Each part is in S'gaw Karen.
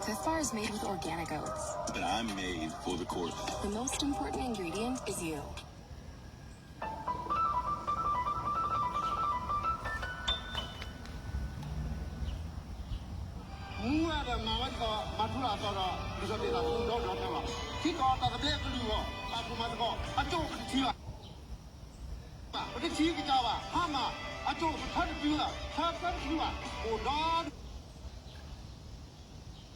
Clif Bar is made with organic oats. And I'm made for the court. The most important ingredient is you. မူဝဲဒီးမၤဝဲဒ်သိး မၤထူရၤအသီဒီး ဒ်သိးဒ်သိးသူဒီဘျီခဲလီၤ. ထံကီၢ်တၢ်သဘျ့ကလုၢ်အဂီၢ် ပာ်ဖှိၣ်မၤသကိး အကၠိၣ်ပတထံၣ်ဘၣ်, ပတထံၣ်ကစၢ်ဘၣ်, ဟါမၢ် အကၠိၣ်ပထၢတဒုဘၣ်, ထၢပၢတဒုဘၣ်, အိၣ်ဒီး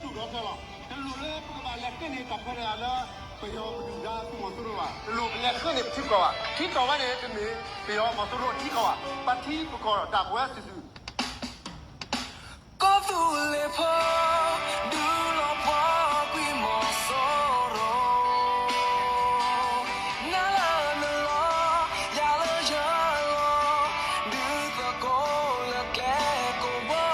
ဒူၣ်ဒီးခဲလီၤ. တလိၣ်လၢပကဘၣ်လဲၤဃ့န့ၢ်တၢ်ခွဲးတၢ်ယာ်လၢ ပယီၤပဒုၣ်ဒါသုးမီၤစိရိၤဘၣ်. တလိၣ်ပလဲၤဃ့န့ၢ်ပထံပကီၢ်ဘၣ်. ထံကီၢ်ဝဲန့ၣ် တမ့ၢ်ပယီၤမီၤစိရိၤထံကီၢ်ဘၣ်. ပထံပကီၢ်ဒၣ်ပဝဲစုာ်စုာ် ကီၢ်သူလ့ၤဖိ ဒုးလီၤပှီၢ်ကွံာ်မီၤစိရိၤ နၤလၢနလီၢ် ယၤလၢယလီၢ် ဒုးသကိးလၢကျဲကိးဘိ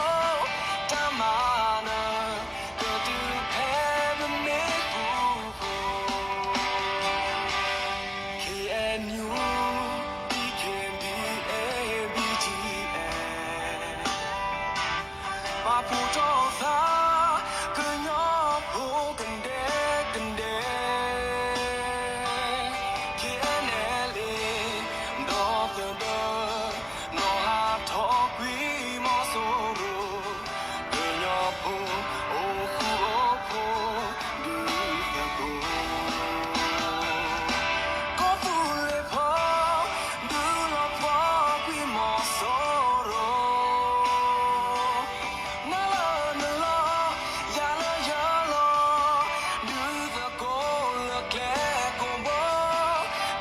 တၢ်မၤနၢၤ ကတုၤဖဲပမ့ၢ်ဃူဖိ KNU, DKBA, BGF ပာ်ဖှိၣ်ထီၣ်သး ကညီဖိကဒဲကဒဲ KNLA ဒီသဒၢ နီၢ်ဟးထီၣ်ကွံာ်မီၤစိရိၤ ကညီဖိအိၣ်ဃူအိၣ်ဖိး ဒုးသကိး ကီၢ်သူလ့ၤဖိ ဒုးလီၤပှီၢ်ကွံာ်မီၤစိရိၤ နၤလၢနလီၢ် ယၤလၢယလီၢ် ဒုးသကိးလၢကျဲကိးဘိ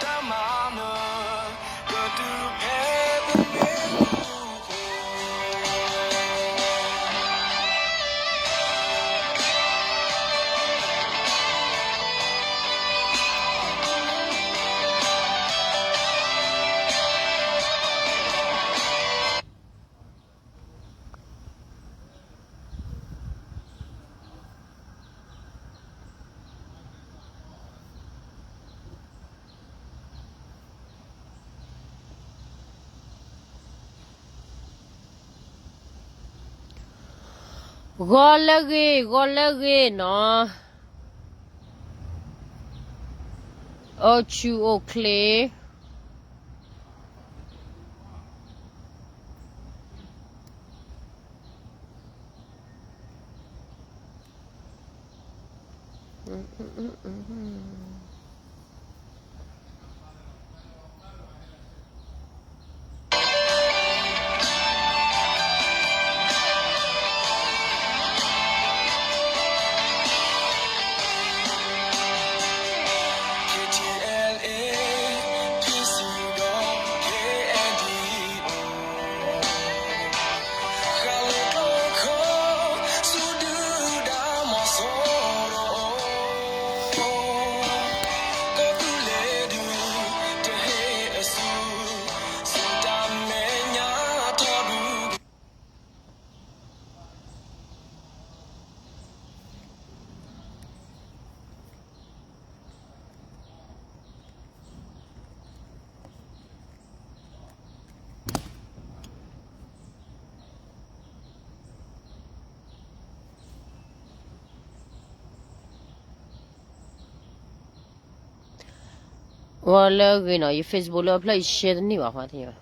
တၢ်မၤနၢၤ ကတုၤဖဲပမ့ၢ်ဃူဖိ ဂီၤလၢအဂ့ၤ ဂီၤလၢအဂ့ၤနီၤ, အိၣ်ဆူၣ်အိၣ်ချ့ ဂီၤလၢအဂ့ၤနီၤ, ယ Facebook လၢအဖျၢၣ်ယ share တန့ၢ်ဘၣ်ဃီသ့ၣ်ညါ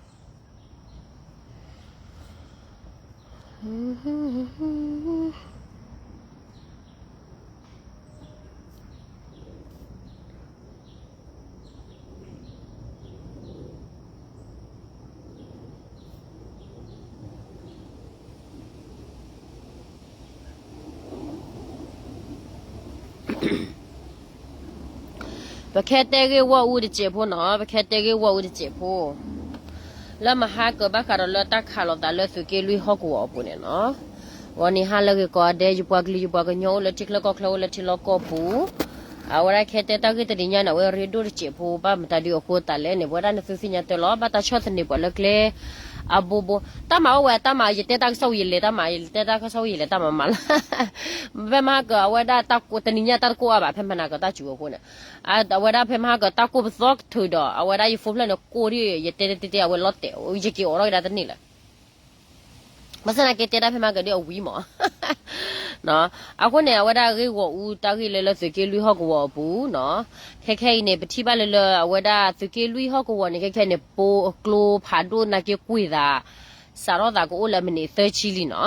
ပခဲတဲဂ့ၢ်ဝီအူတစဲးဖိနီၤ, ပခဲတဲဂ့ၢ်ဝီအူတစဲးဖိ, လၢမဟါကဘၣ်ဃးဒီးလၢတၢ်ခးလိာ်သးလၢသုးက့လွံၢ်ဟီၣ်ကဝီၤအပူၤန့ၣ်နီၤ, ဂီၤနံၤဟါလၢအဂ့ၤကိးဂၤဒဲး ယပှၤကလုာ်ယပှၤကညီအိၣ်လၢထံချၢကီၢ်ချၢအိၣ်လၢထံလီၢ်ကီၢ်ပူၤ, အဝဲဒၣ်ခဲတဲတၢ်ဂ့ၢ်တနံၤညါန့ၣ် အဝဲရ့ဒိၣ်တစဲးဖိ ဘၣ်မတၤဒုးအဃိသတးလဲၣ်န့ၣ် ပဝဲဒၣ်နသုသ့ၣ်ညါတၢ်လီၤ ဘၣ်တၢ်ဆီၣ်သနံးပှၤလၢကျဲ အဘိဘိ, တၢ်မၤအိၣ်ဝဲတၢ်မၤ ယတဲတၢ်ကစီၣ်ဝံၤယလဲၤတၢ်မၤ ယတဲတၢ်ကစီၣ်ဝံၤယလဲၤတၢ်မၤမၤလၢ ဖဲမဟါကၢ အဝဲဒၣ်တၢ်ကိၢ်တနံၤညါတၢ်တကိၢ်အါဘၣ် ဖဲမဟါကၢတၢ်စူၤအဃိန့ၣ်, အဝဲဒၣ်ဖဲမဟါကၢတၢ်ကိၢ်ပသီကထုးဒီး အဝဲဒၣ်ယ phone ဖျၢၣ်န့ၣ်ကိၢ်ဒ် ယတဲတဲတဲအဝဲလီၤတဲာ် ယက့ၤအိးထီၣ်ကဒါတန့ၢ်လၢ ဘၣ်ဆၣ်သနာ်က့တဲတၢ်ဖဲမဟါကၢဒ်အဝံၤမး အဃိန့ၣ် အဝဲဒၣ်ဂ့ၢ်ဂီၢ်အူတၢ်ဂ့ၢ်လၢလၢသုးက့လွံၢ်ဟီၣ်ကဝီၤအပူၤနီၤ, ခဲခဲအံၤန့ၣ် ပထံၣ်ဘၣ်လၢလၢအဝဲဒၣ်သုးက့လွံၢ်ဟီၣ်ကဝီၤန့ၣ် ခဲခဲအံၤန့ၣ် ပိာ်အကျိဖးဒိၣ်နာ်က့ကွံာ်သး စးထီၣ်သးကအိၣ်လၢမံးနံးသၢဆံလံနီၤ.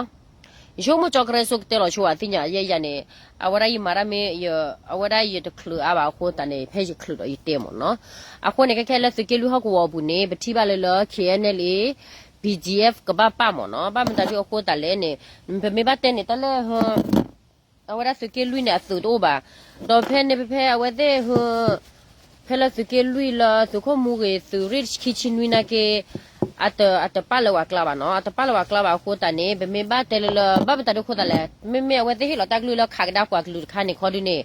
ယဆိကမိၣ်ကၠီကရၢစိကတဲလီၤဆိ အသ့ၣ်ညါယဲယၤန့ၣ် အဝဲဒၣ်ယမၤတၢ်မ့ၢ် အဝဲဒၣ်ယတချုးအါဘၣ်အဃိသတးန့ၣ် ဖဲယချုးဒီးယတဲမ့ၢ်နီၤ. အဃိန့ၣ် ခဲခဲလၢသုးက့လွံၢ်ဟီၣ်ကဝီၤအပူၤန့ၣ် ပထံၣ်ဘၣ်လၢလၢ K N L A B G F ကဘၣ်ပာ်မ့ၢ်နီၤ, ဘၣ်မတၤဒုအဃိသတးလဲၣ်န့ၣ် ပမ့ၢ်ဘၣ်တဲန့ၣ် တၢ်လၢ အဝဲဒၣ်သုးက့လွံၢ်န့ၣ် အသုးတအိၣ်ဘၣ်. ဒီးဖဲန့ၣ်ဖဲဖဲအဝဲသ့ၣ် ဖဲလၢသုးက့လွံၢ်လၢသုးခိၣ်မူဂ့ၤ သုးရ့ၣ်ခံဆံနွံနာ်က့ အတပာ်လၢပှၤကျါဘၣ်နီၤ, အတပာ်လၢပှၤကျါဘၣ်အဃိသတးန့ၣ် ပမ့ၢ်ဘၣ်တဲလၢလၢ ဘၣ်မတၤဒုအဃိသတးလဲၣ်, မ့မ့ၢ်အဝဲသ့ၣ်ဟ့ၣ်လီၤတၢ်ကလုၢ်လၢခးကဒါပှၤကလုာ်တခါန့ၣ်ခီဒုန့ၣ်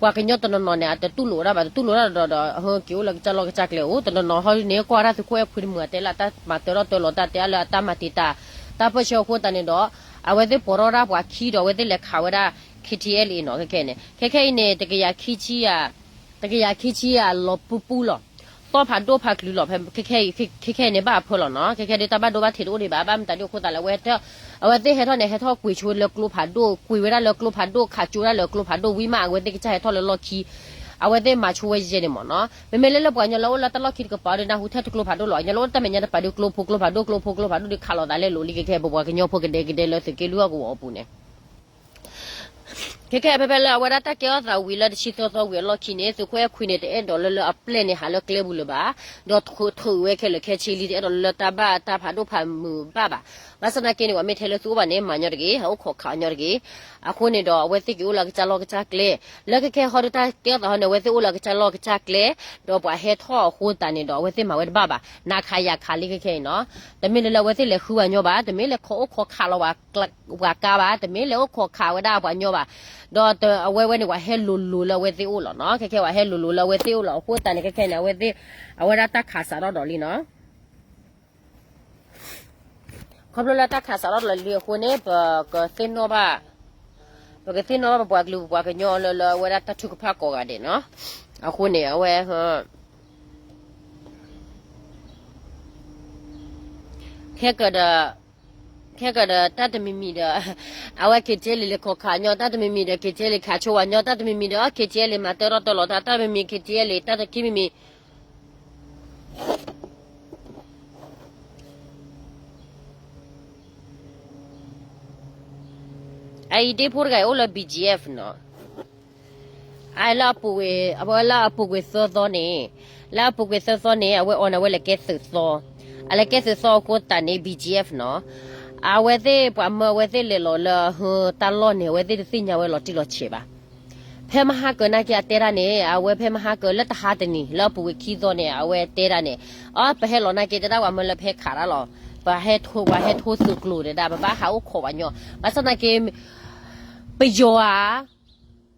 ပှၤကညီတနီၤနီၤန့ၣ် အတတူၢ်လိာ်ဝဲဒၣ်ဘၣ်, တတူၢ်လိာ်ဒၣ်ဒီးဒီး က့ၤအိၣ်လၢကစၢ်လီၢ်ကစၢ်ကျဲအိၣ်, တနီၤနီၤဟီဒုန့ၣ် ကွၢ်တၢ်သုးခိၣ်အဲၣ်ခွံတမုာ် အတဲလၢတၢ်မၤတၢထီၣ်တၢလီၤတၢ်တဲအါလၢအတၢ်မၤတံာ်တာ် တၢ်ပၢၢ်ဆၢအဃိသတးန့ၣ်ဒီး အဝဲသ့ၣ်ပိာ်ထီၣ်ဒၣ်ပှၤခံဒီး အဝဲသ့ၣ်လဲၤခးဝဲဒၣ် K T L A နီၤ, ခဲခဲန့ၣ် ခဲခဲအံၤန့ၣ် တကယၤခံဆံယၤ တကယၤခံဆံယၤလီၤပူပူလီၤ. သီၣ်ဖးဒိၣ်ဖးကလုာ်လီၤ, ဖဲခဲခဲအံၤ ခဲခဲအံၤန့ၣ်ဘၣ်အဖၢလီၤနီၤ, ခဲခဲဒုတၢ်ဘၣ်ဒိဘၣ်ထံးတအိၣ်ဒံးဘၣ်, ဘၣ်မတၤဒုအဃိသတးလဲၣ်, အဝဲသ့ၣ်ဟဲထီၣ်န့ၣ် ဟဲထီၣ်ကွံာ်ဆိလၢကျိဖးဒိၣ်, ကွံာ်ဝဲဒၣ်လၢကျိဖးဒိၣ်, ခးကၠိဒၣ်လၢကျိဖးဒိၣ်ဝံၤမး အဝဲသ့ၣ်ကစၢ်ဟဲထီၣ်လၢလီၢ်ခံ အဝဲသ့ၣ်မၤဆိဝဲယဲန့ၣ်မ့ၢ်နီၤ, မ့မ့ၢ်လၢလၢပှၤကညီလၢအိၣ်လၢတၢ်လီၢ်ခံတကပၤဒီး နၢ်ဟူထဲတကျိဖးဒိၣ်လီၤ, ပှၤကညီလၢအိၣ်တၢ်မဲာ်ညါတကပၤဒီး ကျိဖိကျိဖးဒိၣ် ကျိဖိကျိဖးဒိၣ်ဒီး ခးလိာ်သးလဲလိာ်လံ, ခဲခဲ ပပှၤကညီဖိကဒဲကဒဲလၢသုးက့လွံၢ်ဟီၣ်ကဝီၤအပူၤန့ၣ် ခဲခဲဖဲဖဲလၢအဝဲဒၣ်တၢ်ကဲထီၣ်သးဝံၤလၢတဆံသၢသီဝံၤအလီၢ်ခံန့ၣ် သုးခိၣ်အဲၣ်ခွံန့ၣ် တအဲၣ်ဒိးလၢလၢအပျဲၢ်န့ၣ်ဟးလၢကျဲပူၤလၢၤဘၣ်, ဒီးထုးဝဲခဲလၢာ်ခဲဆ့လံ, တအဲၣ်ဒိးလၢလၢတၢ်ဘၣ်တၢ်ဖးဒိၣ်ဖးမုာ်ဘၣ်ဘၣ်. ဘၣ်ဆၣ်သနာ်က့န့ၣ် ပှၤမ့ၢ်ထဲလၢသုအိၣ်ဘၣ်န့ၣ် မၤညီတဂ့ၤ, ဟးအိၣ်ခိးခးအီၤညီတဂ့ၤ. အဃိန့ၣ်ဒီး အဝဲသ့ၣ်က့ၤအိၣ်လၢအကစၢ်လီၢ်ကစၢ်ကျဲ, လၢခဲခဲဟီဒုတၢ်ကဲထီၣ်သးဟီန့ၣ် အဝဲသ့ၣ်အိၣ်လၢအကစၢ်လီၢ်ကစၢ်ကျဲ, ဒီးပှၤဟဲထီၣ်အဃိသတးန့ၣ်ဒီး အဝဲသ့ၣ်မၤဝဲတဘၣ်ဘၣ်, နၤခးယၤခးလံခဲခဲအံၤနီၤ. တမ့ၢ်လၢလၢအဝဲသ့ၣ်လဲၤဃုပှၤညီဘၣ်, တမ့ၢ်လဲၤခိးအိၣ်ခိးခးလီၤ ပှၤကါဘၣ်, တမ့ၢ်လဲၤအိၣ်ခိးခးဝဲဒၣ်ပှၤညီဘၣ်, ဒီးအဝဲဝဲန့ၣ် ပှၤဟဲလိၤလိၤလၢအဝဲသ့ၣ်အိၣ်လီၤနီၤ, ခဲခဲပှၤဟဲလိၤလိၤလၢအဝဲသ့ၣ်အိၣ်လီၤ. အဃိသတးန့ၣ် ခဲခဲန့ၣ် အဝဲသ့ၣ် အဝဲဒၣ်တၢ်ခးစးထီၣ်ဒီးလံနီၤ. ခီဖျိလၢတၢ်ခးစးထီၣ်ဒီးလံအဃိန့ၣ် ပကသ့ၣ်နီၣ်ဘၣ်, ပကသ့ၣ်နီၣ်ဘၣ်ပပှၤကလုာ်ပပှၤကညီလၢလၢအဝဲဒၣ်တၢ်ထုကဖၣ်ကိးဂၤဒဲးနီၤ. အဃိန့ၣ် အဝဲ ခဲကဒီး, ခဲကဒီးတၢ်တမံၤမံၤဒီး အဝဲ K T L A လဲၤခိးခးညီ, တၢ်တမံၤမံၤဒီး K T L A ခးဆိဝဲညီ, တၢ်တမံၤမံၤဒီး K T L A မၤတၢထီၣ်တၢလီၤတၢ်, တၢ်တမံၤမံၤ K T L A တၢ်တခံမံၤမံၤ အအံၤဒ့ဖိတဂၤအံၤအိၣ်လၢ B G F နီၤ. အလၢအပူၤကွံာ်, အဝဲလၢအပူၤကွံာ်သၢသီန့ၣ်, လၢအပူၤကွံာ်သၢသီန့ၣ် အဝဲအီၤန့ၣ် အဝဲလဲၤကဲသုးသီ, အလဲၤကဲသုးသီအဃိသတးန့ၣ် B G F နီၤ. အဝဲသ့ၣ်ပှၤမၢအဝဲသ့ၣ်လဲၤလီၤလၢ တၢ်လီၢ်န့ၣ် အဝဲသ့ၣ်တသ့ၣ်ညါဝဲလီၤတံၢ်လီၤဆဲးဘၣ်. ဖဲမဟါကၢနာ်က့အတဲဒၣ်န့ၣ် အဝဲဖဲမဟါကၢလၢတဟါတနံၤ လၢအပူၤကွံာ်ခံသီန့ၣ် အဝဲတဲဒၣ်န့ၣ်, အပဟဲလီၤနာ်က့ တဲဒၣ်ပှၤမၢလၢဖဲခးတၢ်လီၤ, ပဟဲထိ, ပှၤဟဲထိသုးကျိၤတဲဒၣ် ပဘၣ်ဟးအိၣ်ခိးပှၤညီ, ဘၣ်ဆၣ်သနာ်က့ ပယီၤဧါ,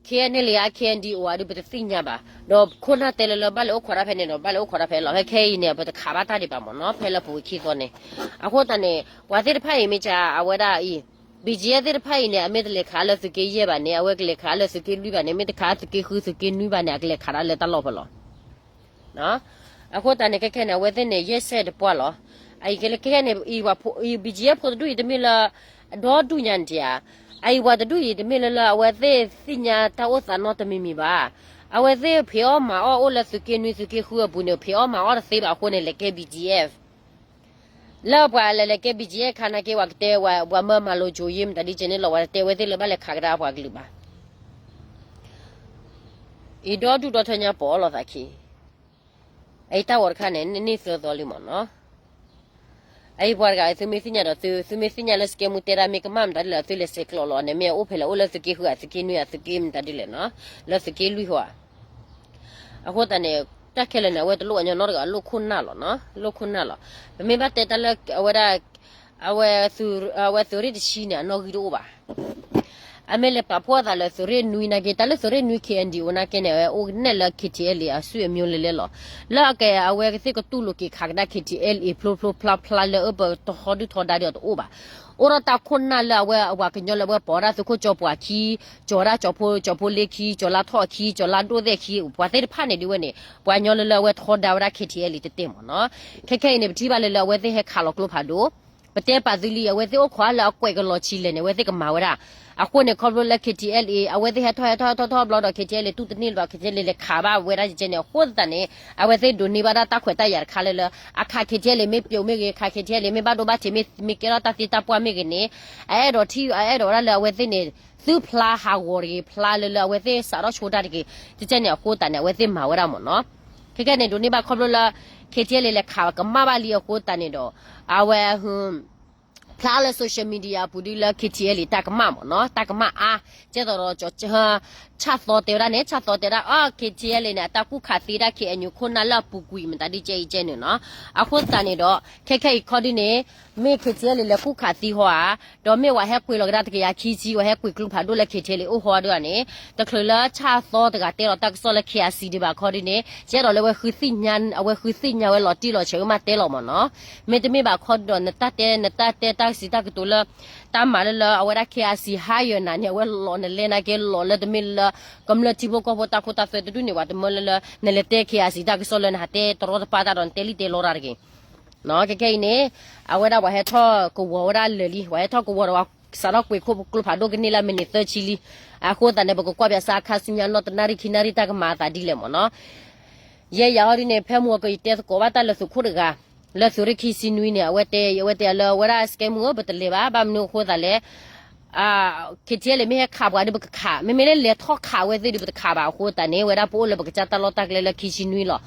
K N L A ဧါ, K N D O ဧါဒီး ပတသ့ၣ်ညါဘၣ်. ဒီးခိၣ်နၢ်တဲလၢလၢဘၣ်လဲၤအိၣ်ခိးတၢ်ဖဲန့ၣ်ဒီး ဘၣ်လဲၤအိၣ်ခိးတၢ်ဖဲလီၤ. ဖဲခဲအံၤန့ၣ် ပတခးဘၣ်တၢ်ဒံးဘၣ်မ့ၢ်နီၤ, ဖဲလၢပူၤကွံာ်ခံသီန့ၣ်. အဃိသတးန့ၣ် ပှၤသ့ၣ်တဖၣ်အံၤမ့ၢ်က အဝဲဒၣ်အံၤ B G F သ့ၣ်တဖၣ်အံၤန့ၣ် အမ့ၢ်တလဲၤခးလၢသုးက့ယဲၢ်ဘၣ်န့ၣ် အဝဲကလဲၤခးလၢသုးက့လွံၢ်ဘၣ်န့ၣ်, မ့ၢ်တခးသုးက့ဃုသုးက့နွံဘၣ်န့ၣ် အကလဲၤခးတၢ်လၢတၢ်လီၢ်ဖဲလီၤ. အဃိသတးန့ၣ် ခဲခဲန့ၣ် အဝဲသ့ၣ်န့ၣ် ယဲၢ်ဆဲတပှၢ်လီၤ. အအံၤခဲခဲန့ၣ် အံၤ B G F ဖိတဒူၣ်အံၤတမ့ၢ်လၢ ဒီဒူၣ်ညါန့ၣ်ဧါ, အအံၤပှၤတဒူၣ်အံၤတမ့ၢ်လၢလၢအဝဲသ့ၣ်သ့ၣ်ညါတၢ်အိၣ်သးနီတမံၤမံၤဘၣ်. အဝဲသ့ၣ်ဖံးအီၣ်မၤအီၣ်အိၣ်လၢသုးက့နွံသုးက့ဃုအပူၤန့ၣ် ဖံးအီၣ်မၤအီၣ်တသ့ဘၣ်အဃိန့ၣ် လဲၤကဲ B G F လၢပှၤလဲၤလဲၤကဲ B G F ခါနာ်က့ ပှၤကတဲဝဲ ပှၤမၢမၤလိကၠိယ့မတၤဒ်ကဲန့ၣ်လီၤ, ပှၤတတဲဝဲသ့ၣ်လၢဘၣ်လဲၤခးကဒါပှၤကလုာ်ဘၣ်. အံၤဒီဒူၣ်ဒီထၢညါပိာ်အီၣ်လိာ်သးခံ, အအံၤတၢ်ဂီၤတခါန့ၣ် န့ၢ်သၢသီလံမ့ၢ်နီၤ. အအံၤပှၤတဂၤ သုမ့ၢ်သ့ၣ်ညါဒီး သုမ့ၢ်သ့ၣ်ညါလၢစကဲမူတဲဒၣ်မ့ၢ်ကမၣ်မတၤဒ်လဲၣ် သုလဲၤဆဲးကျိးလီၤန့ၣ် မ့ၢ်အအိၣ်ဖဲလဲၣ် အိၣ်လၢသုးက့ဃုဧါ သုးက့နွံဧါ သုးက့မတၤဒ်လဲၣ်နီၤ, လၢသုးက့လွံၢ်ဟီဧါ. အဃိသတးန့ၣ် တၢ်ခဲလၢာ်န့ၣ် အဝဲတလိၣ်အညီနီတဂၤ အလိၣ်ခိၣ်နၢ်လီၤနီၤ, လိၣ်ခိၣ်နၢ်လီၤ. ပမ့ၢ်ဘၣ်တဲတၢ်လၢအဝဲဒၣ် အဝဲသုးရ့ၣ်တဆံန့ၣ် အနီၣ်ဂံၢ်တအိၣ်ဘၣ်. အမ့ၢ်လဲၤပာ်ဖှိၣ်အသးလၢသုးရ့ၣ်နွံနာ်က့ တၢ်လၢသုးရ့ၣ်နွံ K N D O နာ်က့န့ၣ် အဝဲအိၣ်ကနဲၣ်လၢ K T L A အစုအမျိုးလဲလဲလီၤ. လၢအကဲအဝဲကသ့ၣ်ကတူၢ်လိာ်က့ၤခးကဒါ K T L A ဖျိဖျိဖျါဖျါလၢအပတဟီဒုၣ်ထီဒါဒီးတအိၣ်ဘၣ်. အိၣ်ဒီးတၢ်ခိၣ်နၢ်လၢအဝဲအပှၤကညီလၢအဝဲပိာ်ဝဲဒၣ်သုးခိၣ်ကၠီပှၤခံ, ကၠီဝဲဒၣ်ကၠီဖိ, ကၠီဖိလ့ခံ, ကၠီလါထီၣ်အခံ, ကၠီလါဒိၣ်သဲၣ်အခံ, ပှၤသ့ၣ်တဖၣ်န့ၣ်ဒ်ဝဲန့ၣ် ပှၤကညီလၢလၢအဝဲထီဒါဝဲဒၣ် K T L A တတဲမ့ၢ်နီၤ. ခဲခဲအံၤန့ၣ် ပထံၣ်ဘၣ်လၢလၢအဝဲသ့ၣ်ဟဲခးလီၤကျိဖးဒိၣ်, ပ ပတဲပာ်သုလံ အဝဲသ့ၣ်အိၣ်ခိးလၢအကွဲးကလီၤဆံလဲၣ်န့ၣ် အဝဲသ့ၣ်ကမၤဝဲဒၣ်. အဃိန့ၣ် ခီဖျိလၢ K T L A အဝဲသ့ၣ်ဟဲထီၣ်ဟဲထီၣ်ဟဲထီၣ်ထီၣ်ဘျီဒီး K T L A တူၢ်တန့ၢ်လၢၤဘၣ် K T L A လဲၤခးဘၣ်ဝဲဒၣ်ယကဲန့ၣ် အဃိသတးန့ၣ် အဝဲသ့ၣ်ဒိးန့ၢ်ဘၣ်ဒၣ်တၢ်ခွဲးတၢ်ယာ်တခါလၢလၢ အခး K T L A မ့ၢ်ပျိးမ့ၢ်ဂ့ၤ အခး K T L A မ့ၢ်ဘၣ်ဒိဘၣ်ထံးမ့ၢ် မ့ၢ်ကဲထီၣ်တၢ်သ့တၢ်ပှၢ်မ့ၢ်ဂ့ၤန့ၣ် အအဲၣ်ဒိးထံၣ် အအဲၣ်ဒိးဝဲဒၣ်လၢအဝဲသ့ၣ်န့ၣ် သုဖျါဟးဂီၤတဂ့ၤ ဖျါလၢလၢအဝဲသ့ၣ်စးထီၣ်ဆိတၢ်တဂ့ၤ ကကဲန့ၣ်အဃိသတးန့ၣ် အဝဲသ့ၣ်မၤဝဲဒၣ်မ့ၢ်နီၤ. ခဲကဲန့ၣ် ဒိးန့ၢ်ဘၣ်ခီဖျိလၢ K T L A လဲၤခးကမၣ်ဘၣ်လံအဃိသတးန့ၣ်ဒီး အဝဲ ဖျါလၢ social media အပူၤဒ်လၢ K T L A တၢ်ကမၣ်မ့ၢ်နီၤ တၢ်ကမၣ်အါ ကဲသိးဒီး ဆၣ်သီတဲဝဲဒၣ်န့ၣ် ဆၣ်သီတဲဝဲဒၣ် အ K T L A န့ၣ် အတၢ်ကူၣ်ခးသံဒၣ် K N U ခိၣ်နၢ်လၢအပူၤကွံာ်မတၤဒ်ကဲအံၤကဲန့ၣ်နီၤ. အဃိသတးန့ၣ်ဒီး ခဲခဲအံၤခီဒ်န့ၣ် မ့ၢ် K T L A လဲၤကူၣ်ခးသံဟီဧါ ဒီးမ့ၢ်ဝဲဟဲကွံာ်လီၤကဒါတကယၤခံဆံ ဝဲဟဲကွံာ်ကျိဖးဒိၣ်လၢ K T L A အိၣ်ဟီဒ်န့ၣ် တချုးလၢဆၣ်သီတဂၤတဲလီၤတၢ်ကစီၣ်လၢ K I C ဒံးဘၣ်ခီဒ်န့ၣ် ကဲဒီးလၢဝဲဃုသ့ၣ်ညါ အဝဲဃုသ့ၣ်ညါဝဲလီၤတံၢ်လီၤဆဲးဝဲမးတဲလီၤမ့ၢ်နီၤ. မ့တမ့ၢ်ဘၣ်ခီဒ်ဒီး နတၢ်တဲ နတၢ်တဲတၢ်စံးတၢ်ကတိၤလၢ တၢ်မၤလၢလၢ အဝဲဒၣ် K I C hire နၤန့ၣ် အဝဲလီၤနလဲၤနာ်က့လီၤလၢတမ့ၢ်လၢ ကမျၢၢ်ထံဖိကီၢ်ဖိတၢ်ခိတၢ်သွဲတဒူၣ်န့ၣ် ပှၤတမၢလၢလၢ နလဲၤတဲ K I C တၢ်ကစီၣ်လၢနဟးတဲတရီတပါတၢ်ဒီးနတဲလံတဲလီတၢ်တဂ့ၤ ခဲခဲအံၤန့ၣ် အဝဲဒၣ်ပှၤဟဲထီၣ်ကဝီၤဝဲဒၣ်လၢာ်လံ ပှၤဟဲထီၣ်ကဝီၤဒီးပှၤစးထီၣ်ကွံာ်ခိၣ်ကျိဖးဒိၣ်ကန့ၢ်လၢမံးနံးသၢဆံလံ. အဃိသတးန့ၣ် ပကကွၢ်ပၠးစၢ်အခါဆူညါနီၢ်တနၣ်ရံၣ်ခံနၣ်ရံၣ်တၢ်ကမၤအသးဒ်လဲၣ်မ့ၢ်နီၤ. ယဲယၤအီၤဒ်န့ၣ် ဖဲမုၢ်ဂီၤကယတဲသကိးဘၣ်တၢ်လၢသုးခိၣ်တဂၤ လၢသုးရ့ၣ်ခံဆံနွံန့ၣ် အဝဲတဲ အဝဲတဲလၢအဝဲဒၣ် စကဲမုၢ်ဧၢ ပတလဲၤဘၣ် ဘၣ်မနုၤအဃိသတးလဲၣ် K T L A မ့ၢ်ဟဲခးပှၤဒီးပကခး မ့မ့ၢ်လၢလဲၤထီၣ်ခးအဝဲသ့ၣ်ဒီးပတခးဘၣ်အဃိသတးန့ၣ် ဝဲဒၣ်ပအိၣ်လၢပကစၢ်တၢ်လီၢ်တၢ်ကျဲလၢခံဆံနွံလီၤ.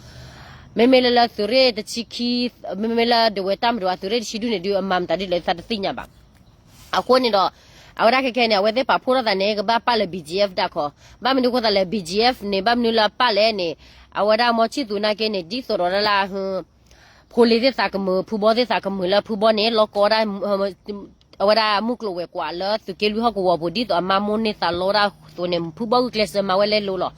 မ့မ့ၢ်လၢလၢသုးရ့ၣ်တဆံခံ မ့မ့ၢ်လၢဒဝဲတၢ်မဒိအသုးရ့ၣ်တဆံဒူၣ်န့ၣ်ဒုးအမၤမတၤဒ်လဲၣ်သးတသ့ၣ်ညါဘၣ်. အဃိန့ၣ်ဒီး အဝဲဒၣ်ခဲခဲန့ၣ် အဝဲသ့ၣ်ပာ်ဖှိၣ်ထီၣ်သးန့ၣ် ကဘၣ်ပာ်လၢ B G F ဒၣ်ခီ ဘၣ်မနုၤအဃိသတးလဲၣ် B G F န့ၣ် ဘၣ်မနုၤလၢအပာ်လဲၣ်န့ၣ် အဝဲဒၣ်မီၤဆံၣ်သူၤနာ်က့န့ၣ် ဒ်သိးဒီးလၢ ဖိလ့သ့ၣ်သးကမုာ် ဖုဘီသ့ၣ်သးကမုာ်လၢဖုဘီန့ၣ် လီၤကီဝဲဒၣ် အဝဲဒၣ်မုၢ်ကျိၤဝဲၤကွာ်လၢသုးက့လွံၢ်ဟီၣ်ကဝီၤပူၤ ဒ်သိးအမါမိၢ်န့ၢ်သးလီဝဲဒၣ်အသိးန့ၣ် ဖုဘီဂုာ်ကျဲးစၢးမၤဝဲလဲလိၤလီၤ.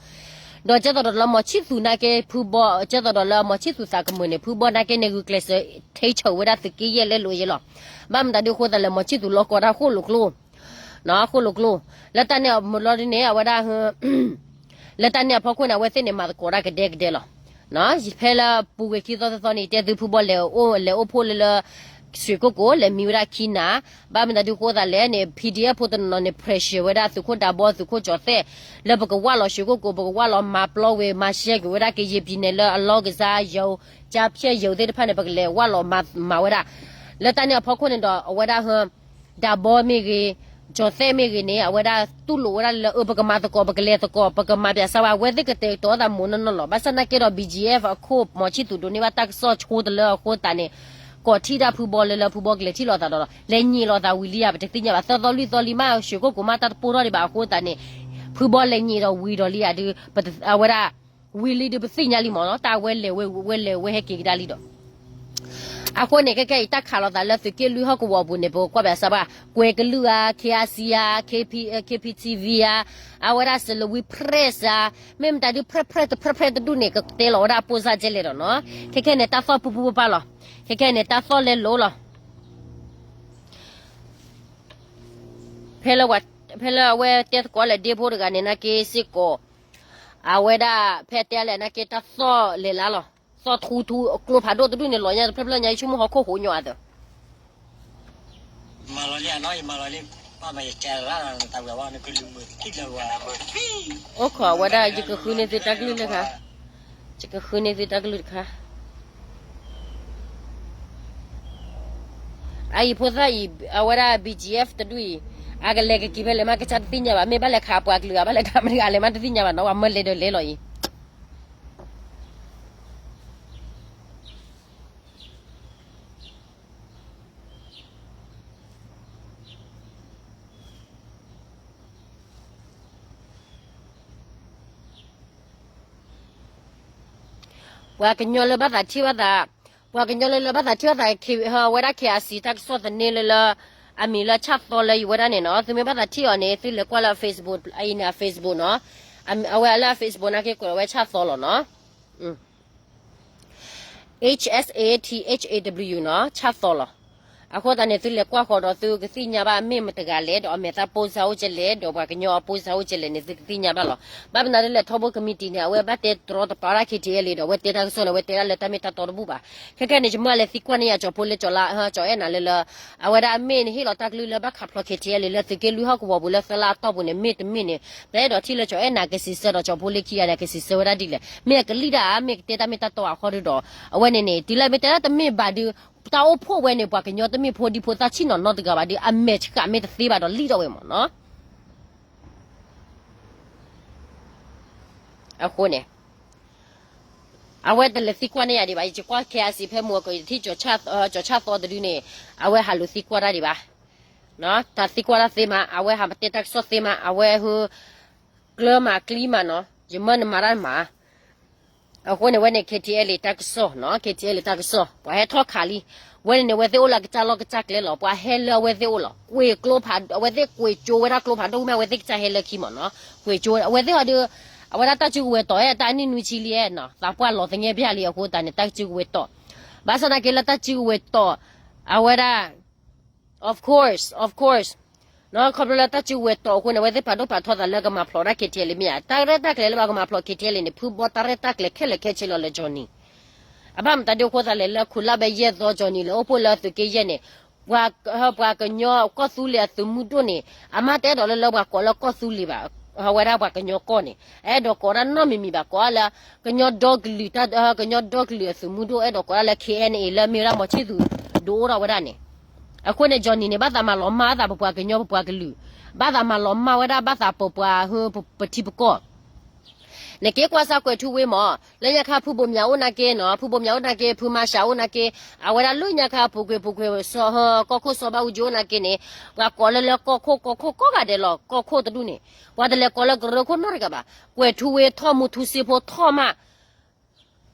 ဒီးကဲသိးဒီးလၢမီၤဆံၣ်သူၤနာ်က့ ဖုဘီ ကဲသိးဒီးလၢမီၤဆံၣ်သူၤသးကမုာ်န့ၣ် ဖုဘီနာ်က့န့ၣ် ဂုာ်ကျဲးစၢး ထိန်းချုပ် ဝဲဒၣ်သုးက့ယဲၢ်လဲလိၤယဲလီၤ. ဘၣ်မတၤဒုးအဃိသတးလဲၣ် မီၤဆံၣ်သူၤလီၤကီဝဲဒၣ်ဃိၣ်လိာ်ကျိ ဃိၣ်လိာ်ကျိ လၢတၢ်န့ၣ်အမုၢ်လီၤဒ်န့ၣ် အဝဲဒၣ် လၢတၢ်န့ၣ်အဖီခိၣ်န့ၣ် အဝဲသ့ၣ်န့ၣ် မၤသကိးတၢ်ကဒဲကဒဲလီၤ. ဖဲလၢပူၤကွံာ်ခံသီသၢသီန့ၣ် တဲသုဖုဘီလဲၤအိၣ် လဲၤအိၣ်ဖှိၣ်လၢလၢ ရွှေကုက္ကို လဲၤမံဝဲဒၣ်ခံနၤ, ဘၣ်မတၤဒုးဃိသးလဲၣ်န့ၣ် P D F ဖိတနီၤနီၤန့ၣ် pressure ဝဲဒၣ်သုးခိၣ်ဒးဘီ သုးခိၣ်ကၠီၤသဲၣ် လၢပကဝၢ်လီၤရွှေကုက္ကို ပကဝၢ်လီၤမၤပျီဝ့ၤ မၤရှဲကွံာ်ဝဲဒၣ် ကရင်ပြည်နယ် လၢအလောင်းကစားရုံ ကြားဖြတ်ရုံ သ့ၣ်တဖၣ်န့ၣ် ပကလဲၤဝၢ်လီၤမၤဝဲဒၣ်. လၢတၢ်န့ၣ်အဖီခိၣ်န့ၣ်ဒီး အဝဲဒၣ် ဒးဘီမ့ၢ်ဂ့ၤ, ကၠီၤသဲၣ်မ့ၢ်ဂ့ၤန့ၣ် အဝဲဒၣ်တူၢ်လိာ်ဝဲဒၣ်လၢ အၢ ပကမၤသကိး ပကလဲၤသကိး ပကမၤပၠးစၢ်ဝဲ အဝဲသ့ၣ်ကတဲာ်ကတီၤသးမိၢ်နီၢ်နီၢ်လီၤ. ဘၣ်ဆၣ်နာ်က့ဒီး B G F အခိၣ် မီၤဆံၣ်သူၤဒိးန့ၢ်ဘၣ်တၢ်ကစီၣ်ဆိတလၢအဃိသတးန့ၣ် ကိးထံၣ်တၢ်ဖုဘီလၢလၢဖုဘီကလဲၤထံၣ်လိာ်သးဒီး လဲၤညံးလိာ်သးဝံၤလံဧါ ပတသ့ၣ်ညါဘၣ်. သၢသီလွံၢ်သီလံမး ရွှေကုက္ကို မးတၢ်တပိၢ်ထီၣ်ဒံးဘၣ်အဃိသတးန့ၣ် ဖုဘီလဲၤညံးဒီးဝံၤဒီးလံဧါဒုး အဝဲဒၣ် ဝံၤလံဒုးပသ့ၣ်ညါလံမ့ၢ်နီၤ တၢ်ဝဲလဲၤဝဲ ဝဲလဲၤဝဲဟဲက့ၤကဒါလံဒီး အဃိန့ၣ် ခဲခဲအံၤ တၢ်ခးလိာ်သးလၢသုးက့လွံၢ်ဟီၣ်ကဝီၤပူၤန့ၣ် ပကကွၢ်ပၠးစၢ်ဘၣ် ကွဲၤကလုၢ်ဧါ, K I C ဧါ, K P, K P T V ဧါ, အဝဲဒၣ် Salween Press ဧါ, မ့ၢ်မတၤဒုး press press တ press press တဒူၣ်န့ၣ် ကတဲလီၤဝဲဒၣ်အပိၢ်စၢ်ကဲလဲၣ်ဒီးနီၤ. ခဲခဲန့ၣ် တၢ်သီၣ်ပူၤပူၤပၤပၤလီၤ. ခဲခဲန့ၣ် တၢ်သီၣ်လဲလိၤလီၤ. ဖဲလၢ ဖဲလၢအဝဲတဲသကိးလၢဒ့ဖိတဂၤန့ၣ် နာ်က့စ့ၢ်ကီး အဝဲဒၣ် ဖဲတဲလဲၣ်နာ်က့ တၢ်သီၣ်လဲၤလၢလီၤ. သီၣ်ထူထူ ကျိဖးဒိၣ်တဒူၣ်န့ၣ် လီၤညါတဖျၢၣ်ဖျၢၣ်ညါ ယဆိကမိၣ်ဟီၣ်ခိၣ်ဟိးညီအသိး အိၣ်ခိးဝဲဒၣ် ယကဃုန့ၢ်သုတၢ်ကလုၢ်လၢခါ, ယကဃုန့ၢ်သုတၢ်ကလုၢ်တခါ. အအံၤဖိသၣ်အံၤ အဝဲဒၣ် B G F တဒူၣ်အံၤ အကလဲၤကက့ၤဖဲလဲၣ်မး ကစၢ်တသ့ၣ်ညါဘၣ်, မ့ၢ်ဘၣ်လဲၤခးပှၤကလုာ် ဘၣ်လဲၤခးမတၤတဂၤလဲၣ်မး တသ့ၣ်ညါဘၣ်နီၤ, ပှၤမၢလဲၤဒီးလဲၤလီၤအံၤ. ပှၤကညီလၢဘၣ်သးထံၣ်ဘၣ်သး, ပှၤကညီလၢလၢဘၣ်သးထံၣ်ဘၣ်သး ဝဲဒၣ် K I C တၢ်ကစီၣ်သန့လၢလၢ အမံၤလၢဆၣ်သီလၢယဝဲဒၣ်န့ၣ်နီၤ, သုမ့ၢ်ဘၣ်သးထံၣ်အီၤန့ၣ် သုလဲၤကွၢ်လၢ Facebook အအံၤန့ၣ် အ Facebook နီၤ, အဝဲလၢအ Facebook နာ်က့ကွဲးဝဲဆၣ်သီလီၤနီၤ. H S A T H A W နီၤ, ဆၣ်သီလီၤ. အဃိသတးန့ၣ် သုလဲၤကွၢ်ဃီၤဒီးသုကသ့ၣ်ညါဘၣ် မ့ၢ်မတဂၤလဲၣ် ဒီးအမဲာ်သၣ်ပိၢ်စၢ်အိၣ်ကလဲၣ် ဒီးပှၤကညီအပိၢ်စၢ်အိၣ်ကလဲၣ်န့ၣ် သုကသ့ၣ်ညါဘၣ်လီၤ. ဘၣ်မနုၤဒ်လဲၣ် ထီဘိကမံးတံာ်န့ၣ် အဝဲဘၣ်တဲတြီတပါတၢ် KTLA ဒီး အဝဲတဲတၢ်ကစီၣ်န့ၣ် အဝဲတဲဒၣ်လၢတၢ်မ့ၢ်တၢ်တီတဘူၣ်ဘၣ်. ခဲကနံၣ်န့ၣ် ယမၢလၢသံကွၢ်န့ၢ်ယၤ ကၠီၤဖိလၢကၠီၤလါ ကၠီၤအဲၣ်နၤလၢလၢ အဝဲဒၣ်အမ့ၢ်နဟ့ၣ်လီၤတၢ်ကလုၢ်လၢဘၣ်ခးဖျိး KTLA လၢသုးက့လွံၢ်ဟီၣ်ကဝီၤပူၤလၢသၢလါအတီၢ်ပူၤန့ၣ် မ့ၢ်တမ့ၢ်န့ၣ် ပအဲၣ်ဒိးထံၣ်လၢကၠီၤအဲၣ်နၤကစံးဆၢဒီး ကၠီၤဖိလၢခံဂၤန့ၣ် ကစံးဆၢဝဲဒၣ်ဒ်လဲၣ်. မ့ၢ်အကလံၣ်ဒၣ်ဧါ မ့ၢ်ကတဲတၢ်မ့ၢ်တၢ်တီအဃိဒီး အဝဲန့ၣ်န့ၣ် တုၤလၢမ့ၢ်တဲဒၣ်တမ့ၢ်ဘၣ်ဒီး တၢ်အိၣ်ဖှိၣ်ဝဲန့ၣ် ပှၤကညီတမ့ၢ်ဖိဒံဖိသၣ်ဆံၣ်နီၤနီတဂၤဘၣ်ဒီး အမဲာ်ဆှးမ့ၢ်တသ့ဘၣ်ဒီးလံၣ်ထီၣ်ဝဲမ့ၢ်နီၤ. အဃိန့ၣ် အဝဲတလဲၤသံကွၢ်န့ၢ်ယၤဒံးဘၣ်. ယကွၢ်ခဲအစံးဖဲမုၢ်အကီၢ် ယထံၣ်ကၠီၤဆၣ်သီတဒုန့ၣ် အဝဲဟးလူၤသံကွၢ်တၢ်ဒံးဘၣ်. တၢ်သံကွၢ်တၢ်သ့မး အဝဲဟးမၤတဲတၢ်ကစီၣ်သ့မး အဝဲဟ ကျၢမးကျံမးနီၤ ယမၢနမၤတၢ်မး. အဃိန့ၣ် ဝဲန့ၣ် KTLA တၢ်ကစီၣ်နီၤ KTLA တၢ်ကစီၣ် ပှၤဟဲထီၣ်ခးလံ. ဝဲန့ၣ်န့ၣ် အဝဲသ့ၣ်အိၣ်လၢကစၢ်လီၢ်ကစၢ်ကျဲလီၤ. ပှၤဟဲလၢအဝဲသ့ၣ်အိၣ်လီၤ. ကွံာ်ကျိဖး အဝဲသ့ၣ်ကွံာ်ကၠိဝဲဒၣ်ကျိဖးဒိၣ်မ့ၢ် အဝဲသ့ၣ်ကစၢ်ဟဲလၢခံမ့ၢ်နီၤ. ကွံာ်ကၠိ အဝဲသ့ၣ်ဟီဒီး အဝဲဒၣ်တၢ်စုကဝဲၤတီၤ တၢ်အနံၣ်နွံဆံလံနီၤ သးပှၢ်လီၤသငဲၢ်ဘၣ်လံ အဃိသတးန့ၣ် တၢ်စုကဝဲၤတီၤ ဘၣ်ဆၣ်သနာ်က့လၢတၢ်စုကဝဲၤတီၤ အဝဲဒၣ် of course of course နီၤ ခီဖျိလၢတၢ်စုကဝဲၤတီၤအဃိန့ၣ် အဝဲသ့ၣ်ဖးဒိၣ်ဖးထီသးလၢကမၤဖျိးဒၣ် KTLA မ့ၢ်ဧါ. တၢ်ရဲၣ်တၢ်ကျဲၤလၢပှၤကမၤဖျိး KTLA န့ၣ် ဖုဘီတၢ်ရဲၣ်တၢ်ကျဲၤခဲလၢာ်ခဲဆ့လီၤလၢ Johnny အဘၣ်မတၤဒ်အဃိသတးလဲၣ် လၢခိၣ်လါဘဲယဲၢ်သီ Johnny လဲၤအိၣ်ဖှိၣ်လၢအသုးက့ယဲၢ်န့ၣ် ပှၤ ပှၤကညီကီၢ်သူလ့ၤအသုးမုၢ်ဒိၣ်န့ၣ် အမ့ၢ်တအဲၣ်ဒိးလၢလၢပှၤကိးလၢကီၢ်သူလ့ၤဘၣ်. အဝဲဒၣ်ပှၤကညီကီၢ်န့ၣ် အအဲၣ်ဒိးကိးဒၣ်နီတမံၤမံၤဘၣ် ကိးဒၣ်လၢ ကညီဒီကလုာ် ကညီဒီကလုာ်အသုးမုၢ်ဒိၣ် အဲၣ်ဒိးကိးဒၣ်လၢ KNA လၢမ့ၢ်ဝဲဒၣ်မီၤဆံၣ်သူး ဒုးအိၣ်ထီၣ်ဝဲဒၣ်န့ၣ်. အဃိန့ၣ် Johnny န့ၣ် ဘၣ်သးမၤလီၤမၢ်သးပပှၤကညီပပှၤကလုာ် ဘၣ်သးမၤလီၤမၢ်ဝဲဒၣ်ဘၣ်သးပပှၤဟၢ ပထံပကီၢ် နက့ၤကွၢ်စၢ်ကွဲၤထူဝ့မး လၢညါခါဖုဘိးမၠးအိၣ်နာ်က့နီၤ ဖုဘိးမၠးအိၣ်နာ်က့ ဖုမၤရှးအိၣ်နာ်က့ အဝဲဒၣ်လၢညါခါပူၤကွံာ်ပူၤကွံာ် စီၤဟၢ ကီၢ်ခိၣ်စီၤဘၣ်အူကၠံအိၣ်နာ်က့န့ၣ် ပှၤကိးလၢလၢကီၢ်ခိၣ် ကီၢ်ခိၣ်ကိးဂၤဒဲးလီၤ ကီၢ်ခိၣ်တဒူၣ်န့ၣ် ပှၤတလဲၤကိးလၢကရၢခိၣ်နီတဂၤဘၣ် ကွဲၤထူဝ့ထီၣ်မူထူစ့ဖိထီၣ်မး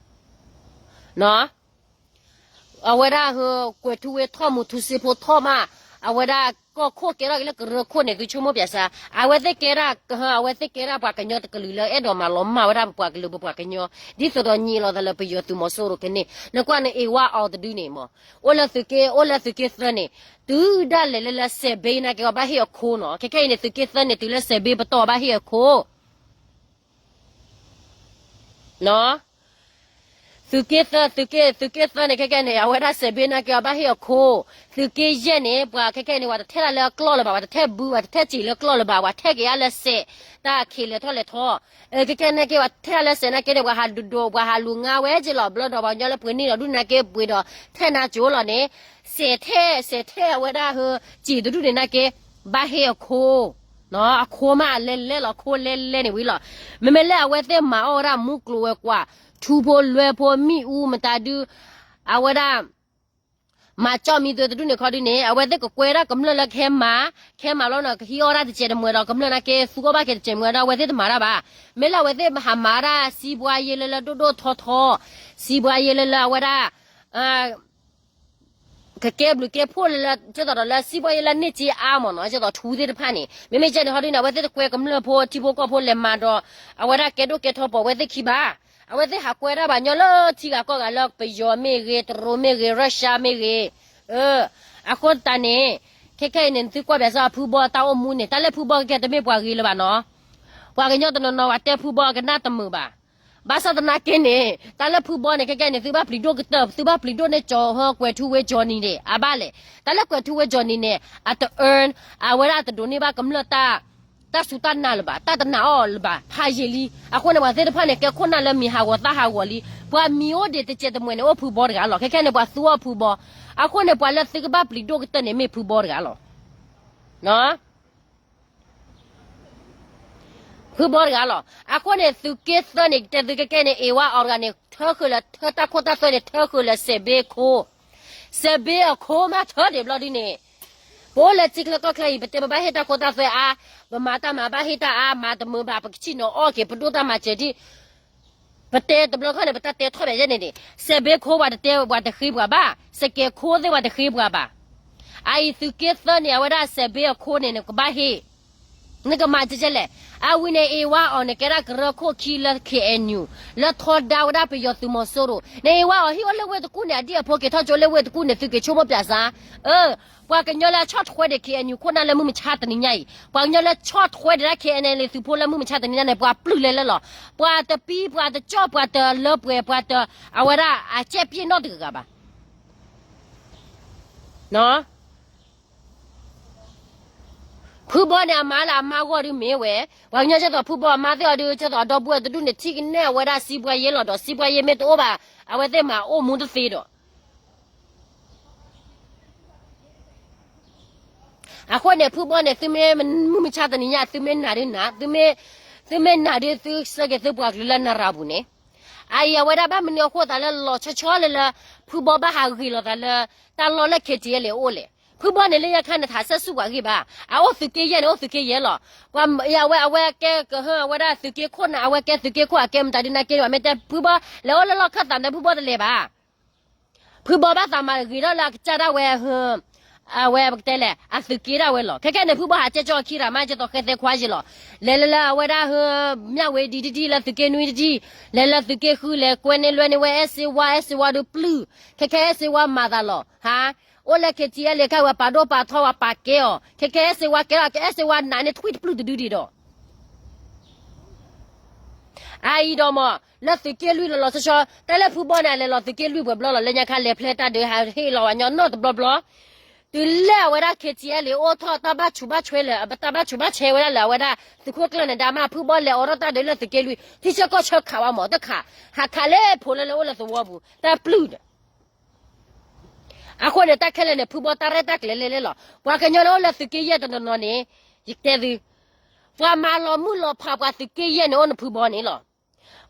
နီၤ အဝဲဒၣ်ဟ ကွဲၤထူဝ့ထီၣ်မူထူစ့ဖိထီၣ်မး အဝဲဒၣ်ကီၢ်ခိၣ်ကဲထီၣ်က့ၤလၢကရၢခိၣ်န့ၣ် သုဆိကမိၣ်ပၠးစၢ် အဝဲသ့ၣ်ကဲဒၣ် အဝဲသ့ၣ်ကဲဒၣ်ပှၤကညီတကလုာ်လၢအဲၣ်ဒိးမၤလီၤမၢ်ဝဲဒၣ်ပပှၤကလုာ်ပပှၤကညီ ဒ်သိးဒီးညံးလီၤသးလၢပယီၤသုးမီၤစိရိၤကန့ၢ် နကွၢ်န့ၣ် အ့ဝါအီၤတဒုန့ၣ်မး အိၣ်လၢသုးက့ အိၣ်လၢသုးက့သၢန့ၣ် တုၤဒၣ်လဲာ်လၢလၢစဲးဘ့နာ်က့အီၤဘၣ်ဟ့ၣ်အခိၣ်နီၤ ခဲခဲအံၤန့ၣ် သုးက့သၢန့ၣ် တုၤလၢစဲးဘ့ပတီၢ်အီၤဘၣ်ဟ့ၣ်အခိၣ် နီၤ သုးက့သၢ သုးက့ သုးက့သၢန့ၣ် ခဲကဲန့ၣ် အဝဲဒၣ်စဲးဘ့နာ်က့အီၤဘၣ်ဟ့ၣ်အခိၣ် သုးက့ယဲၢ်န့ၣ် ပှၤခဲကဲန့ၣ် ပှၤတထဲဒၣ်လၢအကျီၢ်လၢၤဘၣ် ပှၤတထဲဘု ပှၤတထဲစံာ်လၢကျီၢ်လၢၤဘၣ် ပှၤထဲက့ၤအါလၢစဲး တၢ်ခံးလဲၤထီၣ်လဲၤထီ ခဲကဲနာ်က့ ပှၤထဲဒၣ်လၢစဲးနာ်က့န့ၣ် ပှၤဟးဒိး ပှၤဟးလူၤငါဝဲက့ၤလီၤ ဘျီဒီးပှၤကညီလၢပှ့ၤန့ၢ်ဒီးဒူၣ်နာ်က့ ပှ့ၤဒီးထဲနါကၠိလီၤန့ၣ် စဲးထဲ စဲးထဲအဝဲဒၣ်ဟ စံာ်တဒူၣ်န့ၣ်နာ်က့ ဘၣ်ဟ့ၣ်အခိၣ် အခိၣ်မးအလဲလဲလီၤ အခိၣ်လဲလဲန့ၣ်ဝံၤလီၤ. မ့မ့ၢ်လၢအဝဲသ့ၣ်မၤအီၣ်ဝဲဒၣ်မူကျိၤဝဲၤကွာ် ထူဖိလွဲဖိမ့ၣ်အူမတၤဒု အဝဲဒၣ် မၤကၠီၣ်မံသွဲတဒူၣ်န့ၣ်ခီဒုန့ၣ် အဝဲသ့ၣ်ကကွဲဒၣ်ကမျၢၢ်လၢကဟဲမၤ ကဟဲမၤလီၤန့ၣ် ကဟံးအီၣ်ဒၣ်တစဲးတမှဲၤဒီးကမျၢၢ်နာ်က့ သူအီၣ်ဘၣ်က့ၤတစဲးတမှဲၤဒီး အဝဲသ့ၣ်တမၤတၢ်ဘၣ်. မ့ၢ်လၢအဝဲသ့ၣ်ဟးမၤဒၣ် စံးဘှါယ့လၢလၢဒိၣ်ဒိၣ်ထီထီ စံးဘှါယ့လၢလၢအဝဲဒၣ် ကကဲဘျုးကဲဖှိၣ်လၢ ကဲသိးဒီးလၢစံးဘှါယ့လၢန့ၢ်စ့အါမ့ၢ်နီၤ ကဲသိးထူသ့ၣ်တဖၣ်န့ၣ် မ့မ့ၢ်ကဲန့ၣ်ဟီဒုန့ၣ် အဝဲသ့ၣ်တကွဲကမျၢၢ်ဖိထံဖိကီၢ်ဖိလဲၤမၤဒီး အဝဲဒၣ်ကဲဒိၣ်ကဲထီပှၤဝဲသ့ၣ်ခံဘၣ်. အဝဲသ့ၣ်ဟးကွဲဒၣ်ပှၤကညီလၢထံဂၤကီၢ်ဂၤလၢပယီၤမ့ၢ်ဂ့ၤ တရူးမ့ၢ်ဂ့ၤ ရၢၡါမ့ၢ်ဂ့ၤ အဃိသတးန့ၣ် ခဲခဲအံၤန့ၣ် သုကွၢ်ပၠးစၢ်ဖုဘီတၢ်အိၣ်မူန့ၣ် တၢ်လၢဖုဘီကဲတမ့ၢ်ပှၤဂ့ၤလၢၤဘၣ်နီၤ ပှၤကညီတနီၤနီၤ ပှၤတဲဖုဘီကနၣ်တမုာ်ဘၣ်. ဘၣ်ဆၣ်သနာ်က့န့ၣ် တၢ်လၢဖုဘီန့ၣ် ခဲကဲန့ၣ် သုဘၣ်ပျံၤဒိၣ်ကတၢၢ် သုဘၣ်ပျံၤဒိၣ်န့ၢ်ကၠီၤဟၢကွဲၤထူဝ့ကၠီၤနံၤန့ၣ် အဘၣ်လဲၣ်. တၢ်လၢကွဲၤထူဝ့ကၠီၤနံၤန့ၣ် အတ earn အဝဲဒၣ်တဒိးန့ၢ်ဘၣ်ကမျၢၢ်တၢ် တၢ်စူၢ်တၢ်နာ်လၢၤဘၣ် တၢ်တနာ်အီၤလၢၤဘၣ် ဖးယံာ်လံ. အဃိန့ၣ် ပှၤသ့ၣ်တဖၣ်န့ၣ် ကဲခိၣ်နၢ်လၢမံၤဟးဂီၤသၣ်ဟးဂီၤလံ. ပှၤမံၤအိၣ်ဒံးတစဲးတမှဲၤန့ၣ် အိၣ်ဖုဘီတဂၤလီၤ. ခဲခဲန့ၣ် ပှၤသူအီၣ်ဖုဘီ. အဃိန့ၣ် ပှၤလၢသုကဘၣ်ပျံၤဒိၣ်ကတၢၢ်န့ၣ် မ့ၢ်ဖုဘီတဂၤလီၤ. ဖုဘီတဂၤလီၤ. အဃိန့ၣ် သုးက့သၢန့ၣ် တဲသုခဲကဲန့ၣ် အ့ဝါအီၤတဂၤန့ၣ် ထၢဃုာ်လၢ ထၢတၢ်ခိၣ်တၢ်သွဲန့ၣ် ထၢဃုာ်လၢစဲးဘ့အခိၣ်, စဲးဘ့အခိၣ်မးထၢဒံးဘျီဒုန့ၣ်, ပအိၣ်လၢထံချၢကီၢ်ချၢအံၤ ပတဲပဘၣ်ဟ့ၣ်တၢ်ခိၣ်တၢ်သွဲအါ, ပမၤတၢ်မၤဘၣ်ဟ့ၣ်တၢ်အါ, မၤတမုာ်ဘၣ် ပကစံၣ်နီၤအီၣ်က့ၤ ပဒိၣ်တၢ်မၤစၢၤဒံး ပတဲတဘျီခီန့ၣ် ပတၢ်တဲထီၣ်ဘၣ်ယဲန့ၣ်န့ၣ်, စဲးဘ့ခိၣ်ပှၤတတဲပှၤတဃ့ပှၤဘၣ်, စကဲးခိၣ်သ့ၣ်ပှၤတဃ့ပှၤဘၣ်. အအံၤသုးက့သၢန့ၣ် အဝဲဒၣ်စဲးဘ့အခိၣ်န့ၣ် နကဘၣ်ဟ့ၣ်, နကမၤကဲကဲလဲၣ်. အဝံၤန့ၣ် အ့ၣ်ဝါအီၤန့ၣ် ကဲဒၣ်ကရၢခိၣ်ခံလၢ K N U လၢထီဒါဝဲဒၣ်ပယီၤသုးမီၤစိရိၤန့ၣ် အ့ၣ်ဝါအီၤဟံၣ်အိၣ်လၢဝ့ၢ်တကူၣ်န့ၣ် အဒံၣ်အဖိက့ၤထီၣ်ကၠိလၢဝ့ၢ်တကူၣ်န့ၣ် သုးက့ၤဆိကမိၣ်ပၠးစါ. အၢ ပှၤကညီလၢအဆီၣ်ထွဲဒံး K N U ခိၣ်နၢ်လၢမုၢ်မဆါတနံၤညါအံၤ ပှၤကညီလၢဆီၣ်ထွဲဒံးဒၣ် K N L A သုးဖိလၢမုၢ်မဆါတနံၤညါန့ၣ် ပှၤပျုၢ်လဲၤလၢလီၤ. ပှၤတပံ ပှၤတကၠီၣ် ပှၤတလၢပှဲၤ ပှၤတ အဝဲဒၣ်အကဲၣ်ပျ့ၤနီတဂၤဂၤဘၣ်. ဖုဘီန့ၣ် အမါလၢအမါဂီၢ်ဒုးမ့ၢ်ဝဲ, ပှၤကညီကဲသိးဖုဘီအမါသ့ၣ်အီၤဒုး ကဲသိးအဒီပုၢ်ဝဲၢ်တဒူၣ်န့ၣ် ထံၣ်ကနဲၣ်အဝဲဒၣ်စံးပှၤယဲလီၤဒီး စံးပှၤယဲမ့ၢ်တအိၣ်ဘၣ် အဝဲသ့ၣ်မၤအိၣ်မူတသ့ဒီး အဃိန့ၣ် ဖုဘီန့ၣ် သုမ့ၢ်မုၢ်မဆါတနံၤညါ သုမ့ၢ်နာ်ဒုးနာ်, သုမ့ၢ်နာ်ဒုး သုဆၢက့ၤသုပှၤကလုာ်လၢနရၤပူၤန့ၣ်. အအံၤ အဝဲဒၣ်ဘၣ်မနုၤအဃိသးလၢလီၤဆီဆီလၢလၢ ဖုဘီဘၣ်ဟးဂ့ၤလီၤသးလၢ တၢ်လီၢ်လၢ K T L A အိၣ်လဲၣ်. ဖုဘီန့ၣ်လၢညါခါန့ၣ် ထးစဲဆူၣ်ပှၤဂ့ၢ်ဘၣ်, အအိၣ်သုးက့ယဲၢ်န့ၣ် အိၣ်သုးက့ယဲၢ်လီၤ. ပှၤအဝဲ အဝဲကဲကဟၢ အဝဲဒၣ်သုးက့ခိၣ်နၢ် အဝဲကဲသုးက့ခိၣ်အကဲမတၤဒုးနာ်က့န့ၣ် မ့ၢ်တဲဖုဘီ လဲၤအိၣ်လၢလီၢ်ခၢၣ်သးန့ၣ် ဖုဘီတလဲၤဘၣ်. ဖုဘီဘၣ်သးမၤဂ့ၤထီၣ်လၢအကစၢ်ဒၣ်ဝဲ အဝဲပကတဲလဲၣ် အသုးက့ဒၣ်ဝဲလီၤ. ခဲခဲန့ၣ် ဖုဘီဟးကဲကၠီအခံရၤမး ကဲသိးဃဲသဲခွါယဲလီၤ. လဲၤလၢလၢအဝဲဒၣ်ဟၢ မၠၣ်ဝ့ၤဒံးတဒံး လၢသုးက့နွံတဒံး, လဲၤလၢသုးက့ဃု လဲၤကွဲန့ၢ်လွဲန့ၢ်ဝဲ အဲၣ်စ့ဝါ အဲၣ်စ့ဝါဒုးပျုၢ်, ခဲခဲအဲၣ်စ့ဝါမၤသးလီၤ. ဟါ, အိၣ်လၢ K T L A ခါဝဲပာ်ဒိၣ်ပာ်ထီဝဲပာ်ကဲအီၤ, ခဲခဲအဲၣ်စ့ဝါကဲလီၤ ကအဲၣ်စ့ဝါနာ်န့ၢ်ထွံၣ်တပျုၢ်တဒုဒံးဒီး အအံၤဒီးမ့ၢ် လၢသုးက့လွံၢ်လီၤလီၤဆီဆီ တၢ်လၢဖုဘီန့ၣ် အလဲၤလီၤသုးက့လွံၢ်ပှဲၤဘျီလီၤ လၢညါခါလဲၤဖျဲတၢ်ဒုး ဟးဟ့ၣ်လီၤဝဲညီနီၢ်တဘျီဘျီ, တုၤလၢအဝဲဒၣ် K T L A အိၣ်ထီၣ်တၢ်ဘၣ်ဆူးဘၣ်ဆဲးလၢ တၢ်ဘၣ်ဆူးဘၣ်ဆဲးဝဲဒၣ်လၢအဝဲဒၣ် သုးခိၣ်ကျၢၢ်န့ၣ် ဒါမး ဖုဘီလဲၤအိးထီၣ်တၢ်ဒုးလၢသုးက့လွံၢ် ထံဆၢကီၢ်ဆၢခးဝဲမ့ၢ် တခး, ဟးခးလၢဖိလၢလၢအိၣ်လၢသဝီပူၤ တၢ်ပျုၢ်ဒီး အဃိန့ၣ် တၢ်ခဲလၢာ်န့ၣ် ဖုဘီတၢ်ရဲၣ်တၢ်ကျဲၤလဲၤလဲၤလီၤ. ပှၤကညီလၢအိၣ်လၢသုးက့ယဲၢ်တနီၤနီၤန့ၣ် ယတဲသု, ပှၤမၤလီၤမုၢ်လီၤဖးပှၤသုးက့ယဲၢ်န့ၣ် အိၣ်နဖုဘီန့ၣ်လီၤ.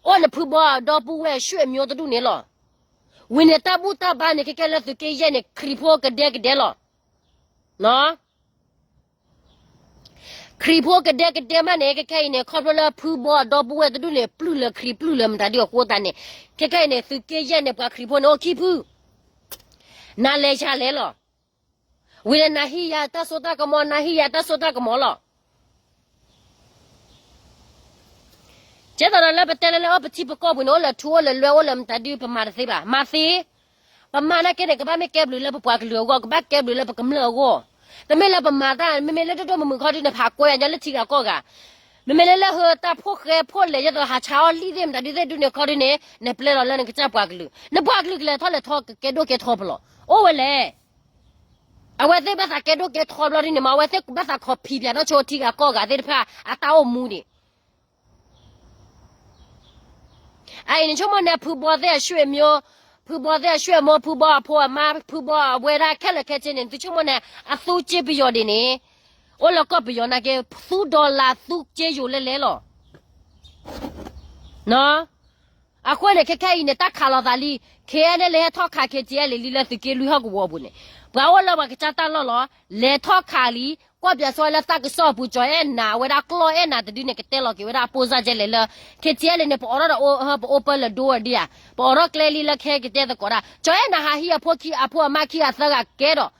အိၣ်နဖုဘီအဒီပုၢ်ဝဲၢ် ဆွေမျိုး တဒူၣ်န့ၣ်လီၤ. ဝံၤန့ၣ်တၢ်ဘူၣ်တၢ်ဘါန့ၣ် ခဲကဲလၢသုးက့ယဲၢ်န့ၣ် ခရံာ်ဖိကဒဲကဒဲလီၤ. ခရံာ်ဖိကဒဲကဒဲမးန့ၣ် ခဲခဲအံၤန့ၣ် ခီဖျိလၢဖုဘီအဒီပုၢ်ဝဲၢ်တဒူၣ်န့ၣ် ပျုၢ်လၢခရံာ်ပျုၢ်လၢမတၤဒုအဃိသတးန့ၣ် ခဲခဲအံၤန့ၣ် သုးက့ယဲၢ်န့ၣ် ပှၤခရံာ်ဖိန့ၣ်အိၣ်ခံဖု နၤလဲၤယၤလဲၤလီၤ. ဝံၤန့ၣ် နၤဟံးယၤတၢ်စိတၢ်ကမီၤ နၤဟံးယၤတၢ်စိတၢ်ကမီၤလီၤ. ကဲသိးဒီးလၢပတဲလၢလၢအိၣ်ပထံပကီၢ်ပူၤန့ၣ် အိၣ်လၢထူအိၣ်လၢလွဲၢ်အိၣ်လၢမတၤဒု ပမၤတသ့ဘၣ် မၤသ့. ပမၤနာ်က့န့ၣ် ကဘၣ်မ့ၢ်ကဲဘျုးလၢပပှၤကလုာ်အဂီၢ် ကဘၣ်ကဲဘျုးလၢပကမျၢၢ်အဂီၢ်. တမ့ၢ်လၢပမၤတၢ် မ့မ့ၢ်လၢဒိၣ်ဒိၣ်မုၢ်မုၢ်ခီဒုန့ၣ် ဖးကွဲယၤညီလၢထံဂၤကီၢ်ဂၤ မ့မ့ၢ်လၢလၢဟၢတၢ်ဖိၣ်ဃဲဖိၣ်လဲၣ် ယသိးဟးဆါအီၣ်လံၣ်သ့ၣ်မတၤဒုသ့ၣ်ဒုန့ၣ်ခီဒုန့ၣ် နပျဲလီၤလၢနကစၢ်ပှၤကလုာ် နပှၤကလုာ်ကလဲၤထီၣ်လဲၤထီကကဲဒိၣ်ကဲထီဖဲလဲၣ် အိၣ်ဝဲလဲၣ်. အဝဲသ့ၣ်ဘၣ်သးကဲဒိၣ်ကဲထီဘျီဒုန့ၣ် မ့ၢ်အဝဲသ့ၣ်ဘၣ်သးခီဖံးပၠးနီၢ်ဆိထံဂၤကီၢ်ဂၤသ့ၣ်တဖၣ် အတၢ်အိၣ်မူဒံး အအံၤန့ၣ်ဆိကမိၣ်န့ၣ် ဖုဘီသ့ၣ်အဆွေမျိုး, ဖုဘီသ့ၣ်အဆွေမျိုး, ဖုဘီအဖိအမါ, ဖုဘီအဝဲဒၣ်ခဲလၢာ်ခဲဆ့န့ၣ် သုဆိကမိၣ်န့ၣ် အသူစ့ပယီၤဒံးန့ၣ် အိၣ်လၢကီၢ်ပယီၤနာ်က့ သူဒီလါသူစ့ယိာ်လဲလဲလီၤ. အဃိန့ၣ် ခဲခဲအံၤန့ၣ် တၢ်ခးလိာ်သးလံ, ခဲအံၤန့ၣ် လဲၤဟဲထီၣ်ခး KTLA လံလၢသုးက့လွံၢ်ဟီၣ်ကဝီၤပူၤန့ၣ် ပှၤအိၣ်လၢပှၤကစၢ်တၢ်လီၢ်လီၤ. လဲၤထီၣ်ခးလံ, ကွၢ်ပၠးစီလၢသးကစီၣ်အပူၤ ကၠီၤအဲၣ်နၤ အဝဲဒၣ်ကျီၢ်အဲၣ်နၤတဒုန့ၣ် ကတဲလီၤက့ၤဝဲဒၣ်အပိၢ်စၢ်ကဲလဲၣ်လၢ KTLA န့ၣ် ပအိးထီၣ်ဒီး ပအိးပၢလၢဒိဝဲဒၣ်ဧါ, ပအိးထီၣ်ကျဲလံလၢခဲကတဲသကိးဒၣ် ကၠီၤအဲၣ်နၤဟးဟံးအဖိခံ အဖိအမါခံဂၤသၢဂၤကဲဒီး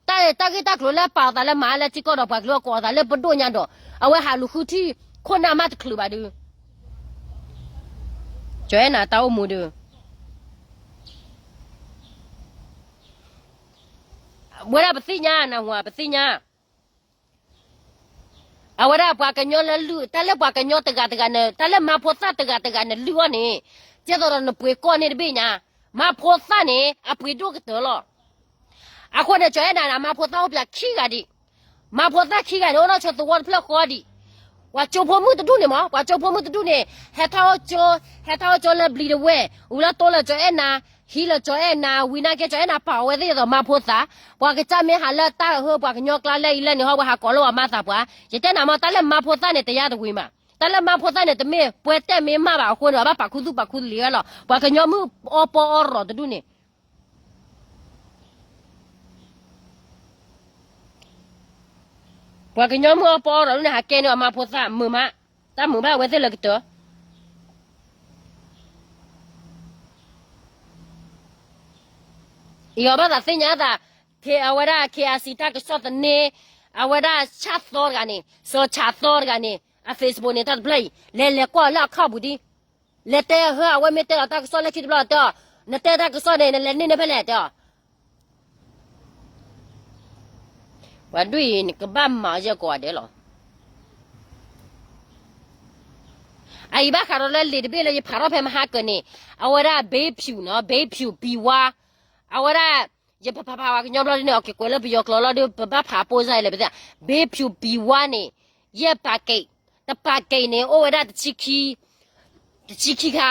တၢ်ဂ့ၢ်တၢ်ကျိၤလၢပာ်အသးလၢမၤလၢထံကီၢ်ဒီးပှၤကလုာ်အကိးအသးလၢပဒိၣ်ညါဒီး အဝဲဟးလူၤဃုထံၣ်ခိၣ်နၢ်မးတချုးဘၣ်ဒုး ကၠီၤအဲၣ်နၤတၢ်အိၣ်မူဒုး ဝဲဒၣ်ပသ့ၣ်ညါ နၢ်ဟူဧါ ပသ့ၣ်ညါ အဝဲဒၣ်ပှၤကညီလၢလုၢ် တၢ်လၢပှၤကညီတဂၤတဂၤန့ၣ် တၢ်လၢမါဖိသၣ်တဂၤတဂၤန့ၣ်လုၢ်အီၤန့ၣ် ကဲသိးဒီးနပှ့ၤကီၢ်န့ၣ်တဘ့ၣ်ညါ မါဖိသၣ်န့ၣ် အပှ့ၤဒိၣ်ကတၢၢ်လီၤ. အဃိန့ၣ် ကၠီၤအဲၣ်နၤန့ၣ် မါဖိသၣ်အိၣ်ပၠးခံဂၤဒံး မါဖိသၣ်ခံဂၤန့ၣ် အိၣ်နီၢ်ဆိသဝီတဖျၢၣ်ဃီဒံး ပှၤကၠိဖိမုၣ်တဒူၣ်န့ၣ်မး ပှၤကၠိဖိမုၣ်တဒူၣ်န့ၣ် ဟဲထီၣ်အိၣ်ကၠိ ဟဲထီၣ်အိၣ်ကၠိလၢဘျံးတဝဲၢ် ဝံၤလၢတိလၢကၠီၤအဲၣ်နၤ ဟံးလၢကၠီၤအဲၣ်နၤ ဝံၤနာ်က့ ကၠီၤအဲၣ်နၤပာ်အဝဲသ့ၣ်ဒ်သိးမါဖိသၣ် ပှၤကစၢ်မ့ၢ်ဟးလၢတၢ်ဟၢပှၤကညီကျါလၢအံၤလၢန့ၣ်ဟီ ပှၤဟးကိးလၢပှၤမါသးပှၢ် ယတဲနၤမး တၢ်လၢမါဖိသၣ်န့ၣ် တယါတဝံၤမး တၢ်လၢမါဖိသၣ်န့ၣ် တမ့ၢ်ပှဲၤတဲာ်မ့ၢ်မးဘၣ်အဃိန့ၣ် အဘၣ်ပာ်ခူသူၣ်ပာ်ခူလံဝဲလီၤ ပှၤကညီမုၣ်အီပီအီရီၤတဒူၣ်န့ၣ် ပှၤကညီမုၣ်အီပီအီရီၤန့ၣ် ဟးကဲန့ၢ်အမါဖိသၣ်မုာ်မး တၢ်မုာ်ဘၣ်အဝဲသ့ၣ်လၢကတၢၢ် ယဘၣ်သးသ့ၣ်ညါသး အဝဲဒၣ် K I C တၢ်ကစီၣ်သန့ အဝဲဒၣ်ဆၣ်သီတဂၤန့ၣ် စီၤဆၣ်သီတဂၤန့ၣ် အ Facebook န့ၣ် တၢ်တဖျၢၣ်အံၤ လဲၤလဲၤကွၢ်လၢအခီၣ်ပူၤဒံး, လဲၤတဲဟၢအဝဲမ့ၢ်တဲလီၤတၢ်ကစီၣ်လၢခံတဘျီတဲအီၤ, နတဲတၢ်ကစီၣ်န့ၣ် နလဲၤန့ၢ်န့ၣ်ဖဲလဲၣ်တဲအီၤ, ပှၤဒ်အံၤနကဘၣ်မၤယဲၢ်ကိးဂၤဒဲးလီၤ. အအံၤဘၣ်ဃးဒီးလၢလံာ်တဘ့ၣ်လၢယဖးထီၣ်ဖဲမဟါကၢၤန့ၣ် အဝဲဒၣ် ဘ့ဖၠူၣ်နီၤ ဘ့ဖၠူၣ် ပံၤဝါ, အဝဲဒၣ် ယပဖးဖးဝဲကညီဘျီဒ်န့ၣ် အက့ၤကွဲးလၢပယီၤကျိာ်လီၤဒီး ပဘၣ်ဖးအပိၢ်စၢ်အံၤလၢပသ့ၣ်, ဘ့ဖၠူၣ် ပံၤဝါန့ၣ် ယဲၢ်ပာ်က့ၣ်, တပာ်က့ၣ်န့ၣ် အိၣ်ဝဲဒၣ်တဆံခံ, တဆံခံခါ,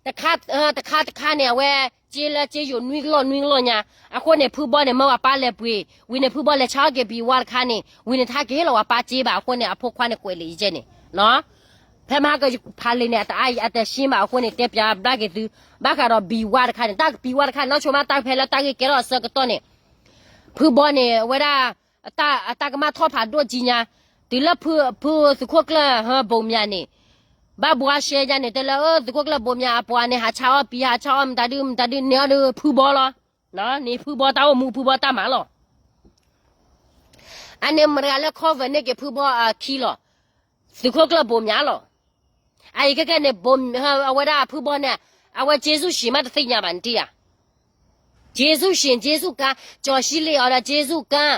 တခါ, တခါတခါန့ၣ် အဝဲ စ့လၢစ့ယိာ်နွံကလီၢ်နွံကလီၢ်ညါ, အဃိန့ၣ် ဖုဘီန့ၣ် မၢဝဲပၢ်လဲၤပှ့ၤ, ဝံၤန့ၣ် ဖုဘီလဲၤဆါအီၣ်က့ၤပံၤဝါတခါန့ၣ် ဝံၤန့ၣ် တဟဲက့ၤဟ့ၣ်လီၤဝဲပၢ်စ့ဘၣ်အဃိန့ၣ် အဖိခွါန့ၣ်ကွဲးလံာ်ယဲၢ်န့ၣ် ဖဲမဟါကဖးလံာ်န့ၣ် အတအါအံၤအတရှ့ဘၣ်အဃိန့ၣ် တဲပၠးဘျါက့ၤသု, ဘၣ်ဃးဒီးပံၤဝါတခါန့ၣ် တၢ်ပံၤဝါတခါန့ၣ် နီၢ်ဆိမးတၢ်ဖဲလၢတၢ်ဂ့ၢ်ကဲထီၣ်အဆၢကတီၢ်န့ၣ်, ဖုဘီန့ၣ် အဝဲဒၣ် အတၢ်ကမၣ်ထီၣ်ဖးဒိၣ်ကံညါ, တုၤလၢဖုသုးခိၣ်ကျၢၢ်ဟၢဘိးမၠးန့ၣ်, ဘၣ်ဘှါရှဲညါန့ၣ် တဲလၢသုးခိၣ်ကျၢၢ်ဘိးမၠးအပှၤန့ၣ် ဟးဆါအီၣ်ပံၤ ဟးဆါအီၣ်မတၤဒုမတၤဒုန့ၢ်အီၤဒီးဖုဘီလီၤ, န့ၣ်ဖုဘီတၢ်အိၣ်မူဖုဘီတၢ်မၤလီၤ. အန့ၣ်မတၤတဂၤလၢ cover န့ၢ်က့ၤဖုဘီအခံလီၤ, သုးခိၣ်ကျၢၢ်ဘိးမၠးလီၤ. အအံၤခဲကဲန့ၣ် အဝဲဒၣ်ဖုဘီန့ၣ် အဝဲကျေးဇူးရှင်မးတသ့ၣ်ညါဘၣ်န့ၣ်တံၢ်ဧါ, ကျေးဇူးရှင် ကျေးဇူးကန်း, ကၠီၤစံလ့အီၤဒီး ကျေးဇူးကန်း,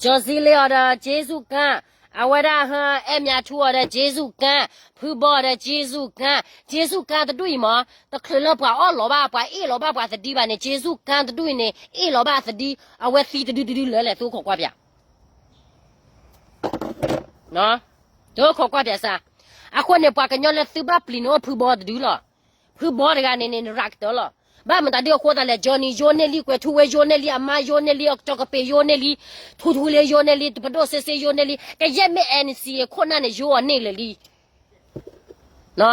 ကၠီၤစံလ့အီၤဒီး ကျေးဇူးကန်း, အဝဲဒၣ်ဟၢအဲၣ်မၠးထူအီၤဒီး ကျေးဇူးကန်း, ဖုဘီအီၤဒီး ကျေးဇူးကန်း, ကျေးဇူးကန်းတဒူၣ်အံၤမး တချုးလၢပှၤအီၣ်လီၤဘၣ် ပှၤအ့ၣ်လီၤဘၣ်ပှၤသဒံဘၣ်န့ၣ် ကျေးဇူးကန်းတဒူၣ်အံၤန့ၣ် အ့ၣ်လီၤဘၣ်သဒံ, အဝဲသံတဒုတဒုလၢလဲၣ် သုခိးကွၢ်ပၠး သုခိးကွၢ်ပၠးစၢ်, အဃိန့ၣ် ပှၤကညီလၢသုဘၣ်ပျံၤန့ၣ်အိၣ်ဖုဘီတဒုလီၤ, ဖုဘီတဂၤန့ၣ်န့ၣ် နရးကတၢၢ်လီၤ, ဘၣ်မတၤဒုအဃိသတးလဲၣ် Johnny ယိန့ၢ်လံ ကွဲးထူဝဲယိန့ၢ်လံ အမါယိန့ၢ်လံ ကၠီၤကပ့းယိန့ၢ်လံ, ထူထူလ့ယိန့ၢ်လံ တပဒိၣ်စ့စ့ယိန့ၢ်လံ ကယဲၢ်မ့ၢ် NCA ခိၣ်နၢ်န့ၣ် ယိအီၤန့ၢ်လၢာ်လံ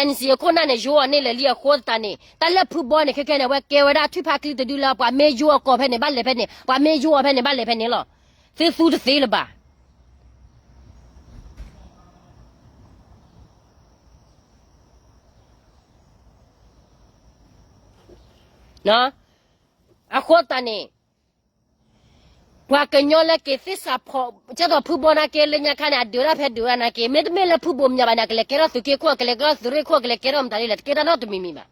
NCA ခိၣ်နၢ်န့ၣ် ယိအီၤန့ၢ်လၢာ်လံအဃိသတးန့ၣ် တၢ်လၢဖုဘီန့ၣ် ခဲကဲန့ၣ် အဝဲကဲဝဲဒၣ်ထွံၣ်ဖးကျံတဒုလၢ ပှၤမ့ၢ်ယိအီၤကိးဖဲန့ၣ် ဘၣ်လဲၤဖဲန့ၣ် ပှၤမ့ၢ်ယိအီၤဖဲန့ၣ် ဘၣ်လဲၤဖဲန့ၣ်လီၤ, သုသူတသ့လၢၤဘၣ် အဃိသတးန့ၣ် ပှၤကညီလၢက့ၤသ့ၣ်စးဖီ, ကဲသိးဖုဘီနာ်က့လၢညါခါန့ၣ် အဒုးတၢ်ဖဲဒုးတၢ်နာ်က့ မ့တမ့ၢ်လၢဖုဘိးမၠးဘၣ်န့ၣ် အကလဲၤကဲထီၣ်သုးက့ခိၣ် အကလဲၤကဲထီၣ်သုးရ့ၣ်ခိၣ် အကလဲၤကဲထီၣ်မတၤဒ်လဲၣ် တကဲတၢ်နီတမံၤမံၤဘၣ်.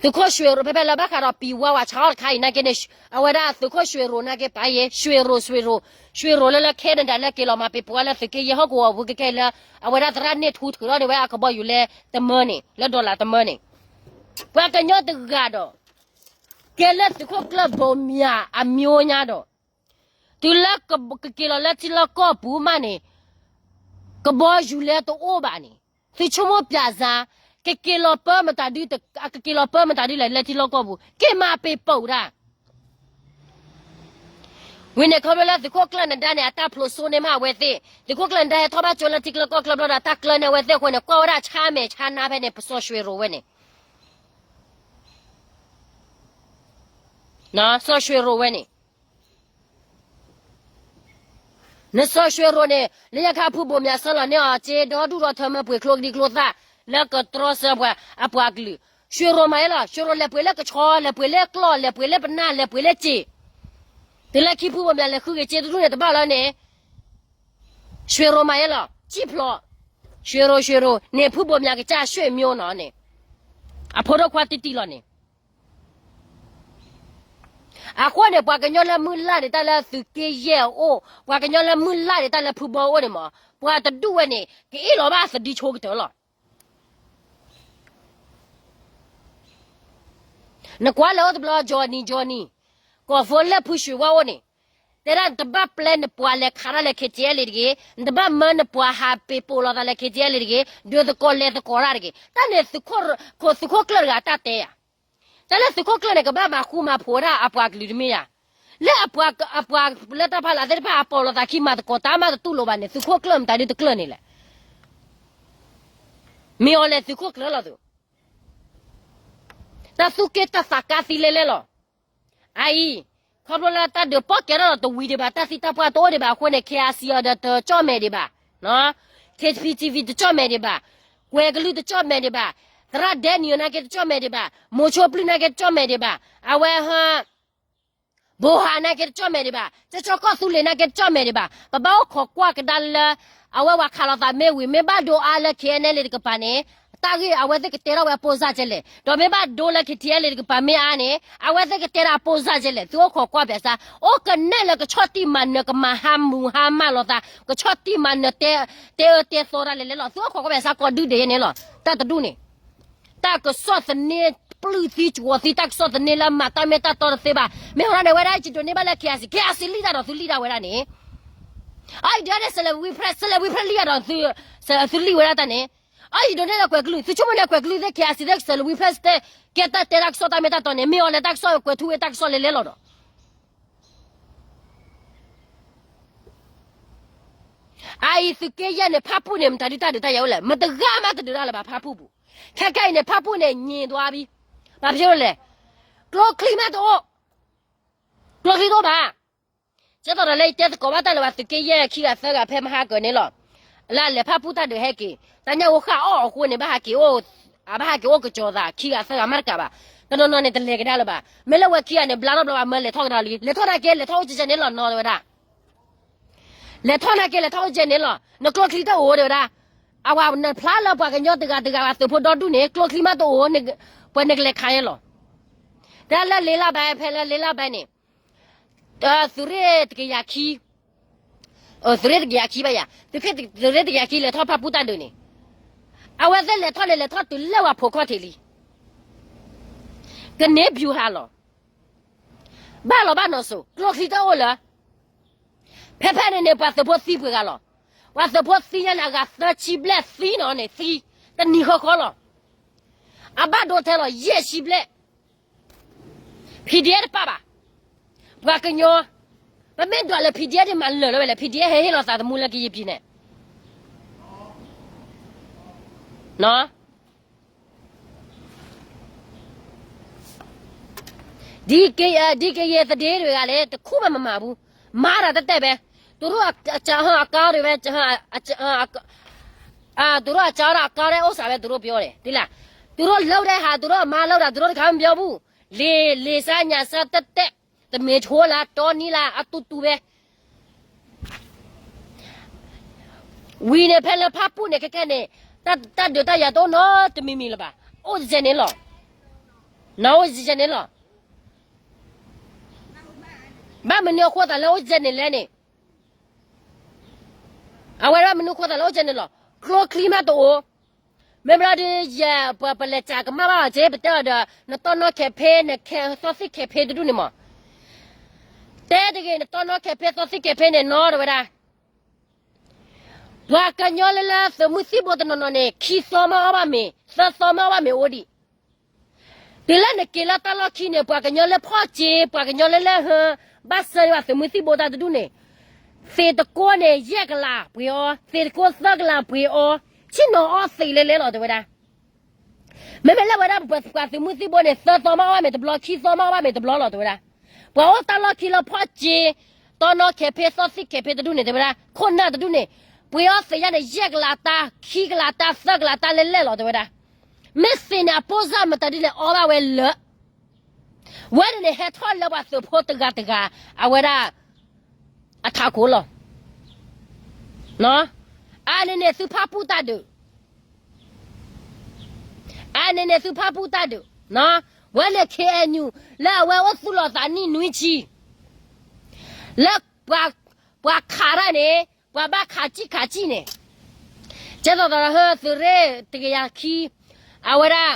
သုးခိၣ်ရွှေရိၤ ဖဲဖဲလၢဘၣ်ဃးဒီးပံၤဝါဝၤဆါအီၣ်တခါအံၤနာ်က့န့ၣ် အဝဲဒၣ်သုးခိၣ်ရွှေရိၤနာ်က့ပာ်ယဲ ရွှေရိၤ ရွှေရိၤ ရွှေရိၤလၢလၢ Canada လၢက့ၤလီၤမၤပ့ၤပှၤလၢသုးက့ယဲၢ်ဟီၣ်ကဝီၤပူၤကကဲလၢ အဝဲဒၣ်သရၣ်န့ၣ်ထူထုးထီၣ်ဒၣ်ဝဲအကဘီယူၤလၢတမၢန့ၣ် လၢ dollar တမၢန့ၣ် ပှၤကညီတဂၤဒီး ကဲလၢသုးခိၣ်ကျၢၢ်ဘိးမၠးအမျိုးညါဒီး တုၤလၢကက့ၤလီၤလၢထံလီၢ်ကီၢ်ပူၤမးန့ၣ် ကဘီယူၤလၢတအိၣ်ဘၣ်န့ၣ် သုဆိကမိၣ်ပၠးစၢ် ကက့ၤလီၤပၢမတၤဒု ကက့ၤလီၤပၢမတၤဒုလဲၣ် လၢထံလီၢ်ကီၢ်ပူၤ က့ၤမၤပ့ၤပိာ်တၢ် ဝံၤန့ၣ်ခီဖျိလၢသုးခိၣ်ကျၢၢ်နဒါန့ၣ် အတၢ်ဖျိးစိန့ၢ်မးအဝဲသ့ၣ် သုးခိၣ်ကျၢၢ်နဒါဟဲထီၣ်ဘၣ်ကၠိလၢထံကျၢၢ်ကီၢ်ကျၢၢ်ဘျီဒီး တၢ်ကျၢၢ်န့ၢ်အဝဲသ့ၣ်အဃိန့ၣ် ကွၢ်ဝဲဒၣ်ဆါမဲာ်ဆါနါဖဲန့ၣ် ပစီၤရွှေရိၤဝဲန့ၣ် စီၤရွှေရိၤဝဲန့ၣ် နစီၤရွှေရိၤန့ၣ် လၢညါခါဖုဘိးမၠးဆၢလီၤန့ၢ်အီၤ စ့ဒီဒူၣ်ဒီထၢမၢပှ့ၤကျိကဒံကျိသၣ် လၢကတြီဆၢပှၤအပှၤကလုာ် ရွှေရိၤမၤယဲလီၤ ရွှေရိၤလဲၤပှ့ၤလၢကဆီ လဲၤပှ့ၤလၢကျီၢ် လဲၤပှ့ၤလၢပနၢ် လဲၤပှ့ၤလၢစ့ တုၤလၢခံဖုဘိးမၠးလဲၤဃုက့ၤစ့တဒူၣ်န့ၣ် တဘၣ်လီၤန့ၣ် ရွှေရိၤမၤယဲလီၤ စံၣ်ဖျိး ရွှေရိၤ ရွှေရိၤန့ၣ် ဖုဘိးမၠးကစၢ်ရွှေမျိုးနီၤန့ၣ် အဖိဒိၣ်ခွါတံၢ်တံၢ်လီၤန့ၣ် အဃိန့ၣ် ပှၤကညီလၢမုၢ်လၢ်ဒံးတၢ်လၢသုးက့ယဲၢ်အအိၣ် ပှၤကညီလၢမုၢ်လၢ်ဒံးတၢ်လၢဖုဘီအအိၣ်န့ၣ်မး ပှၤတဒူၣ်ဝဲန့ၣ် ကအ့ၣ်လီၤဘၣ်သဒံဆိကတၢၢ်လီၤ နကွၢ်လၢအိၣ်တဘျီ Johnny Johnny ကိးဖိလၢဖုရွှေဝါအိၣ်န့ၣ် တဲဒၣ်နတဘၣ်ပျဲနပှၤလဲၤခးတၢ်လၢ KTLA တဂ့ၤ နတဘၣ်မၢနပှၤဟးပ့ၤပိာ်လိာ်သးလၢ KTLA တဂ့ၤ ဒုးသကိးလဲၤသကိးတၢ်တဂ့ၤ တၢ်န့ၣ်သုးခိၣ်ကျၢၢ်တဂၤတၢ်တဲယၤ တၢ်လၢသုးခိၣ်ကျၢၢ်န့ၣ် ကဘၣ်မၤဃူမၤဖိးဒၣ်အပှၤကလုာ်တမ့ၢ်ယၤ လၢအပှၤလၢတၢ်ဖးလၢသ့ၣ်တဖၣ်အပိာ်လိာ်သးခံမၤသကိးတၢ်မးတတူၢ်လိာ်ဘၣ်န့ၣ် သုးခိၣ်ကျၢၢ်မတၤဒုတကျၢၢ်န့ၣ်လဲၣ် မ့ၢ်အီၤလဲၤသုးခိၣ်ကျၢၢ်လီၤသုး တၢ်သူၣ်က့ၣ်တၢ်သးကါသံလဲၣ်လဲၣ်လီၤ အအံၤ ခီဖျိလၢတၢ်ဒုးပီၣ်ကဲထီၣ်ဒီးတဝံၤဒံးဘၣ် တၢ်သံတၢ်ပှၢ်တအိၣ်ဒံးဘၣ်အဃိန့ၣ် KIC အီၤဒီးတကၠီၣ်မဲာ်ဒံးဘၣ်, KPTV တကၠီၣ်မဲာ်ဒံးဘၣ်, ကွဲၤကလုၢ်တကၠီၣ်မဲာ်ဒံးဘၣ်, သရၣ်ဒဲနံၤနာ်က့တကၠီၣ်မဲာ်ဒံးဘၣ်, မိၤဆိပျုၢ်နာ်က့တကၠီၣ်မဲာ်ဒံးဘၣ်, အဝဲဟ ဘိးဟးနာ်က့တကၠီၣ်မဲာ်ဒံးဘၣ်, ကၠီကီၢ်သူလ့ၤနာ်က့တကၠီၣ်မဲာ်ဒံးဘၣ်, ပဘၣ်အိၣ်ခိးကွၢ်ကဒါလၢ အဝဲဝၤခးလိာ်သးမ့ၢ်ဝံၤ မ့ၢ်ဘၣ်ဒိအါလၢ K N L A တကပၤန့ၣ်, တၢ်ဂ့ၢ်အဝဲသ့ၣ်ကတဲထီၣ်ဝဲအပိၢ်စၢ်ကဲလဲၣ်, ဒီးမ့ၢ်ဘၣ်ဒိလၢ K T L A တကပၤမ့ၢ်အါန့ၣ် အဝဲသ့ၣ်ကတဲဒၣ်အပိၢ်စၢ်ကဲလဲၣ်, သုအိၣ်ခိးကွၢ်ပၠးစၢ်, အိၣ်ကနဲၣ်လၢကဆီၣ်တံၢ်မၤနၢၤ ကမၤဟါမူၤဟါမၢ်လိာ်သး, ကဆီၣ်တံၢ်မၤနၢၤ တဲအၢတဲသီတၢ်လဲၤလဲၤလီၤ, သုအိၣ်ခိးကွၢ်ပၠးစၢ် ကိးဒုဒဲးယဲန့ၣ်လီၤ, တၢ်တဒူၣ်န့ၣ် တၢ်ကစီၣ်သန့ ပျုၢ်သံကဝီၤသံ တၢ်ကစီၣ်သန့လၢမၤတၢ်မ့ၢ်တၢ်တီတသ့ဘၣ်, မ့ၢ်ဟီဒ်န့ၣ် ဝဲဒၣ်ယဒိးန့ၢ်ဘၣ်လၢ K I C, K I C လံၣ်တၢ်ဒီးသုလံၣ်ဒၣ်ဝဲဒၣ်န့ၣ်, အအံၤဒ်န့ၣ် စလဲၤဝံၤဖဲ စလဲၤဝံၤဖဲလံၣ်တၢ်ဒီး သုလံၣ်ဝဲဒၣ်တၢ်န့ၣ်, အအံၤဒိးန့ၢ်လၢကွဲၤကလုၢ် သုဆိကမိၣ်န့ၣ်ကွဲၤကလုၢ်သ့ၣ် K I C သ့ၣ် စလဲၤဝံၤဖဲ ကဲတၢ်တဲတၢ်ကစီၣ်တၢ်မ့ၢ်တၢ်တီန့ၣ် မ့ၢ်အီၤလဲၤတၢ်ကစီၣ်ကွဲၤထူဝ့ၣ်တၢ်ကစီၣ်လဲၤလဲၤလီၤဒီး အအံၤသုးက့ယဲၢ်န့ၣ် ဖၣ်ပူၣ်န့ၣ် မတၤဒုးတၢ်ဒုးတၢ်ယၤအိၣ်လဲၣ်, မတဂၤမးတဒုးတၢ်လၢၤဘၣ် ဖၣ်ပူၣ်ပူၤ, ခဲခဲအံၤန့ၣ် ဖၣ်ပူၣ်န့ၣ် ငြိမ်သွားပြီ, ဘၣ်ဖဲလဲၣ်, ကျိချံမးတအိၣ်, ကျိချံတအိၣ်ဘၣ်, ကဲသိးဒီးလၢယတဲသကိးဘၣ်တၢ်လၢၤဘၣ် သုးက့ယဲၢ်ခံဂၤသၢဂၤဖဲမဟါကၢၤန့ၣ်လီၤ, လၢအလဲၤဖၣ်ပူၣ်တၢ်ဒုးဟဲက့ၤ တၢ်ညၣ်ဂိၢ်ဃၣ်အီၣ်အဃိန့ၣ် ဘၣ်ဟးက့ၤအိၣ်, အဘၣ်ဟးက့ၤအိၣ်ကစီၤသး ခံဂၤသၢဂၤမးတကးဘၣ်, တနီၤနီၤန့ၣ် တလဲၤကဒါလၢၤဘၣ်, မ့ၢ်လၢဝဲခံဂၤန့ၣ် ဘျါထီၣ်ဘျါဘၣ် မၢလဲၤထီၣ်ကဒါလံ, လဲၤထီၣ်နာ်က့ လဲၤထီၣ်အိၣ်ကဲကဲန့ၣ်လီၤနီၤ တဲဝဲဒၣ် လဲၤထီၣ်နာ်က့ လဲၤထီၣ်အိၣ်ကဲန့ၣ်လီၤ, နကျိချံတအိၣ် တဲဝဲဒၣ်, အဝဲနဖျါလၢပှၤကညီတဂၤတဂၤ သုးဖိဒီဒူၣ်န့ၣ် ကျိချံမးတအိၣ်, ပှၤနကလဲၤခးယဲလီၤ, တၢ်လၢလ့လၢဘဲ ဖဲလၢလ့လၢဘဲန့ၣ်, သုးရ့ၣ်တကယၤခံ, သုးရ့ၣ်တကယၤခံဘၣ်ယၤ, သုးရ့ၣ်တကယၤခံ လဲၤထီၣ်ဖၣ်ပူၣ်တၢ်ဒုးန့ၣ်, အဝဲသ့ၣ်လဲၤထီၣ်န့ၣ် လဲၤထီၣ်တုၤလၢဝဲဖိခီၣ်ထံးလံ, ကန့ၢ် ဗျူဟာ လီၤ, ဘၣ်လီၤဘၣ်နီၢ်စိၤ ကျိချံတအိၣ်လၢၤ ဖဲဖဲန့ၣ်န့ၣ် ပှၤသုးဖိသံပှဲၤဂၤလီၤ, ပှၤသုးဖိသံညါန့ၣ် အဂၤသၢဆံဘျဲၣ်သံနီၤန့ၣ်သံ, တနံၤဃီဃီလီၤ, အဘၣ်ဒိထဲလီၤ ယဲၢ်ဆံဘျဲၣ်, PDF တပၣ်ဘၣ်, ပှၤကညီ, ပမ့ၢ်ဒွးလၢ PDF ဒ်မၤလၢာ်လၢၤဝဲလဲၣ်, PDF ဟဲဟ့ၣ်လီၤသးသမူလၢကယံာ်ပံၤန့ၣ် ဒ်ကယဲၢ်သဒ့တဂၤလဲၣ် တခူၣ်မးမမၤဘူး, မၤတၢ်တတဲာ်ဘဲ, သူတို့အ အ အ အကောင်းတွေပဲ, သူတို့အကြောင်းတော့အကောင်းတဲ့ဥစ္စာပဲသူတို့ပြောတယ်, သိလား, သူတို့လုပ်တဲ့ဟာ သူတို့အမှားလုပ်တာ သူတို့တခါမပြောဘူး, လေလေစားညံစားတက်တက်, တမင်ချိုးလား တောနည်းလား အတူတူပဲ ဝံၤန့ၣ် ဖဲလၢဖၣ်ပူၣ်န့ၣ် ခဲကဲန့ၣ် တၢ်ဒုးတၢ်ယၤတအိၣ်နီတမံၤမံၤလၢၤဘၣ်, အိၣ်ကဲန့ၣ်လီၤ, နအိၣ်ကဲန့ၣ်လီၤ, ဘၣ်မနုၤအဃိသးလၢအိၣ်ကဲန့ၣ်လဲၣ်န့ၣ်, အဝဲဒၣ်မနုၤအဃိသးလၢအိၣ်ကဲန့ၣ်လီၤ, ကျိချံမးတအိၣ်, မ့ၢ်ဘျီဒုးယဲ ပလဲၤစးကမၣ်ဘၣ်အီၤက့ ပတဲအီၤဒီး နတီၢ်နီၣ်ခဲဖ့ နခဲသီၣ်သံၣ်ခဲဖ့တဒူၣ်န့ၣ်မး, တဲတဂ့ၤ နတီၢ်နီၣ်ခဲဖ့သီၣ်သံၣ်ခဲဖ့န့ၣ်နီတဝဲဒၣ် ပှၤကညီလၢလၢသုးမုၢ်သံၣ်ဘိတနီၤနီၤန့ၣ် ခံသီမ့ၢ်အီၣ်ဘၣ်မ့ၤ သၢသီမ့ၢ်အီၣ်ဘၣ်မ့ၤအိၣ်ဒံး, တုၤလၢနက့ၤလၢတၢ်လီၢ်ခံန့ၣ် ပှၤကညီလၢဖီၣ်စ့ ပှၤကညီလၢလၢဟၢ ဘၣ်ဆၢဒံးဘၣ်သုးမုၢ်သံၣ်ဘိတၢ်တဒူၣ်န့ၣ်, သ့ၣ်တကိးန့ၣ်ယဲၢ်ကလးပှ့ၤအီၤ, သ့ၣ်တကိးသၢကလးပှ့ၤအီၤ, ဆ့ၣ်နီၤအီၣ်သ့လဲၤလဲၤလီၤတဲဝဲဒၣ် မ့မ့ၢ်လၢဝဲဒၣ်ပှၤသုးမုၢ်သံၣ်ဘိန့ၣ် သၢသီမ့ၢ်အီၣ်ဘၣ်မ့ၤတဘျီ ခံသီမ့ၢ်အီၣ်ဘၣ်မ့ၤတဘျီလီၤတဲဝဲဒၣ်, ပှၤအိၣ်တၢ်လီၢ်ခံလၢဖီၣ်စ့, တီၢ်နီၣ်ခဲဖ့သီၣ်သံၣ်ခဲဖ့တဒူၣ်န့ၣ်တဲဝဲဒၣ် ခိၣ်နၢ်တဒူၣ်န့ၣ်, ပှ့ၤအီၣ်သ့ၣ်ညါန့ၣ် ယဲၢ်ကလးတၢ် ခံကလးတၢ် သၢကလးတၢ်လဲၤလဲၤလီၤတဲဝဲဒၣ်, မ့ၢ်သ့ၣ်န့ၣ် အပိၢ်စၢ်မတၤဒ်လဲၣ်အီၣ်ဘၣ်ဝဲလၢ ဝဲန့ၣ်န့ၣ် ဟဲထီၣ်လၢပှၤသုးဖိတဂၤတဂၤ အဝဲဒၣ် အထးခိၣ်လီၤ. အန့ၣ်န့ၣ်သုဖၣ်ပူၣ်တၢ်ဒုး, အန့ၣ်န့ၣ်သုဖၣ်ပူၣ်တၢ်ဒုး, ဝဲန့ၣ် K N U လၢအဝဲအိၣ်သူၣ်လီၤသးနံၣ်နွံဆံ, လၢ ပှၤခးတၢ်န့ၣ် ပှၤဘၣ်ခးစံၣ်ခးစံၣ်န့ၣ်, ကဲသိးသိးဒီးဟၢသုးရ့ၣ်တကယၤခံ, အဝဲဒၣ်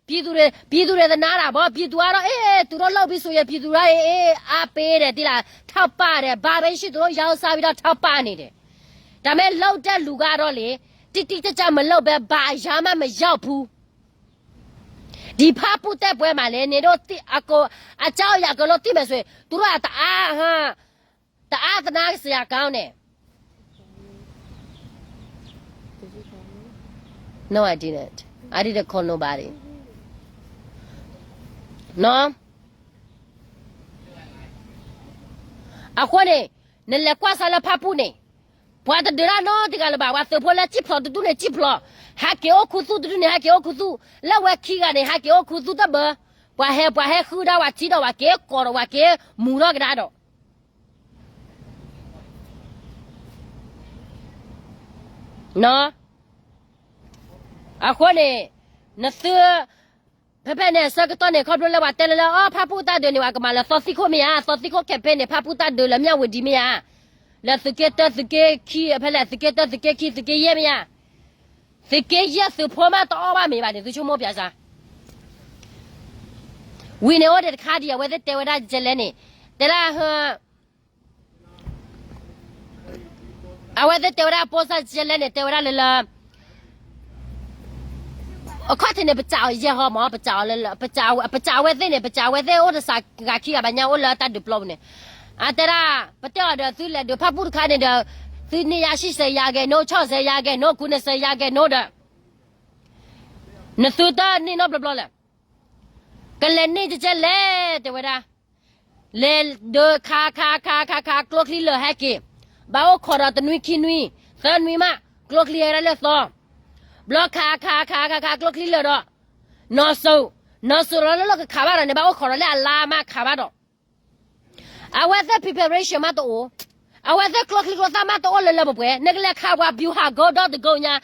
ပြည်သူတွေ ပြည်သူတွေသနားတာပေါ့, ပြည်သူကတော့ အေး သူတို့လုပ်ပြီးဆိုရင် ပြည်သူက အေး အားပေးတယ် သိလား, ထောက်ပံ့တယ်, ဘာပဲရှိရှိ သူတို့ရောင်းစားပြီးတော့ ထောက်ပံ့နေတယ်, ဒါပေမဲ့ လုပ်တဲ့လူကတော့လေ တိတိကျကျမလုပ်ဘဲ ဘာအရာမှမရောက်ဘူး. ဒီဖၣ်ပူၣ်တိုက်ပွဲမှာလေ နင်တို့သိ အကို အကြောင်းအရာအကုန်လုံးသိမယ်ဆိုရင် သူတို့ကတအား ဟ တအါသနာ်က့ ဆရာကောင်းတယ်. No, I didn't. I didn't call nobody. အဃိန့ၣ် နလဲၤကွၢ်စၢ်လၢဖၣ်ပူၣ်န့ၣ် ပှၤတဒုးတၢ်နီတဂၤလၢၤဘၣ်, ပှၤသုးဖိလၢစံၣ်ဖျိးတဒူၣ်န့ၣ် စံၣ်ဖျိး, ဟဲက့ၤအိၣ်ခူသူၣ်တဒူၣ်န့ၣ် ဟဲက့ၤအိၣ်ခူသူၣ်, လၢဝဲခံဂၤန့ၣ် ဟဲက့ၤအိၣ်ခူသူၣ်တဘၢ ပှၤဟဲ ပှၤဟဲဃုဒၣ်ဝဲထံဒီး ပှၤက့ၤကိးဒီး ပှၤက့ၤမူၤထီၣ်ကဒါဒီး အဃိန့ၣ် နသု ဖဲဖဲန့ၣ် အဆၢကတီၢ်န့ၣ် ခီဖျိလၢပှၤတဲလၢလၢ အီ ဖၣ်ပူၣ်တၢ်ဒုးန့ၣ် ပှၤကမၤလၢသီသံခိၣ်မ့ၢ်ဧါ, သီသံခိၣ် campaign န့ၣ် ဖၣ်ပူၣ်တၢ်ဒုးလၢ မၠၣ်ဝတံၤမ့ၢ်ဧါ, လၢသုးက့တၢ သုးက့ခံ ဖဲလဲၣ် သုးက့တၢ သုးက့ခံ သုးက့ယဲၢ်မ့ၢ်ဧါ, သုးက့ယဲၢ်သုးဖိမးတအီၣ်ဘၣ်မ့ၢ်ဘၣ်န့ၣ် သုဆိကမိၣ်ပၠးစၢ် ဝံၤန့ၣ်အိၣ်ဒံးတခါဒံး အဝဲသ့ၣ်တဲဝဲဒၣ်ကဲလဲၣ်န့ၣ်, တဲဒၣ် အဝဲသ့ၣ်တဲဝဲဒၣ် ပိၢ်စၢ်ကဲလဲၣ်န့ၣ် တဲဝဲဒၣ်လၢလၢ အခီၣ်ထံးန့ၣ် ပစံးအီၤယဲၢ်ဟီမး ပစံးအီၤလၢ ပစံးအဝဲသ့ၣ်န့ၣ် ပစံးအဝဲသ့ၣ်အိၣ်တစးဂၤခံဂၤဘၣ်ညါ အိၣ်လၢတၢ်ဒုးပျီပူၤန့ၣ်, အတဲဒၣ် ပတဲအီၤဒီး သုလဲၤဒုးဖၣ်ပူၣ်တခါန့ၣ်ဒီး သုန့ၢ်ယၤဆံၣ်စဲးယၤကဲနိ ဆီၣ်စဲးယၤကဲနိ ကူန့ၢ်စဲးယၤကဲနိဒီး နသုတန့ၢ်နီတဘျီဘျီလဲၣ်, ကလဲၤန့ၢ်ကဲလဲၣ် တဲဝဲဒၣ် လဲၤဒုးခးခးခးခးခး ကျိချံလၢာ်ဟဲက့ၤ, ဘၣ်အိၣ်ခိးဒီးတနွံခံနွံ သၢနွံမး ကျိချံဟဲဒၣ်လၢသီ, ဘျီခးခးခးခးခး ကျိချံလၢာ်ဒီး နီၢ်စိၤ, နီၢ်စိၤလီၤလၢလီၢ်ကခးဘၣ်ဒီးန့ၣ် ဘၣ်အိၣ်ခိးဒီးလၢအလါမးခးဘၣ်ဒီး အဝဲသ့ၣ် preparation မးတအိၣ်, အဝဲသ့ၣ်ကျိချံကျိသၣ်မးတအိၣ်လၢလၢပှဲၤပှဲၤ, နကလဲၤခးပှၤ ဗျူဟာကုန်း ဒီတကုန်းညါ,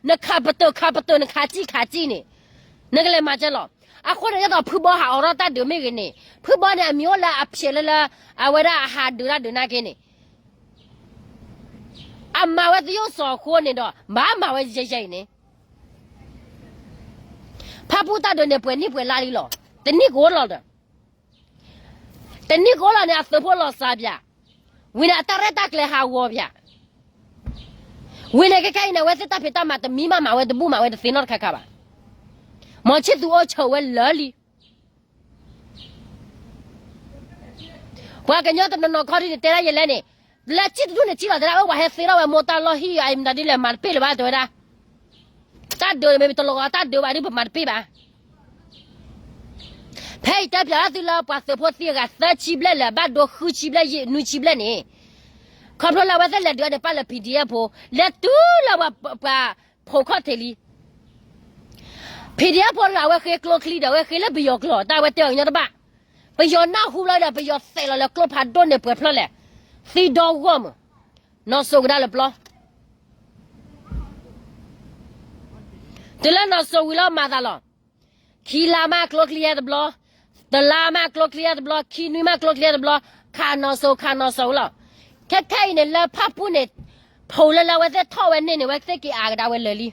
နခးပတုာ်ခးပတုာ် နခးစံၣ်ခးစံၣ်န့ၣ်, နကလဲၤမၤကဲလီၤ. အဃိန့ၣ် ဒ်သိးဖုဘီဟးအိးထီၣ်တၢ်ဒုးမ့ၢ်ဂ့ၤန့ၣ်, ဖုဘီန့ၣ် အမံၤအိၣ်လၢအဖျဲးလၢလၢ အဝဲဒၣ်အဟးဒုးတၢ်ဒုးနာ်က့န့ၣ် အမၤဝဲသယုၢ်စီၤအဃိန့ၣ်ဒီး ဘၣ်မၤဝဲယဲၢ်ယဲၢ်အံၤန့ၣ်, ဖၣ်ပူၣ်တၢ်ဒုးန့ၣ် ပှဲၤနံၣ်ပှဲၤလါလံလီၤ. တနံၣ်ကအိၣ်လီၤဒီး တနံၣ်ကအိၣ်လီၤန့ၣ် အသုးဖိလီၤစၢ်ပၠး, ဝံၤန့ၣ် အတၢ်ရဲၣ်တၢ်ကျဲၤဟးဂီၤပၠး, ဝံၤန့ၣ် ခဲခဲအံၤန့ၣ် အဝဲသ့ၣ်တၢ်ဖံးတၢ်မၤတမံၤမး မၤဝဲတဘူၣ်မၤဝဲတသ့နီတခါခါဘၣ်. မီၤဆံၣ်သူၤအိၣ်ဆၢဝဲလၢာ်လံ ပှၤကညီတနီၤနီၤခီဒ်န့ၣ် တဲဒၣ်ယဲလဲၣ်န့ၣ်, လၢဆံၣ်တဒူၣ်န့ၣ် ထံၣ်လီၤတဲဒၣ် အဝဲဟဲသ့ထီၣ်ဝဲမိၢ်တၢ်လီၢ်ဟံၣ်အံၤ မတၤဒ်လဲၣ် မၤတပ့ၢ်လၢၤဘၣ် တဲဝဲဒၣ်, တၢ်ဒုးမ့ၢ်တလီၤဂီၤတၢ်ဒုးဘၣ်ဒ်ပမၤတပ့ၢ်ဘၣ်. ဖဲအံၤတဲပၠးဒၣ်သုလၢပှၤသုးဖိသံအဂၤသၢဆံဘျဲၣ်လၢာ် ဘၣ်ဒိဃုဆံဘျဲၣ်ယဲၢ်နွံဆံဘျဲၣ်န့ၣ်, ခီဖျိလၢအဝဲသ့ၣ်လဲၤဒုးန့ၣ် ပာ်လၢ PDF ဖိ, လဲၤတုၤလၢပှၤ ပှၤဖိခီၣ်ထံးလံ PDF ဖိတဂၤ အဝဲဃ့ကျိချံဒီး အဝဲဃ့လၢပယီၤကျိာ် တၢ်အဝဲတဲအီၤကညီတဘၣ်, ပယီၤနၢ်ဟူလီၤဒီး ပယီၤသဲးလီၤလၢကျိဖးဒိၣ်န့ၣ်ပှဲၤဖျၢၣ်လဲၣ်, သံဒီဂီၢ်မး, နီၢ်စိၤကဒါလၢပျီ တုၤလၢနီၢ်စိၤဝံၤလီၤမၤသးလီၤ. ခံလါမးကျိချံဟဲတဘျီ, တလါမးကျိချံဟဲတဘျီ, ခံနွံမးကျိချံဟဲတဘျီ, ခးနီၢ်စိၤ ခးနီၢ်စိၤလီၤ. ခဲခဲအံၤန့ၣ် လၢဖၣ်ပူၣ်န့ၣ်, ဖိးလၢလၢအဝဲသ့ၣ်ထီၣ်ဝဲန့ၢ်န့ၣ် အဝဲသ့ၣ်က့ၤအါကဒါဝဲလၢာ်လံ.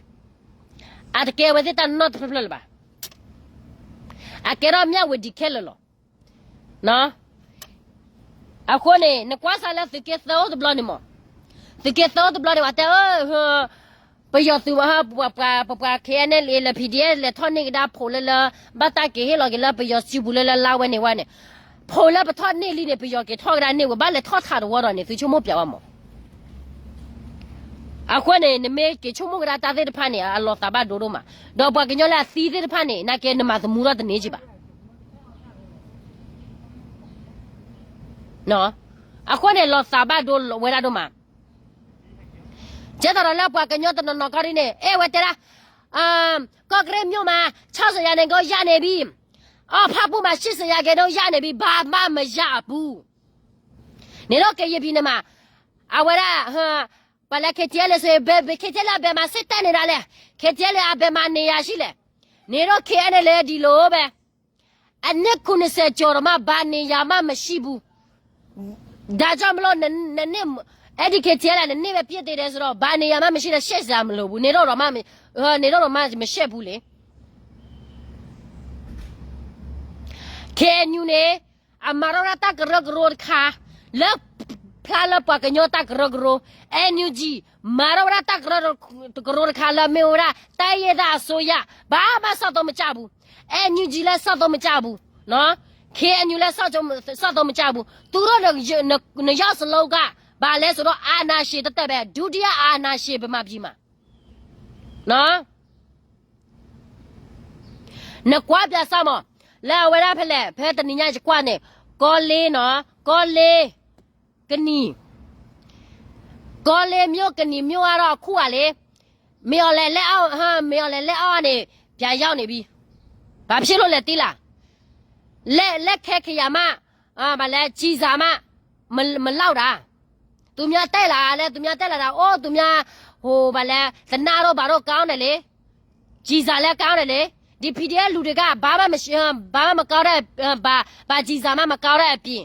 အတကဲဝဲသ့ၣ်တၢ်နီတဖျၢၣ်ဖျၢၣ်လၢၤဘၣ်. အကဲထီၣ်မၠၣ်ဝတံၤခဲလၢာ်လီၤ. အဃိန့ၣ် နကွၢ်စၢ်လၢသုးက့သၢအိၣ်တဘျီန့ၣ်မး, သုးက့သၢအိၣ်တဘျီန့ၣ် ပှၤတဲ, ပယီၤသုး, ပှၤ ပှၤ ပှၤ KNLA လၢ PDF လဲၤထီၣ်န့ၢ်ကဒါဖိးလၢလၢ, ဘၣ်တၢ်က့ၤဟ့ၣ်လီၤက့ၤလၢပယီၤစုပူၤလၢလၢလါဝဲန့ၣ်ဝဲန့ၣ်, ဖိးလၢပထီၣ်န့ၢ်လံန့ၣ် ပယီၤက့ၤထီၣ်ကဒါန့ၢ်ဝဲ ဘၣ်လဲၤထီၣ်ထးတဝီဒီးန့ၣ် သုဆိကမိၣ်ပၠးဝဲမး. အဃိန့ၣ် နမ့ၢ်က့ၤဆိကမိၣ်ကဒါတၢ်သ့ၣ်တဖၣ်န့ၣ် အလီၤသးဘၣ်ဒိဒိၣ်မး, ဒီးပှၤကညီလၢအသံသ့ၣ်တဖၣ်န့ၣ် နာ်က့နမၤသမူထီၣ်တန့ၢ်ကံဘၣ်. အဃိန့ၣ် လီၤသးဘၣ်ဒိဝဲဒၣ်ဒိၣ်မး. ကဲသိးဒီးလၢပှၤကညီတနီၤနီၤခီဒ်န့ၣ် အဲၣ်ဝဲတဲဒၣ်, ကော့ကရိတ်မြို့မှာ ခြောက်ဆယ်ရာခိုင်နှုန်း ရနေပြီ, အီ ဖၣ်ပူၣ်မှာ ရှစ်ဆယ်ရာခိုင်နှုန်း ရနေပြီ, ဘာမှမရဘူး. နင်တို့ကရင်ပြည်နယ်မှာ အဝဲဒၣ်, ပှၤလၢ KTLA ဆိုရင် ဘယ်, ဘယ် KTLA အဘယ်မှာ စစ်တပ်နေတာလဲ, KTLA အဘယ်မှာနေရာရှိလဲ, နင်တို့ KNLA ဒီလိုပဲ အနှစ် ခုနှစ်ဆယ် ကျော်တောင်မှ ဘာနေရာမှ မရှိဘူး. ဒါကြောင့်မလို့ န, န, န, န, အဲ့ဒီ KTLA နဲ့ နစ်ပဲ ပြစ်သေးတယ်ဆိုတော့ ဘာနေရာမှ မရှိတဲ့ ရှက်စရာမလိုဘူး. နေတော့တော့မှ, နေတော့တော့မှ မရှက်ဘူးလေ. KNU န့ၣ် အမၤထီၣ်ဝဲဒၣ်တၢ်ကရၢကရိတခါ လၢ ဖျါလၢပှၤကညီတၢ်ကရၢကရိ, NUG မၤထီၣ်ဝဲဒၣ်တၢ်ကရၢကရိတခါလၢမ့ၢ်ဝဲဒၣ် တိုင်းရင်းသားအစိုးရ, ဘာမှ စောင့်သိုံမကြဘူး. NUG လည်း စောင့်သိုံမကြဘူး. နော်, KNU လည်း စောင့်သိုံမကြဘူး. သူတို့ နှစ်ယောက်စလုံးက ဘာလဲဆိုတော့ အာဏာရှင်သက်သက်ပဲ, ဒုတိယအာဏာရှင် ဗမာပြည်မှာ. နော်, နကွၢ်ပျးစၢ်မး, လၢအဝဲဒၣ်ဖဲလဲၣ်, ဖဲတနံၤညါယကွၢ်န့ၣ်, ကောလင်းနော်, ကောလင်း, ကနံၤ, ကောလင်းမြို့, ကနံၤမြို့ ကတော့ အခုကလေ, မင်းအောင်လှိုင်လက်အောက်, မင်းအောင်လှိုင်လက်အောက်ကနေ ပြန်ရောက်နေပြီ. ဘာဖြစ်လို့လဲသိလား? လဲခဲခယၤမး, ဘၣ်လဲၣ် ကံစၢ်မး, မလီၤဒၣ်. သူများတက်လာလဲ သူများတက်လာတာ အိၣ် သူများ ဟို ဘၣ်လဲၣ် သနာ်တော့ဘၣ်တော့ကောင်းတယ်လေ. ကံစၢ်လဲကောင်းတယ်လေ. ဒီ PDF လူတွေက ဘာမှမကောင်းတဲ့ ဘာမှမကောင်းတဲ့အပြင်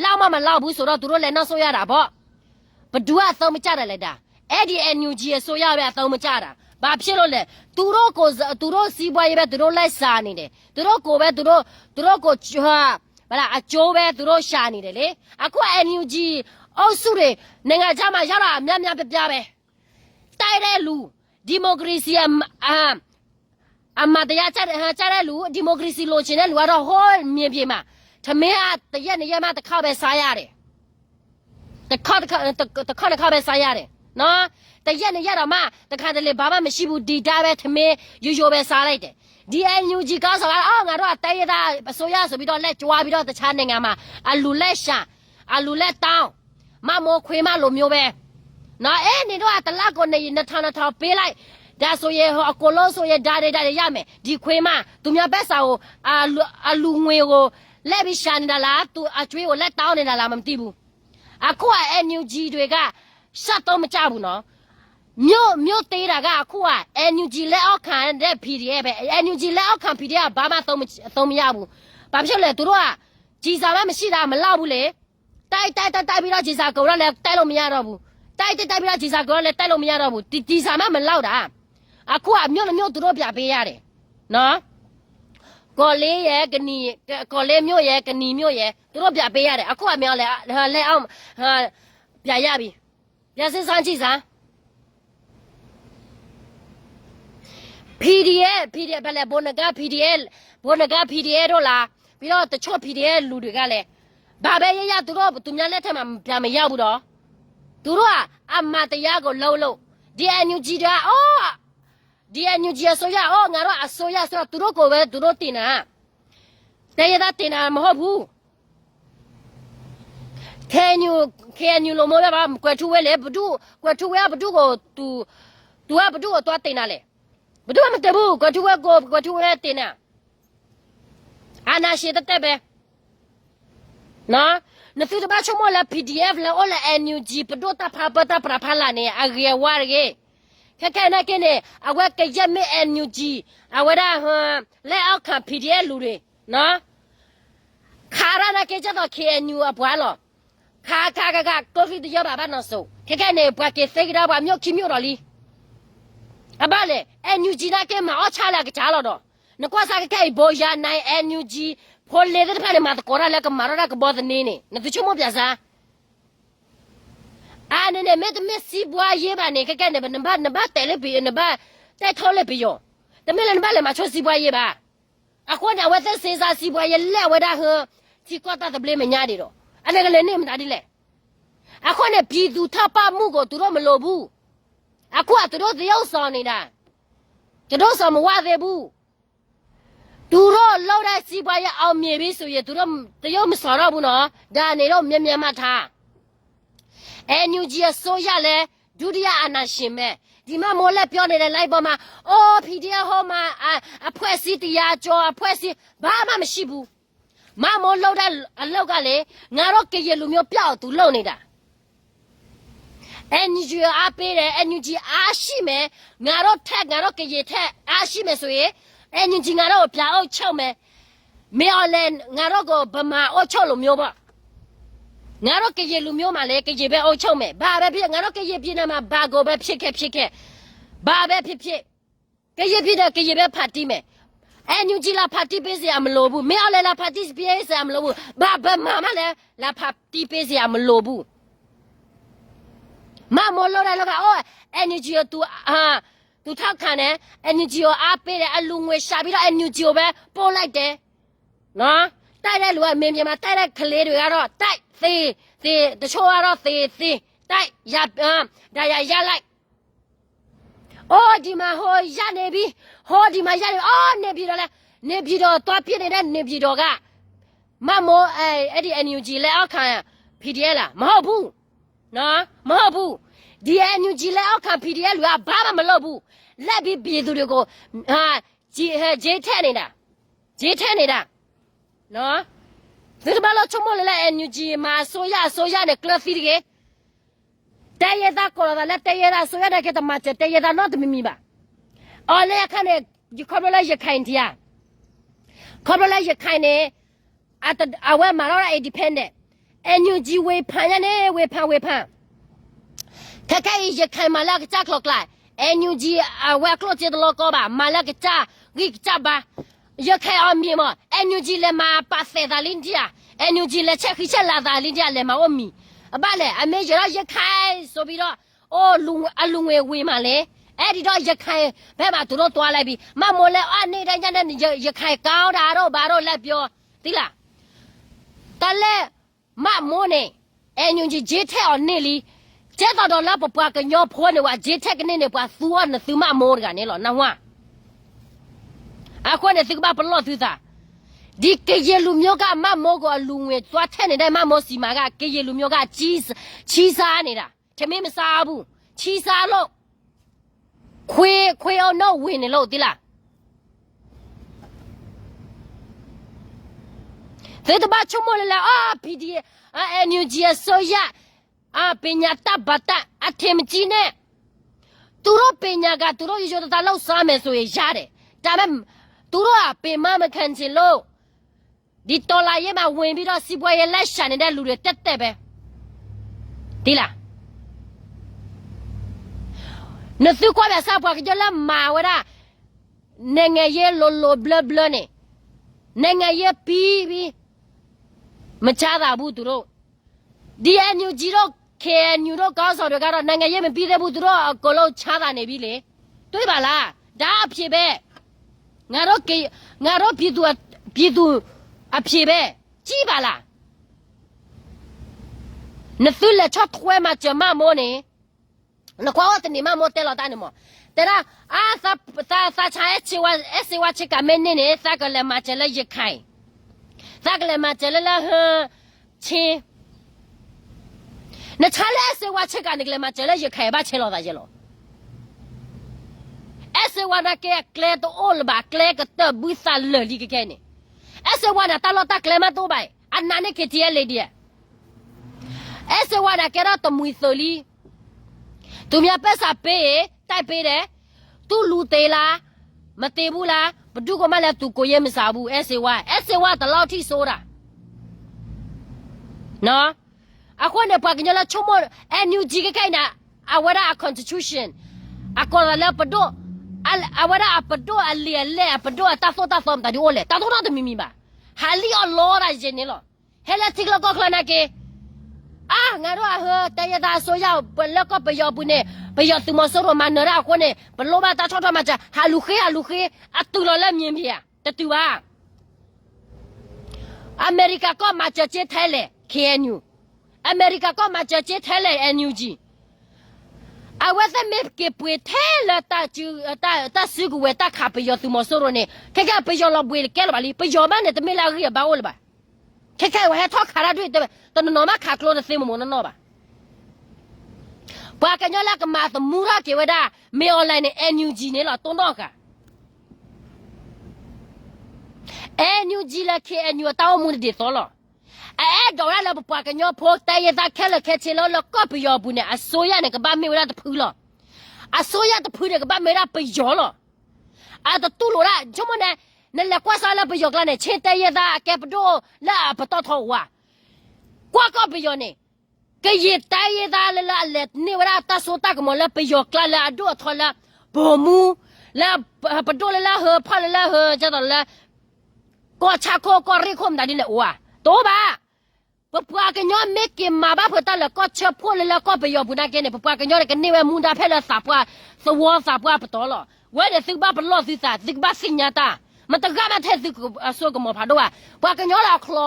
လောက်မှမလောက်ဘူးဆိုတော့ သူတို့လည်း နောက်ဆုတ်ရတာပေါ့. ဘယ်သူက အသုံးမကျတာလဲဒါ. အဲ့ဒီ NUG အစိုးရပဲ အသုံးမကျတာ. ဘာဖြစ်လို့လဲ. သူတို့ကိုယ်စား သူတို့စီးပွားရေးပဲ သူတို့လိုက်ရှာနေတယ်. သူတို့ကိုယ်ပဲ သူတို့ သူတို့ကိုယ် ဘာလဲ အကျိုးပဲ သူတို့ရှာနေတယ်လေ. အခု NUG အုပ်စုတွေ နိုင်ငံခြားမှာရောက်လာ အများများပြပြပဲ. တိုက်တဲ့လူ ဒီမိုကရေစီ အမ အ အမှန်တရားကျတဲ့ ကျတဲ့လူ ဒီမိုကရေစီလိုချင်တဲ့လူကတော့ ဟိုးမြေပြင်မှာ ထမင်းက တစ်ရက်နှစ်ရက်မှ တစ်ခေါက်ပဲစားရတယ်. တစ်ခေါက်တစ်ခေါက် တစ်ခေါက်နှစ်ခေါက်ပဲစားရတယ်နော်. တစ်ရက်နှစ်ရက်တောင်မှ တစ်ခါတလေ ဘာမှမရှိဘူး. ဒီတိုင်းပဲ ထမင်းရိုးရိုးပဲစားလိုက်တယ်. ဒီ NUG ခေါင်းဆောင်က အော် ငါတို့က တိုင်းရင်းသားအစိုးရဆိုပြီးတော့ လက်ကြွားပြီးတော့ တခြားနိုင်ငံမှာ အလူလက်ရှာ အလူလက်တောင်း မမိုခွေးမလိုမျိုးပဲနော်. အဲ နင်တို့က တစ်လကို နှစ်ထောင် နှစ်ထောင်ပေးလိုက် ဒါဆိုရင် ဟို အကုန်လုံးဆိုရင် ဒါတွေ ဒါတွေရမယ်. ဒီခွေးမ သူများဘက်စာကို အလူ အလူငွေကို လှည့်ပြီးရှာနေတာလား သူအကြွေးကို လှည့်တောင်းနေတာလား မသိဘူး. အခုက NUG တွေက ရှက်သုံးမကျဘူးနော်. မြို့ မြို့သေးတာက အခုက NUG လက်အောက်ခံတဲ့ PDF ပဲ. NUG လက်အောက်ခံ PDF က ဘာမှသုံးမ သုံးမရဘူး. ဘာဖြစ်လဲ သူတို့က ကျည်ဆံမှမရှိတာ မလောက်ဘူးလေ. တိုက် တိုက် တိုက် တိုက်ပြီးတော့ ကျည်ဆံကုန်တော့လည်း တိုက်လို့မရတော့ဘူး. တိုက် တိုက် တိုက်ပြီးတော့ ကျည်ဆံကုန်တော့လည်း တိုက်လို့မရတော့ဘူး. ဒီ ကျည်ဆံမှမလောက်တာ. အခုက မြို့နှစ်မြို့ သူတို့ပြန်ပေးရတယ်နော်. ကော့လေးရယ် ကနီ ကော့လေးမြို့ရယ် ကနီမြို့ရယ် သူတို့ပြန်ပေးရတယ်. အခုက မင်းအောင်လှိုင် လက်အောက် ပြန်ရပြီ. ပြန်စစ်စမ်းကြည့်စမ်း. PDF PDF ဖဲလဲၣ် ဘိုနဂါ PDF ဘိုနဂါ PDF တို့လား ပြီးတော့ တချို့ PDF လူတွေကလည်း ဘာပဲရရ သူတို့ သူများလက်ထက်မှာ ပြန်မရောက်ဘူးတော့. သူတို့က အမှန်တရားကို လုပ်လို့ ဒီ NUG တွေက အော် ဒီ NUG အစိုးရ အော် ငါတို့အစိုးရဆိုတော့ သူတို့ကိုပဲ သူတို့တင်တာ တိုင်းရင်းသားတင်တာမဟုတ်ဘူး. KNU KNU လိုမျိုးပဲပါ ကွယ်ထူးဝင်းလေ ဘယ်သူ ကွယ်ထူးဝင်းက ဘယ်သူ့ကို သူ သူက ဘယ်သူ့ကို သွားတင်တာလဲ. ဘယ်သူမှမတင်ဘူး. ကွယ်ထူးဝင်းကို ကွယ်ထူးဝင်းတင်တာ အာဏာရှင်သက်သက်ပဲ နော်. နသုတဘၣ်ဆိကမိၣ်လၢ PDF လၢအိၣ်လၢ NUG ပဒိၣ်တၢ်ဖးပၢတၢ်ပြးဖးလာ်န့ၣ် အဂ့ၤအဝါတဂ့ၤ. ခဲခဲနာ်က့န့ၣ် အဝဲကယဲၢ်မ့ၢ် NUG အဝဲဒၣ် လက်အောက်ခံ PDF လူတွေ နော်. ခါရၣ်နာ်က့ ကၢ်သိး KNU အပှၤလီၤ. ခါခါခါခါ ကိးကံတယီဘၣ်ဘၣ်နီၢ်စိၤ ခဲခဲန့ၣ် ပှၤက့ၤသ့ကဒါပှၤ မြို့ခံမြို့တော်လံ. အဘၣ်လဲၣ် NUG နာ်က့ မၤအီၣ်ဆါလၢအကစၢ်လီၤဒီး နကွၢ်စၢ်ခဲခဲအံၤ ဘိယၤနၤ NUG ဖိလ့သ့ၣ်တဖၣ်န့ၣ် မၤသကိးတၢ်လၢကမၤထီၣ်တၢ်ကဘီသန့န့ၣ် နသုဆိကမိၣ်ပၠးစၢ်. အန့ၣ်န့ၣ် မ့တမ့ၢ် စီးပွားရေး ဘၣ်န့ၣ် ခဲခဲန့ၣ် နဘၣ် နဘၣ်တဲလၢပယီၤ နဘၣ်တဲထီၣ်လၢပယီၤ တမ့ၢ်လၢနဘၣ်လဲၤမၤဆိ စီးပွားရေး ဘၣ်. အဃိန့ၣ် အဝဲသ့ၣ် စ့စၢ် စီးပွားရေး လဲၣ် အဝဲဒၣ်ဟၢ ထံကီၢ်တၢ်သဘျ့မဲာ်ညါဒံးဒီး အန့ၣ်ကလဲၤန့ၢ်မတၤဒ်လဲၣ်. အဃိန့ၣ် ပြည်သူ့ထောက်ပံ့မှုကို သူတို့မလိုဘူး. အခုက သူတို့သရုပ်ဆောင်နေတာ သူတို့ဆောင်မဝသေးဘူး. သူတို့လုပ်တဲ့စီးပွားရေး အောင်မြင်ပြီဆိုရင် သူတို့သရုပ်မဆောင်တော့ဘူးနော်. ဒါနေတော့ မြင်မြင်မှတ်ထား. NUG အစိုးရလည်း ဒုတိယအာဏာရှင်ပဲ. ဒီမမိုးလၢပြောနေတဲ့ live ပေါ်မှာ အိုး PDF ဟိုမှာ အ အဖွဲ့အစည်း တစ်ရာကျော် အဖွဲ့အစည်း ဘာမှမရှိဘူး. မမိုးလုပ်တဲ့အလုပ်ကလေ ငါတို့ကရင်လူမျိုးပျောက်အောင် သူလုပ်နေတာ. NUG အားပေးတယ် NUG အားရှိမယ် ငါတို့ထက် ငါတို့ကရင်ထက် အားရှိမယ်ဆိုရင် NUG ငါတို့ကို ပြန်အုပ်ချုပ်မယ်. မင်းအောင်လှိုင် ငါတို့ကို ဗမာအုပ်ချုပ်လို့မျိုးပေါ့. ငါတို့ကရင်လူမျိုးမှာလည်း ကရင်ပဲအုပ်ချုပ်မယ်. ဘာပဲဖြစ် ငါတို့ကရင်ပြည်နယ်မှာ ဘာကိုပဲဖြစ်ခဲ့ဖြစ်ခဲ့ ဘာပဲဖြစ်ဖြစ် ကရင်ပြည်နယ် ကရင်ပဲ ဖန်တီးမယ်. NUG လာဖန်တီးပေးစရာမလိုဘူး. မင်းအောင်လှိုင် လာဖန်တီးပေးစရာမလိုဘူး. ဘာဗမာမှလည်း လာဖန်တီးပေးစရာမလိုဘူး. မမိုးလုပ်တဲ့အလုပ်က အိုး NUG ကို သူ အာ သူထောက်ခံတယ် NUG ကိုအားပေးတယ် အလူငွေရှာပြီးတော့ NUG ကိုပဲပို့လိုက်တယ်. နော်. တိုက်တဲ့လူက မင်းမြန်မာ တိုက်တဲ့ကလေးတွေကတော့ တိုက်သေသေ တချို့ကတော့သေသေ တိုက်ရ အာ ဒဏ်ရာရလိုက်. အိုး ဒီမှာ ဟို ရနေပြီ ဟို ဒီမှာ ရနေပြီ အိုး နေပြည်တော်လဲ နေပြည်တော် သွားပစ်နေတဲ့ နေပြည်တော်က မမိုး အဲ အဲ့ဒီ NUG လက်အောက်ခံ PDF လား မဟုတ်ဘူး. နော် မဟုတ်ဘူး. ဒီ NUG လက်အောက်ခံ PDF လူက ဘာမှမလုပ်ဘူး. လက်ပြီးပြည်သူတွေကို ဟာ ကြေး ဟဲ ကြေးထည့်နေတာ ကြေးထည့်နေတာ. သုတဘၣ်လီၤဆိကမိၣ်လၢ လၢ NUG မၤအစိုးရ အစိုးရန့ၣ် ကျၢၤသံတဂ့ၤ. တဲယဲသးကိးလီၤသးလၢ တဲယဲသးအစိုးရန့ၣ်က့ တမၤစၢၤတဲယဲသးနီတမံၤမံၤဘၣ်. အီၤလၢအခါန့ၣ် ယခီဖျိလၢရခိုင်ထံဧါ, ခီဖျိလၢရခိုင်န့ၣ် အဝဲမၤထီၣ်ဒၣ် independent, NUG ဝ့ၤဖးညါန့ၣ် ဝ့ၤဖးဝ့ၤဖး ခဲခဲအံၤ ရခိုင်မၤလၢအကစၢ်ကျိၤကျါ, NUG အဝဲအကျိၣ်စ့တလီၤကီဘၣ်, မၤလၢအကစၢ်ဂံၢ်ကစၢ်ဘါ, ရခိုင်အီၤမံၤမး NUG လဲၤမၤပာ်သဲးသးလံဒံဧါ, NUG လဲၤဆဲးဃံဆဲးလၤသးလံဒံဧါ, လဲၤမၤအိၣ်မံၤ, အဘၣ်လဲၣ်, အမ့ၢ်ယဲၤထီၣ်ရခိုင် ဆိုပြီးတော့ အိၣ်အလူၤငွေဝံၤမးလဲၣ်, အဲၣ်ဒိးရခိုင် ဖဲမးတုၤထီၣ်သွားလဲၣ်ဘံ, မးမိၢ်လဲၤအီၣ်န့ၢ်ဒၣ်ညါန့ၣ် ရခိုင်ကောင်းတာတို့ဘာတို့လဲပြော, သ့လၢ တၢ်လၢ မးမိၢ်န့ၣ် NUG ကၠ့ထဲအီၤန့ၢ်လံ, ကဲသိးဒီးလၢပပှၤကညီဖိန့ၣ် ဝဲကၠ့ထဲကန့ၢ်န့ၣ် ပှၤသူအီၤနသုမးမိၢ်တဂၤန့ၣ်လီၤ, နၢ်ဟူဧါ. အဃိန့ၣ် သုကဘၣ်ပလီၢ်သုသး, ဒ်ကရင်လူမျိုးက မးမိၢ်ကအိၣ်အလူၤငွေ သွားထဲန့ၣ်ဒၣ် မးမိၢ်စံးမၤဂ့ၤ ကရင်လူမျိုးက ချံစါန့ၣ်ဒၣ်, တမ့ၢ်မစါအဘူး, ချံစါလိာ်, ခွေး, ခွေးအုပ်နီၣ်ဝ့ၤန့ၣ်လိာ်သ့လၢ သုတဘၣ်ဆိကမိၣ်လၢလၢ အ PDF, NUG အစိုးရ, အ ပညာတတ် ဘာတတ် အထင်မကြီးနဲ့, သူတို့ပညာက သူတို့ရိုးရိုးသားသားလုပ်စားမယ်ဆိုရင်ရတယ်, ဒါပေမဲ့ သူတို့က ပင်မမခံချင်လို့ ဒီတော်လှန်ရေးမှာဝင်ပြီးတော့ စီးပွားရေးလိုက်ရှာနေတဲ့လူတွေ သက်သက်ပဲ, သိလား. နသုကွၢ်ဘၣ်စၢ်ပှၤကညီလၢမၤဝဲဒၣ် နိုင်ငံရေးလိုလိုဘျၢဘျၢန့ၣ်, နိုင်ငံရေးပြီးပြီ, မချမ်းသာဘူးသူတို့, ဒီ NUG တို့ KNU တို့ ခေါင်းဆောင်တွေကတော့ နိုင်ငံရေးမပြီးသေးဘူး, သူတို့အကုန်လုံးချမ်းသာနေပြီလေ, တွေ့ပါလား, ဒါအဖြေပဲ, ငါတို့ ငါတို့ပြည်သူ ပြည်သူ အဖြေပဲ, ကြည့်ပါလား. နသုလဲၤဆီၣ်ထွဲမၤစၢၤမးမိၢ်န့ၣ်, နကွၢ်အိၣ်တနံၤမးမိၢ်တဲလီၤတၢ်န့ၣ်မး, တဲဒၣ်, အါ, သးဆါအဲၣ်စ့ဝါဆ့ကၤမ့ၢ်န့ၢ်န့ၣ် သးကလဲၤမၤစၢၤလၢရခိုင်, သးကလဲၤမၤစၢၤလၢလၢဟၢ ဆ့ နဆါလၢအဲၣ်စ့ဝါဆ့ကၤန့ၣ် ကလဲၤမၤစၢၤလၢရခိုင်ဘၣ်ဆဲးလီၤသးယဲလီၤ. အဲၣ်စ့ဝါနာ်က့အကျဲတအိၣ်လၢၤဘၣ်, ကျဲကတၢၢ်ဘုသးလၢာ်လံကကဲန့ၣ်, အဲၣ်စ့ဝါန့ၣ် တၢ်လီၢ်တၢ်ကျဲမးတအိၣ်ဘၣ်, အနးန့ၢ် KTLA ဒံး, အဲၣ်စ့ဝါန့ၣ် ကဲထီၣ်တမှံၤသုးလံ သူများပိုက်ဆံပေးရင် တိုက်ပေးတယ်, သူ့လူသေလား, မသေဘူးလား, ဘယ်သူ့ကိုမှလည်း သူကိုယ်ရေးမဆါဘူး, အဲၣ်စ့ဝါ, အဲၣ်စ့ဝါ ဒီလောက်ထိဆိုးတာ. အဃိန့ၣ် ပှၤကညီလၢဆိကမိၣ် NUG ခဲခဲအံၤန့ၣ် အဝဲဒၣ်အ constitution အကိးသးလၢပဒိၣ်, အဝဲဒၣ်အပဒိၣ်အလံာ်အလဲၢ် အပဒိၣ်အတၢ်သိၣ်တၢ်သီမတၤဒုးအိၣ်လဲၣ်, တၢ်သိၣ်တၢ်သီတမံၤမံၤဘၣ်, ဟးလံၣ်အီၣ်လီတၢ်ယဲန့ၣ်လီၤ. ဟဲလၢထံချၢကီၢ်ချၢနာ်က့, အါ, ငါတို့အဟၢ တိုင်းရင်းသားအစိုးရ ပလၢကီၢ်ပယီၤပူၤန့ၣ် ပယီၤသုးမီၤစိရိၤမၤနၢၤတၢ်အဃိန့ၣ် ပလိၣ်ဘၣ်တၢ်ဆီၣ်ထွဲမၤစၢၤ, ဟးလူၤဃ့ ဟးလူၤဃ့, အတုၤလီၤလၢမံၤမံၤဧါ, တတုၤဘၣ်. အမဲရကၤကီၢ်မၤစၢၤက့ထဲလဲၣ် KNU, အမဲရကၤကီၢ်မၤစၢၤက့ထဲလဲၣ် NUG, အဝဲသ့ၣ်မ့ၢ်က့ၤပှ့ၤထဲလၢ တၢ်စုကဝဲၤတၢ်ခးပယီၤသုးမီၤစိရိၤန့ၣ် ခဲကဲပယီၤလီၤဘှံးတကဲလၢၤဘၣ်လံ, ပယီၤမးန့ၣ်တမ့ၢ်လၢအဂံၢ်အဘါအိၣ်လၢၤဘၣ်. ခဲခဲအံၤဝဲဟဲထီၣ်ခးတၢ်ဒုး တနီၤနီၤမးခးကျိတသ့မိၢ်မိၢ်နီၢ်နီၢ်ဘၣ်. ပှၤကညီလၢကမၤသမူထီၣ်က့ၤဝဲဒၣ် မင်းအောင်လှိုင်န့ၣ် NUG န့ၣ်လီၤ တိၢ်နီၣ်ဃာ် NUG လၢ KNU အတၢ်အိၣ်မူတဒ်သိးလီၤ. အအဲၣ်ဒိးဝဲဒၣ်လၢပပှၤကညီဖိ တၢ်ယဲၢ်သၣ်ခဲလၢာ်ခဲဆ့လၢလၢကီၢ်ပယီၤပူၤန့ၣ် အစိုးရန့ၣ် ကဘၣ်မ့ၢ်ဝဲဒၣ်တဖုလီၤ. အစိုးရတဖုန့ၣ် ကဘၣ်မ့ၢ်ဝဲဒၣ်ပယီၤလီၤ. အတတူၢ်လိာ်ဒၣ် ဆိကမိၣ်န့ၣ် နလဲၤကွၢ်စးလၢပယီၤကျါန့ၣ် ဆ့တၢ်ယဲၢ်သၣ်အကဲပဒိၣ်လၢအပတီၢ်ထီအိၣ်ဧါ. ကွၢ်ကီၢ်ပယီၤန့ၣ် ကယံာ်တၢ်ယဲၢ်သၣ်လၢလၢအလဲၤန့ၢ်ဝဲဒၣ်တၢ်စိတၢ်ကမီၤလၢပယီၤကျါလၢအဒိၣ်အထီလၢ ဗိုလ်မှူး လၢပဒိၣ်လၢလၢဟၢဖီၣ်လၢလၢဟၢ ကသိးလၢ ကီၢ်ဆၣ်ခိၣ်ကီၢ်ရ့ၣ်ခိၣ်မတၤဒ်လဲၣ်အိၣ်ဧါ. တအိၣ်ဘၣ်. ပပှၤကညီမ့ၢ်က့ၤမၤဘၣ်ဖုးတၢ်လၢကီၢ်ဆၢဖှိၣ်လၢလၢကီၢ်ပယီၤပူၤနာ်က့န့ၣ် ပပှၤကညီန့ၣ် ကန့ၢ်ဝဲမူဒါဖဲလၢသးပှၢ် သဝီသးပှၢ်ပတီၢ်လီၤ. ဝဲန့ၣ်သုကဘၣ်ပလီၢ်သုသး သုကဘၣ်သ့ၣ်ညါတၢ်, မတဂၤမးထဲသုအစိကမီၤဖးဒိၣ်ဘၣ်. ပှၤကညီလၢအချီ,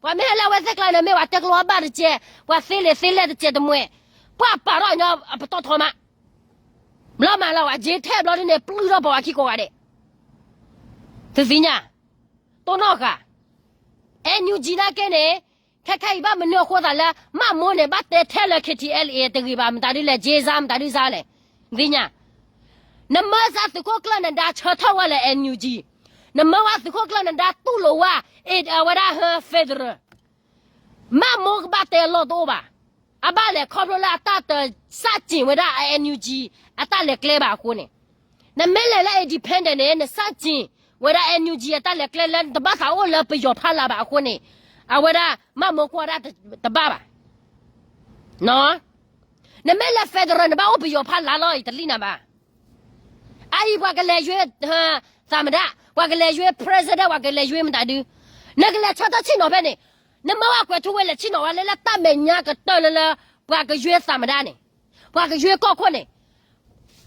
ပှၤမ့ၢ်ဟဲလၢအဝဲသ့ၣ်ကျါန့ၣ် မ့ၢ်ပှၤတဲကျိအဘၣ်တကဲ, ပှၤသ့လံာ်သ့လဲၢ်တကဲတမှဲ, ပှၤပာ်ထီၣ်ညီအပတီၢ်ထီမး ဘျီမးလီၤ အက့ထဲဘျီဒ်န့ၣ် ပျုၢ်ထီၣ်ပှၤဝဲခံကိးဂၤဒဲး, သုသ့ၣ်ညါ, တိၢ်နီၣ်ဃာ်, NUG နာ်က့န့ၣ်, ခဲခဲအံၤဘၣ်မနုၤအဃိသးလၢ မးမိၢ်န့ၣ် ဘၣ်တဲထဲလၢ KTLA တဂ့ၤဘၣ် မတၤဒ်လဲၣ် က့စါ မတၤဒ်စါလဲၣ်, သ့ၣ်ညါ, နမၢစၢ်သုးခိၣ်ကျၢၢ်န့ၣ် ဒါဆၢထၢၣ်ဝဲလၢ NUG, နမၢဝဲသုးခိၣ်ကျၢၢ်နဒါတူၢ်လိာ်ဝဲ အဝဲဒၣ် federal မၢ်မိၢ်ကဘၣ်တဲအလီၢ်တအိၣ်ဘၣ်. အဘၣ်လဲၤခီဖျိလၢအတၢ်တစးစ့ၣ်ဝဲဒၣ်အ NUG အတၢ်လဲၤကျဲဘၣ်အဃိန့ၣ်, နမ့ၢ်လဲၤလၢ independent န့ၣ် နစးစ့ၣ်ဝဲဒၣ် NUG အတၢ်လဲၤကျဲလၢနတဘၣ်သးအိၣ်လၢပယီၤဖီလာ်ဘၣ်အဃိန့ၣ်, အဝဲဒၣ်မၢ်မိၢ်ကွၢ်ဒၣ်တဘၣ်ဘၣ်. နမ့ၢ်လဲၤ federal နဘၣ်အိၣ်ပယီၤဖီလာ်လီၤအံၤ တလံၣ်နၤဘၣ်. အအံၤပှၤကလဲၤယွ့ သမ္မတ, ပှၤကလဲၤယွ့ president, ပှၤကလဲၤယွ့မတၤဒု, နကလဲၤဆၢထၢၣ်ဆ့ၣ်နီၤဖဲန့ၣ်, နမၢဝဲကွဲးထူဝ့လဲၤဆ့ၣ်နီၤဝဲလၢ လၢတၢ်မဲာ်ညါကတၢၢ်လၢလၢ ပှၤကယွ့သမ္မတန့ၣ်, ပှၤကယွ့ကီၢ်ခိၣ်န့ၣ်,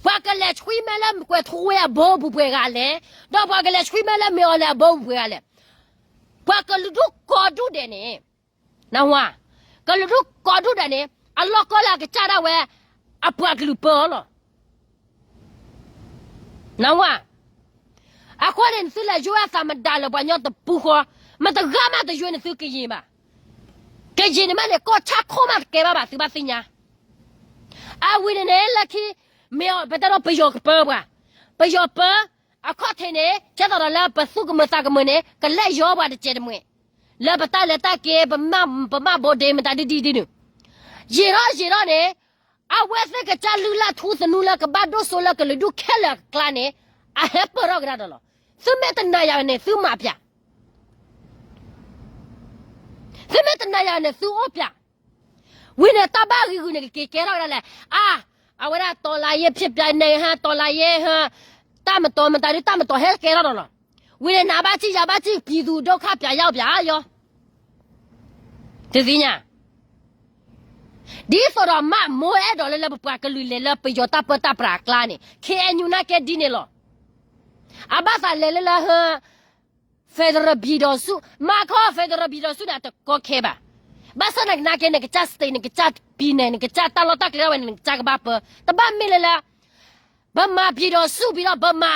ပှၤကလဲၤဆှံမဲလၢကွဲးထူဝ့အဘိပူၤပှဲၤဂၤလဲၣ်, ဒီးပှၤကလဲၤဆှံမဲလၢမ့ၢ်အီၤလဲၤအဘိပူၤပှဲၤဂၤလဲၣ်. ပှၤကလုာ်ဒူၣ်ကိးဒူၣ်ဒဲးန့ၣ် နဝၤ, ကလုာ်ဒူၣ်ကိးဒူၣ်ဒဲးန့ၣ် အလီၢ်ကီလၢအကစၢ်ဒၣ်ဝဲ အပှၤကလုာ်ပၢအီၤလီၤ. နဝၤ, အဃိန့ၣ် နသုလဲၤယွ့အသမ္မတလၢပှၤကညီတပူၤဃီ, မတဂၤမးတယွ့နသုကယံာ်ဘၣ်. ကယံာ်န့ၣ်မးန့ၣ် ကီၢ်ဆၣ်ခိၣ်မးတကဲဘၣ်ဘၣ် သုဘၣ်သ့ၣ်ညါ. အဝံၤန့ၣ်န့ၣ် လၢခံ မ့ၢ်အီၤ ပတဲဒီးပယီၤကပၢပှၤ, ပယီၤပၢ အခီၣ်ထံးန့ၣ် ကဲသိးဒီးလၢပသူၣ်ကမၢသးကမၢန့ၣ် ကလဲၢ်ယီၤပှၤတစဲးတမှဲၤ, လၢပတၢ်လဲၤတၢ်က့ၤ ပမၣ်ဘိဒ့မတၤဒုဒ်ဒုန့ၣ်, ယံာ်ထီၣ်ယံာ်ထီၣ်န့ၣ် အဝဲသ့ၣ်ကစၢ်လုၢ်လၢ်ထူသနူလၢကဘၣ်ဒိၣ်စိလၢကလုာ်ဒူၣ်ခဲလၢာ်အကျါန့ၣ် အဟဲပၢၢ်ထီၣ်ကဒါဒီးလီၤ. သုမ့ၢ်တနာ်ယၤန့ၣ် သုမၤပၠး, သုမ့ၢ်တနာ်ယၤန့ၣ် သုအိၣ်ပၠး. ဝံၤန့ၣ် တၢ်ဘၣ်ဂံာ်ဂူာ်န့ၣ် ကက့ၤကဲထီၣ်ကဒါလဲၣ်. အါ, အဝဲဒၣ် တော်လှန်ရေးဖြစ်ပြန်နေဟါ, တော်လှန်ရေးဟါ, တၢ်မတီၤမတၤဒု တၢ်မတီၤဟဲကဲထီၣ်ဒီးလီၤ. ဝံၤန့ၣ် နဘၣ်စံၣ်ယဘၣ်စံၣ် ပြည်သူဒုက္ခပျောက်ပျောက်ရော, သုသ့ၣ်ညါ ဒ်သိးဒီးမၢ်မိၢ်အဲၣ်ဒိးလၢလၢပပှၤကလုာ်လဲၤလၢပယီၤတၢ်ပၢတၢ်ပြးအကျါန့ၣ် ခ့ၣ်အဲၣ်ယူၣ် နာ်ကဲဒ်န့ၣ်လီၤ. အဘၣ်သးလဲၤလၢလၢ federal ပြည်ထောင်စု, မၤခီ federal ပြည်ထောင်စု န့ၣ် အတကီခဲဘၣ်. ဘၣ်ဆၣ်သနာ်က့ နကစၢ် state, နကစၢ် ပြည်နယ်, နကစၢ်တၢ်လီၢ်တၢ်ကျဲဝဲန့ၣ် နကစၢ်ကဘၣ်ပၢ, တဘၣ်မ့ၢ်လၢလၢ ဗမာပြည်ထောင်စု ပြီးတော့ ဗမာ,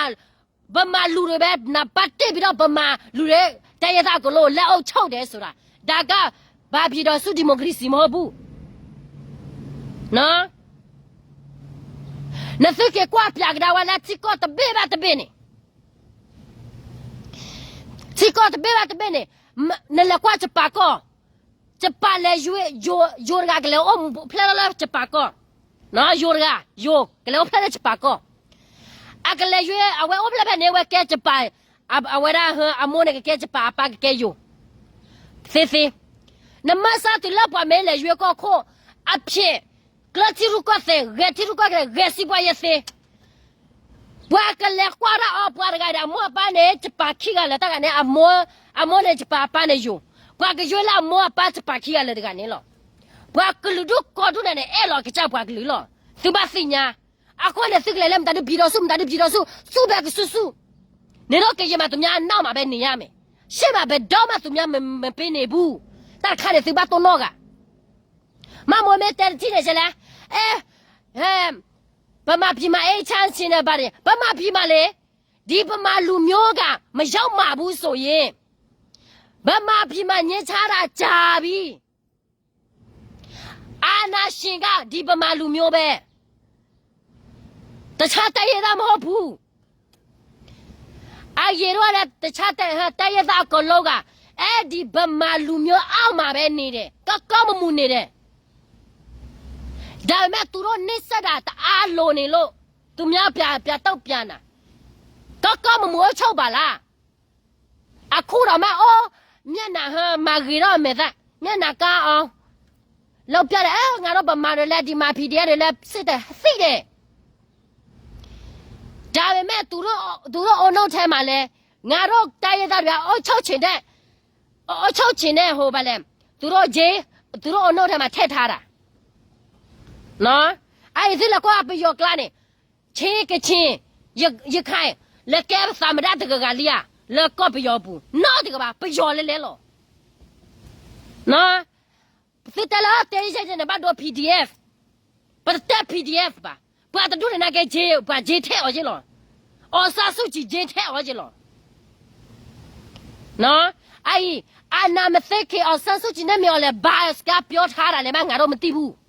ဗမာလူတွေပဲ နံပါတ်တစ် ပြီးတော့ ဗမာလူတွေ တိုင်းရင်းသားအကုန်လုံးကို လက်အုပ်ချုပ်တယ်ဆိုတာ ဒါက ဗမာပြည်ထောင်စု ဒီမိုကရေစီ မဟုတ်ဘူး. နသုက့ၤကွၢ်ပၠးကဒါဝဲလၢထံကီၢ်တဘ့ၣ်ဘၣ်တဘ့ၣ်န့ၣ်, ထံကီၢ်တဘ့ၣ်ဘၣ်တဘ့ၣ်န့ၣ်, နလဲၤကွၢ်ယပၣ်ကီၢ်, ယပၣ်လဲၤယိၤ, ယိၤတဂၤကလဲၤအိၣ်ဖျဲၣ်လီၤလၢယပၣ်ကီၢ်, ယိၤတဂၤ, ယိၤကလဲၤအိၣ်ဖျဲၣ်လၢယပၣ်ကီၢ်, အကလဲၤယိၤ အဝဲအိၣ်ဖျဲၣ်ဖဲန့ၣ် အဝဲကဲယပၣ်, အဝဲဒၣ်အမိၢ်န့ၣ်ကကဲယပၣ် အပၢ်ကကဲယိၤ, သ့သ့, နမၤစၢၤတုၤလၢပှၤမ့ၢ်လဲၤယိၤကီၢ်ခိၣ်, အဖျဲၣ်, ကျၢထံရူၢ်ကီၢ်သဲး, ဂဲၤထံရူၢ်ကီၢ်သဲး, ဂဲၤစံးပှၤယသ့ ပှၤကလဲၤကွၢ်ဒၣ်အီၤ ပှၤတဂၤဒီး အမိၢ်အပၢ်န့ၣ် ယပၣ်ခံဂၤလၢာ်တဂၤန့ၣ်, အမိၢ်န့ၣ်ယပၣ် အပၢ်န့ၣ်ယိၤ, ပှၤကယိၤလၢအမိၢ်အပၢ်ယပၣ်ခံဂၤလၢာ်တဂၤန့ၣ်လီၤ. ပှၤကလုာ်ဒူၣ်ကိးဒူၣ်န့ၣ်န့ၣ် အဲၣ်လီၤကစၢ်ပှၤကလုာ်လီၤ. သုဘၣ်သ့ၣ်ညါ, အဃိန့ၣ် သုကလဲၤလၢမတၤဒု ပြည်ထောင်စု မတၤဒု ပြည်ထောင်စု သူပဲကစုစု, နေတော့ကရင်မှာ သူများအနောက်မှာပဲနေရမယ်, ရှေ့မှာဘယ်တော့မှ သူများမ, မပေးနေဘူး. တၢ်တခါန့ၣ် သုဘၣ်တိၢ်နီၣ်ဂၤ မ့ၢ်မိၢ်မ့ၢ်တဲတထံၣ်န့ၣ် ရှဲလဲၣ်, အဲ, အဲ, ဗမာပြည်မှာ အေးချမ်းချင်တဲ့ ဗမာပြည်မှာလေ, ဒီဗမာလူမျိုးက မရောက်မှာဘူးဆိုရင်, ဗမာပြည်မှာ ငြိမ်းချမ်းတာကြာပြီ. အာဏာရှင်က ဒီဗမာလူမျိုးပဲ. တခြားတိုင်းရင်းသားမဟုတ်ဘူး. အဂ့ၢ်ဒ်အံၤ, တခြားတိုင်းရင်းသားအကုန်လုံးက အဲဒီဗမာလူမျိုးအောက်မှာပဲနေတယ်, ကောင်းကောင်းမွန်မွန်နေတယ်. ဒါပေမဲ့ သူတို့နှိပ်စက်တာ တအားလိုနေလို့ သူများပြန်, ပြန်တုံ့ပြန်တာ. ကောင်းကောင်းမွန်မွန် အုပ်ချုပ်ပါလား. အခုတောင်မှ အိုး, မျက်နှာဟါ မၤဂ့ၤထီၣ်အမဲာ်သၣ်, မျက်နှာကါအောင် လုပ်ပြတယ်. အဲ, ငါတို့ဗမာတွေလည်း ဒီမှာ PDF တွေလည်း စစ်တယ်, သိတယ်. ဒါပေမဲ့ သူတို့, သူတို့အုပ်စုထဲမှာလည်း ငါတို့တိုင်းရင်းသားတွေက အုပ်ချုပ်ချင်တဲ့, အုပ်ချုပ်ချင်တဲ့ ဟို ဘာလဲ, သူတို့ J, သူတို့အုပ်စုထဲမှာ ထည့်ထားတာ. နော်, အဲ့ဒီ သုလဲၤကွၢ်ပယီၤကျါန့ၣ်, ချင်း, ကချင်, ရ, ရခိုင်, လဲၤကဲပသမ္မတတဂၤဂၤလံဧါ, လၢကီၢ်ပယီၤပူၤ, နီတဂၤဘၣ်, ပယီၤလဲၤလဲၤလီၤ. သုတဲလၢ တဲယဲၢ်န့ၣ် ဘၣ်ဒိ PDF, ပတတဲ PDF ဘၣ်. ပှၤတဒူၣ်န့ၣ်နာ်က့ J, ပှၤ J ထဲအီၤက့လီၤ. အောင်ဆန်းစုကြည် J ထဲအီၤက့လီၤ. အအံၤ, အာဏာမသိမ်းခင် အောင်ဆန်းစုကြည်နဲ့ မင်းအောင်လှိုင် ဘာစကားပြောထားတာလဲ ငါတို့မသိဘူး.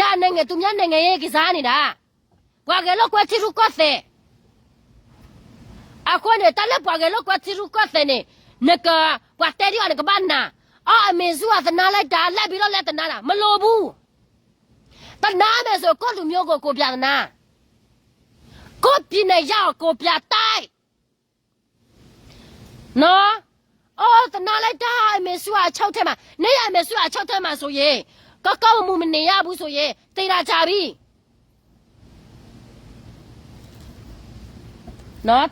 ဒါ နိုင်ငံသူများနိုင်ငံရေးကစားနေတာ. ပှၤဂဲၤလိာ်ကွဲထံရူၢ်ကီၢ်သဲး, အဃိန့ၣ် တၢ်လၢပှၤဂဲၤလိာ်ကွဲထံရူၢ်ကီၢ်သဲးန့ၣ် နက ပှၤတဲဒ်အီၤနကဘၣ်နာ်, အီၣ်အမ့ၢ်ဆူၣ်အသနာ်လၢတၢ်လဲၣ်ဘံလီၢ်လဲၣ်တနာ်တၢ် မလိာ်ဘူး, တနာ်မဲာ်ဆိး ကိုယ့်လူမျိုးကို ကိုယ်ပြသနာ်, ကိုယ့်ပြည်နယ်ရောက်အောင် ကိုယ်ပြတိုက် နော်, အီၣ်သနာ်လၢတၢ် အမ့ၢ်ဆူၣ်အချုပ်ထဲမှာ, နအမ့ၢ်ဆူၣ်အချုပ်ထဲမှာဆိုရင်, ကီၢ်ကီၢ်မူမူမနေရဘူးဆိုရင် သေတာကြာပြီ.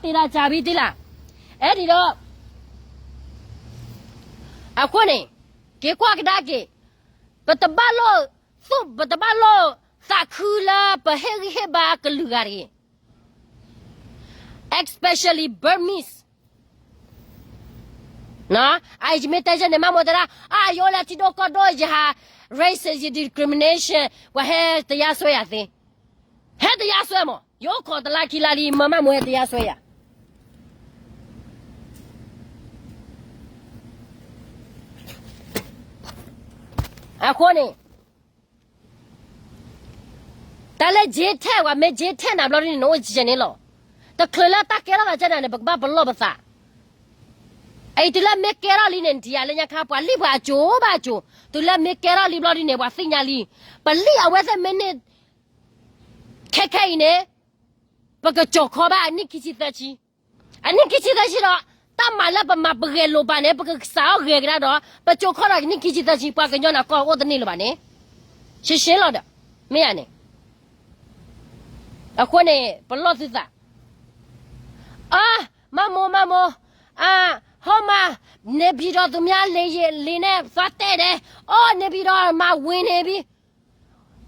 သေတာကြာပြီ တံၢ်လၢ်. အဲၣ်ဒိး အဃိန့ၣ် က့ၤကွၢ်ကဒါက့ၤ, ပတဘၣ်လိၣ်, ပတဘၣ်လိၣ်သးခုလၢပဟ့ၣ်ဂံၢ်ဟ့ၣ်ဘါကလုာ်ဂၤတဂ့ၤ, especially Burmese. အအံၤယမ့ၢ်တဲယဲန့ၣ် မၢ်မိၢ်တဲဒၣ် အါ ယအိၣ်လၢထံဒိၣ်ကီၢ်ဒိၣ် ယဟး racist, ယ discrimination, ပှၤဟဲတရားစွဲယၤသ့, ဟဲတရားစွဲမး, ယအိၣ်ခိးတလါခံလါလံ မၢ်မၢ်မိၢ်ဟဲတရားစွဲယၤ. အဃိန့ၣ် တၢ်လၢ jail ထဲး ပှၤမ့ၢ် jail ထဲး နၤဘျီဒ်န့ၣ် နအိၣ်ကဲန့ၣ်လီၤ. တချုးလၢတၢ်ကဲထီၣ်သးကဲနၤန့ၣ် ပကဘၣ်ပလီၢ်ပသး. အအံၤတုၤလၢမ့ၢ်ကဲထီၣ်လံန့ၣ် နထံၣ်ယၤလၢညါခါ ပှၤလံၣ်ပှၤအစိၤဘၣ်အစိၤ, တုၤလၢမ့ၢ်ကဲထီၣ်လံဘျီဒ်န့ၣ် ပှၤသ့ၣ်ညါလံ. ပလံၣ်အဝဲသ့ၣ်မ့ၢ်န့ၢ် ခဲခဲအံၤန့ၣ် ပကကၠီၤခီဘၣ်အနံၣ်ခံဆံသၢဆံ, အနံၣ်ခံဆံသၢဆံဒီး တၢ်မၤလၢပမၤပဂဲၤလိာ်ပာ်န့ၣ် ပကစးထီၣ်ဂဲၤကဒါဒီး ပကၠီၤခီဒီးအနံၣ်ခံဆံသၢဆံ ပှၤကညီနၤကီၢ်အိၣ်တန့ၢ်လၢၤဘၣ်န့ၣ်, ရှဲရှဲလီၤဒီး မ့ၢ်ဧါန့ၣ်. အဃိန့ၣ် ပလီၢ်သုသး, အါ, မၢ်မိၢ် မၢ်မိၢ်, အါ, ဟီၣ်မး, နေပြည်တော် သူများ လေယာဉ်နဲ့ သွားတက်တယ်, အိၣ် နေပြည်တော် မှာ ဝင်နေပြီ.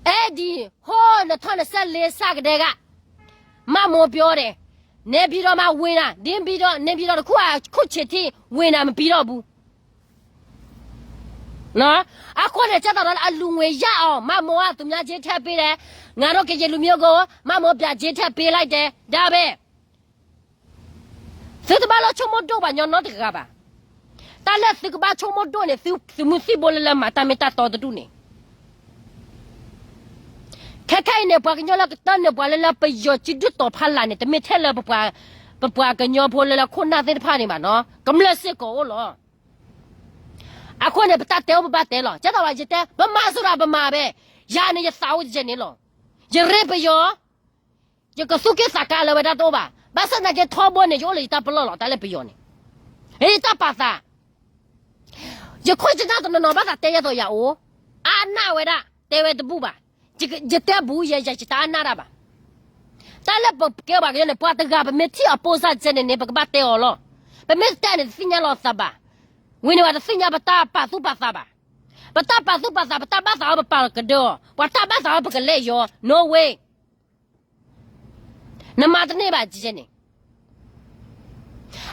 အဲဒံး ဟိၣ် နှစ်ထောင့်နှစ်ဆယ့်လေး စကတည်းက မၢ်မိၢ်ပြောတယ်, နေပြည်တော် မှာ ဝင်တာ, နေပြည်တော် နေပြည်တော် တစ်ခုက ခုချိန်ထိ ဝင်တာ မပြီးတော့ဘူး. အဃိန့ၣ် ကဲသိးဒီး အလူငွေရအောင် မၢ်မိၢ်က သူများ ကြေးထည့်ပေးတယ်, ငါတို့ ကရင်လူမျိုးကို မၢ်မိၢ် ပြန် ကြေးထည့်ပေးလိုက်တယ်, ဒါပဲ. သုတဘၣ်လီၤဆိကမိၣ်ဒိၣ်ပှၤကညီနီတဂၤဘၣ်. တၢ်လၢသုကဘၣ်ဆိကမိၣ်ဒိၣ်န့ၣ် သုသုးမုၢ်သံၣ်ဘိလၢလၢမၤတၢ်မ့ၢ်တၢ်တီတဒူၣ်န့ၣ်, ခဲခဲအံၤန့ၣ် ပှၤကညီလၢကတၢၢ်န့ၢ်ပှၤလၢလၢပယီၤစုဒုၣ်တီၤဖးလၢ်န့ၣ် တမ့ၢ်ထဲလၢပပှၤ, ပပှၤကညီဖိလၢလၢခိၣ်နၢ်သ့ၣ်တဖၣ်န့ၣ်ဘၣ်နီၤ, ကမျၢၢ်စ့ၢ်ကီးအိၣ်လီၤ. အဃိန့ၣ် ပတၢ်တဲအိၣ်ပဘၣ်တဲလီၤ. ကဲသိးဒီးယတဲ ဗမာဆိုတာ ဗမာပဲ, ယၤန့ၣ် ယသးအိၣ်ကဲန့ၣ်လီၤ. ယရ့ပယီၤ ယကသူၣ်က့ၣ်သးကါလၢၤဝဲဒၣ်တအိၣ်ဘၣ်. ဘၣ်ဆၣ်သနာ်က့ ထီဘိန့ၣ် ယအိၣ်လၢယတၢ်ပလီၢ်လီၤ. တၢ်လၢပယီၤန့ၣ် ယတၢ်ပာ်သး, ယခိၣ်ယနၢ်တနီၤနီၤဘၣ်သးတဲယဲသိးယၤအိၣ်, အါနၢ်ဝဲဒၣ်, တဲဝဲတဘူၣ်ဘၣ်. ယတဲဘူးယဲ ယတအါနၢ်တၢ်ဘၣ်. တၢ်လၢပကဲပှၤကညီန့ၣ် ပှၤတဂၤပမ့ၢ်ထံၣ်အပိၢ်စၢ် ကဲန့ၣ်န့ၣ် ပကဘၣ်တဲအီၤလီၤ. ပမ့ၢ်တတဲန့ၣ် တသ့ၣ်ညါလီၤသးဘၣ်. ဝံၤန့ၣ် ပှၤတသ့ၣ်ညါပတၢ်ပာ်သူၣ်ပာ်သးဘၣ်. ပတၢ်ပာ်သူၣ်ပာ်သး ပတၢ်ဘၣ်သးအီၤ ပပာ်ကဒၢအီၤ, ပှၤတၢ်ဘၣ်သးအီၤ ပကလဲၤယီၤ no way. နမၤတန့ၢ်ဘၣ် ကဲန့ၣ်.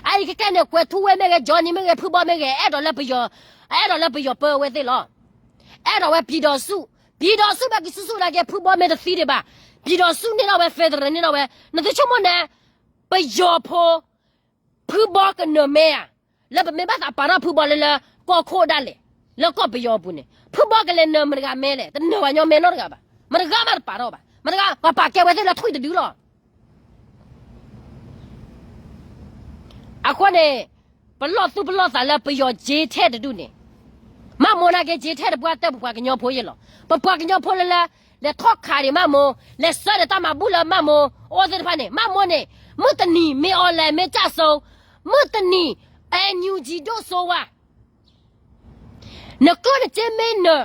အအံၤခဲခဲန့ၣ် ကွဲၤထူဝ့မ့ၢ်ဂ့ၤ, ကၠီနံၤမ့ၢ်ဂ့ၤ, ဖုဘီမ့ၢ်ဂ့ၤ, အဲၣ်ဒိးလၢပယီၤ, အဲၣ်ဒိးလၢပယီၤပၢအဝဲသ့ၣ်လီၤ. အဲၣ်ဒိးဝဲ ပြည်ထောင်စု, ပြည်ထောင်စု ဘၣ်က့ၤဆူၣ်ဆူၣ်နာ်က့ ဖုဘီမ့ၢ်တသံဒံးဘၣ်. ပြည်ထောင်စု န့ၢ်ထီၣ်ဝဲ federal န့ၢ်ထီၣ်ဝဲ. နသုဆိကမိၣ်န့ၣ် ပယီၤဖိ ဖုဘီကနၢၤမဲဧါ. လၢပမ့ၢ်ဘၣ်သးပာ်ထီၣ်ဖုဘီလၢလၢကီၢ်ခိၣ်ဒၣ်လဲာ်, လၢကီၢ်ပယီၤအပူၤန့ၣ် ဖုဘီကလဲၤနၢၤမတၤတဂၤမဲလဲၣ်. တနၢၤပှၤကညီမဲနီတဂၤဘၣ်. မတၤတဂၤမးတပာ်ထီၣ်ဘၣ်. မတၤတဂၤ ပှၤပာ်ကဲဝဲသ့ၣ်လၢထွံၣ်တဒုလီၤ. အဃိန့ၣ် ပလီၢ်သူၣ်ပလီၢ်သးလၢပယီၤ ကြေးထည့် တဒူၣ်န့ၣ်, မၢ်မိၢ်နာ်က့ ကြေးထည့် တပှၢ်တၢၢ် ပပှၤကညီဖိယဲလီၤ. ပပှၤကညီဖိလၢလၢ လဲၤထီၣ်ခးဒံးမၢ်မိၢ်, လဲၤဆှၢဒီးတၢ်မၤဘူၣ်လၢမၢ်မိၢ်အအိၣ်သ့ၣ်တဖၣ်န့ၣ်, မၢ်မိၢ်န့ၣ် မုၢ်တနံၤ မင်းအောင်လှိုင် မင်းအောင်လှိုင် ကျဆုံး, မုၢ်တနံၤ NUG ဒိၣ်စိဝါ, နကျိၣ်နစ့မ့ၢ်နၢ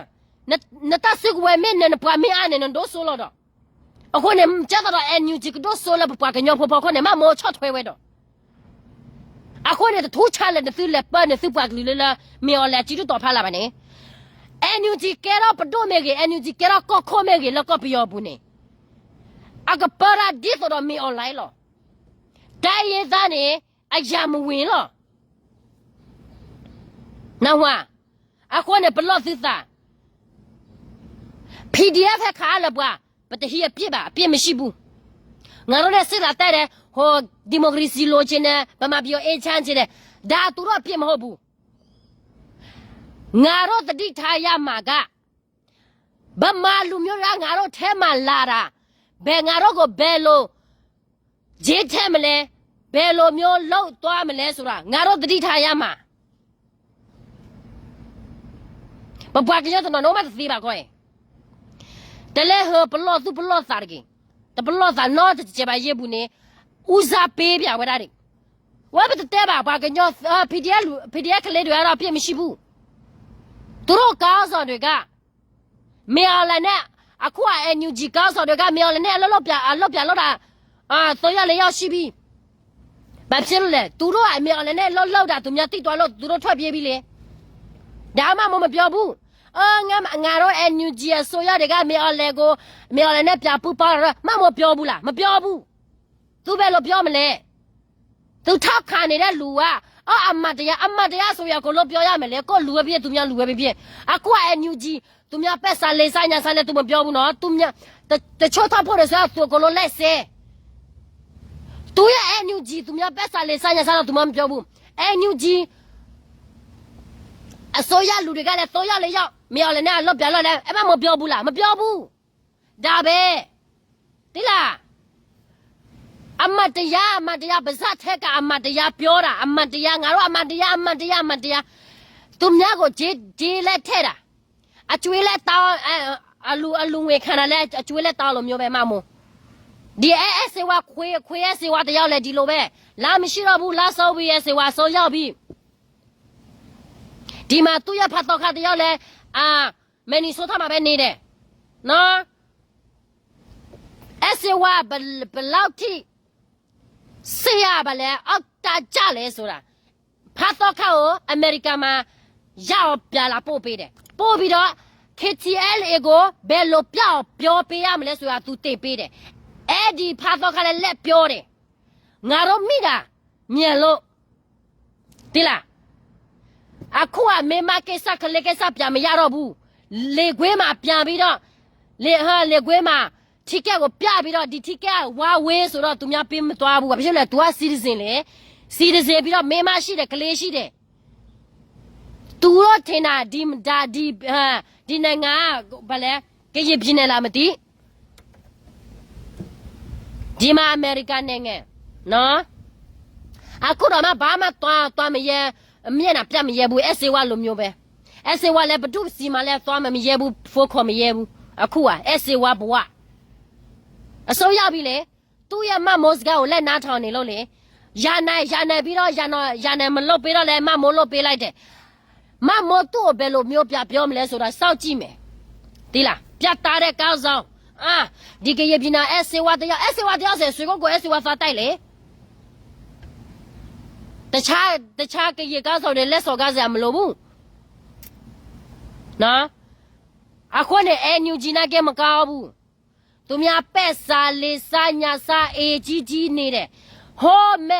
ၤ, နတၢ်စုကဝဲၤမ့ၢ်နၢၤ, နပှၤမ့ၢ်အါန့ၣ် နဒိၣ်စိလီၤဒီး. အဃိန့ၣ် ကဲသိးဒီး NUG ကဒိၣ်စိလၢပပှၤကညီဖိဖီခိၣ်န့ၣ် မၢ်မိၢ်ဆီၣ်ထွဲဝဲဒီး. အဃိန့ၣ် တထူၣ်ဆါလၢနသုလဲၤပၢနသုပှၤကလုာ်လၢလၢ မင်းအောင်လှိုင် အစုဒုၣ်တီၤဖးလၢ်ဘၣ်န့ၣ်, NUG ကဲထီၣ်ပဒိၣ်မ့ၢ်ဂ့ၤ, NUG ကဲထီၣ်ကီၢ်ခိၣ်မ့ၢ်ဂ့ၤ လၢကီၢ်ပယီၤအပူၤန့ၣ်, အကပၢတၢ်ဒ်သိးဒီး မင်းအောင်လှိုင် လီၤ. တိုင်းရင်းသားန့ၣ် အရာမဝင်လီၤ. နၢ်ဟူဧါ. အဃိန့ၣ် ပလီၢ်သုသး, PDF ဟဲခးအါလၢၤပှၤ, ပတဟံးအပြစ်ဘၣ်, အပြစ်မရှိဘူး. ငါတို့နဲ့ စစ်တပ်တိုက်တယ်, ဟို ဒီမိုကရေစီလိုချင်တယ်, ဗမာပြည်ကို အေးချမ်းချင်တယ်, ဒါသူတို့အပြစ်မဟုတ်ဘူး. ငါတို့သတိထားရမှာက ဗမာလူမျိုးတွေက ငါတို့ထဲမှာလာတာ, ဘယ် ငါတို့ကို ဘယ်လို ကြေးထည့်မလဲ, ဘယ်လိုမျိုးလုပ်သွားမလဲဆိုတာ ငါတို့သတိထားရမှာ ပပှၤကညီတနီၤနီၤမးတသ့ဘၣ်ကီးအံၤ တလဲၤဟၢပလီၢ်သူၣ်ပလီၢ်သးတဂ့ၤ, တပလီၢ်သးနီတစဲးဘၣ်ယဲၢ်ပူၤန့ၣ် ဦးစားပေး ပၠးဝဲဒၣ်ဒံး, ဝဲပတတဲဘၣ် ပှၤကညီ PDF PDF ကလေးတွေကတော့ အပြစ်မရှိဘူး, သူတို့ခေါင်းဆောင်တွေက မင်းအောင်လှိုင်နဲ့ အခုအ NUG ခေါင်းဆောင်တွေက မင်းအောင်လှိုင်နဲ့ အလုပ်လုပ်ပြ အလုပ်ပြလုပ်တာ အာ သုံးယောက်လေးယောက်ရှိပြီ ဘာဖြစ်လို့လဲ သူတို့က မင်းအောင်လှိုင်နဲ့ လုပ်လုပ်တာ သူများသိသွားလို့ သူတို့ထွက်ပြေးပြီလေ ဒါမှမဟုတ် မပြောဘူး ငါတို့ NUG အစိုးရတွေက မင်းအောင်လှိုင်ကို မင်းအောင်လှိုင်နဲ့ ပြန်ပူးပေါင်းတာတော့ မှမပြောဘူးလား မပြောဘူး သူဘယ်လိုပြောမလဲ သူထောက်ခံနေတဲ့လူက အမတရား အမတရားဆိုရင် အကုန်လုံးပြောရမယ်လေ ကိုယ့်လူပဲဖြစ်ဖြစ် သူများလူပဲဖြစ်ဖြစ် အခုက NUG သူများပက်ဆာလင်စားညါစားနဲ့ သူမပြောဘူးနော် သူများ တချို့ထောက်ပို့တယ်ဆိုတော့ သူအကုန်လုံးလက်စဲ သူရဲ့ NUG သူများပက်ဆာလင်စားညါစားတော့ သူမပြောဘူး NUG အစိုးရလူတွေကလည်း သုံးယောက်လေးယောက် မင်းအောင်လှိုင်နဲ့ အလုပ်ပြလုပ်လဲ အဲ့ဘက်မပြောဘူးလား မပြောဘူး ဒါပဲ သိလား အမတရား အမတရား ပါးစပ်ထဲက အမတရားပြောတာ အမတရား ငါတို့ အမတရား အမတရား အမတရား သူများကို ကြေး ကြေးလဲထည့်တာ အကြွေးလဲတောင်း အလူ အလူငွေခံတာလဲ အကြွေးလဲတောင်းလိုမျိုးပဲ မမိုး ဒီအဲအဲဆေးဝါးခွေး ခွေးအဲဆေးဝါးတယောက်လဲ ဒီလိုပဲ လမ်းမရှိတော့ဘူး လမ်းဆုံးပြီ အဲဆေးဝါးဆုံးရောက်ပြီ ဒီမှာ သူ့ရဲ့ဖးသောခါတယောက်လဲ အာ Minnesota မှာပဲနေတယ်နော် အဲဆေးဝါး ဘယ်လောက်ထိ ဆေးရပါလဲ အောက်တန်းကျလဲဆိုတာ ဖးသောခါကို အမေရိကန်မှာ ရအောင်ပြန်လာပို့ပေးတယ် ပို့ပြီးတော့ KTLA ကို ဘယ်လိုပြအောင်ပြောပေးရမလဲဆိုတာ သူသင်ပေးတယ် အဲ့ဒီဖးသောခါလည်း လက်ပြောတယ် ငါတို့မိတာ မြင်လို့ သိလား အခုက မင်းမကိစ္စ ကလေးကိစ္စ ပြန်မရတော့ဘူး လေကွင်းမှာ ပြန်ပြီးတော့ လေ ဟာ လေကွင်းမှာ ticket ကို ပြပြီးတော့ ဒီ ticket က one way ဆိုတော့ သူများပေးမသွားဘူး ဘာဖြစ်လို့လဲ သူက citizen လေ citizen ပြီးတော့ မင်းမရှိတယ် ကလေးရှိတယ် သူတို့ထင်တာ ဒီ ဒါ ဒီ ဒီနိုင်ငံက ဘာလဲ ကရင်ပြည်နယ်လား မသိ ဒီမှာ အမေရိကန်နိုင်ငံ နော် အခုတောင်မှ ဘာမှ သွား သွားမရဲ မျက်နှာပြမရဲဘူး အဲဆေးဝါးလိုမျိုးပဲ အဲဆေးဝါးလည်း ဘယ်သူ့ဆီမှာလဲ သွားမ မရဲဘူး ဖုန်းခေါ်မရဲဘူး အခုက အဲဆေးဝါးဘဝ အဆုံးရောက်ပြီလေ သူ့ရဲ့ မမိုးစကားကို လက်နားထောင်နေလို့လေ ရန်နိုင် ရန်နိုင်ပြီးတော့ ရန်နိုင် ရန်နိုင် မလုပ်ပေးတော့လဲ မမိုးလုပ်ပေးလိုက်တယ် မမိုး သူ့ကို ဘယ်လိုမျိုး ပြန်ပြောမလဲဆိုတာ စောင့်ကြည့်မယ် သိလား ပြတ်သားတဲ့ ခေါင်းဆောင် အာ ဒီကရင်ပြည်နယ် အဲဆေးဝါးတယောက် အဲဆေးဝါးတယောက်ဆိုရင် ရွှေကုက္ကို အဲဆေးဝါး သွားတိုက်လေ တခြား တခြား ကရင် ခေါင်းဆောင်တွေ လက်စော်ကားစရာ မလိုဘူး နော် အခုန့ၣ် NUG နာ်က့ မကောင်းဘူး သူများ ပက်ဆာ လင်စား ညၣ်စား အိမ်ကြီးကြီး နေတယ် ဟိုး မဲ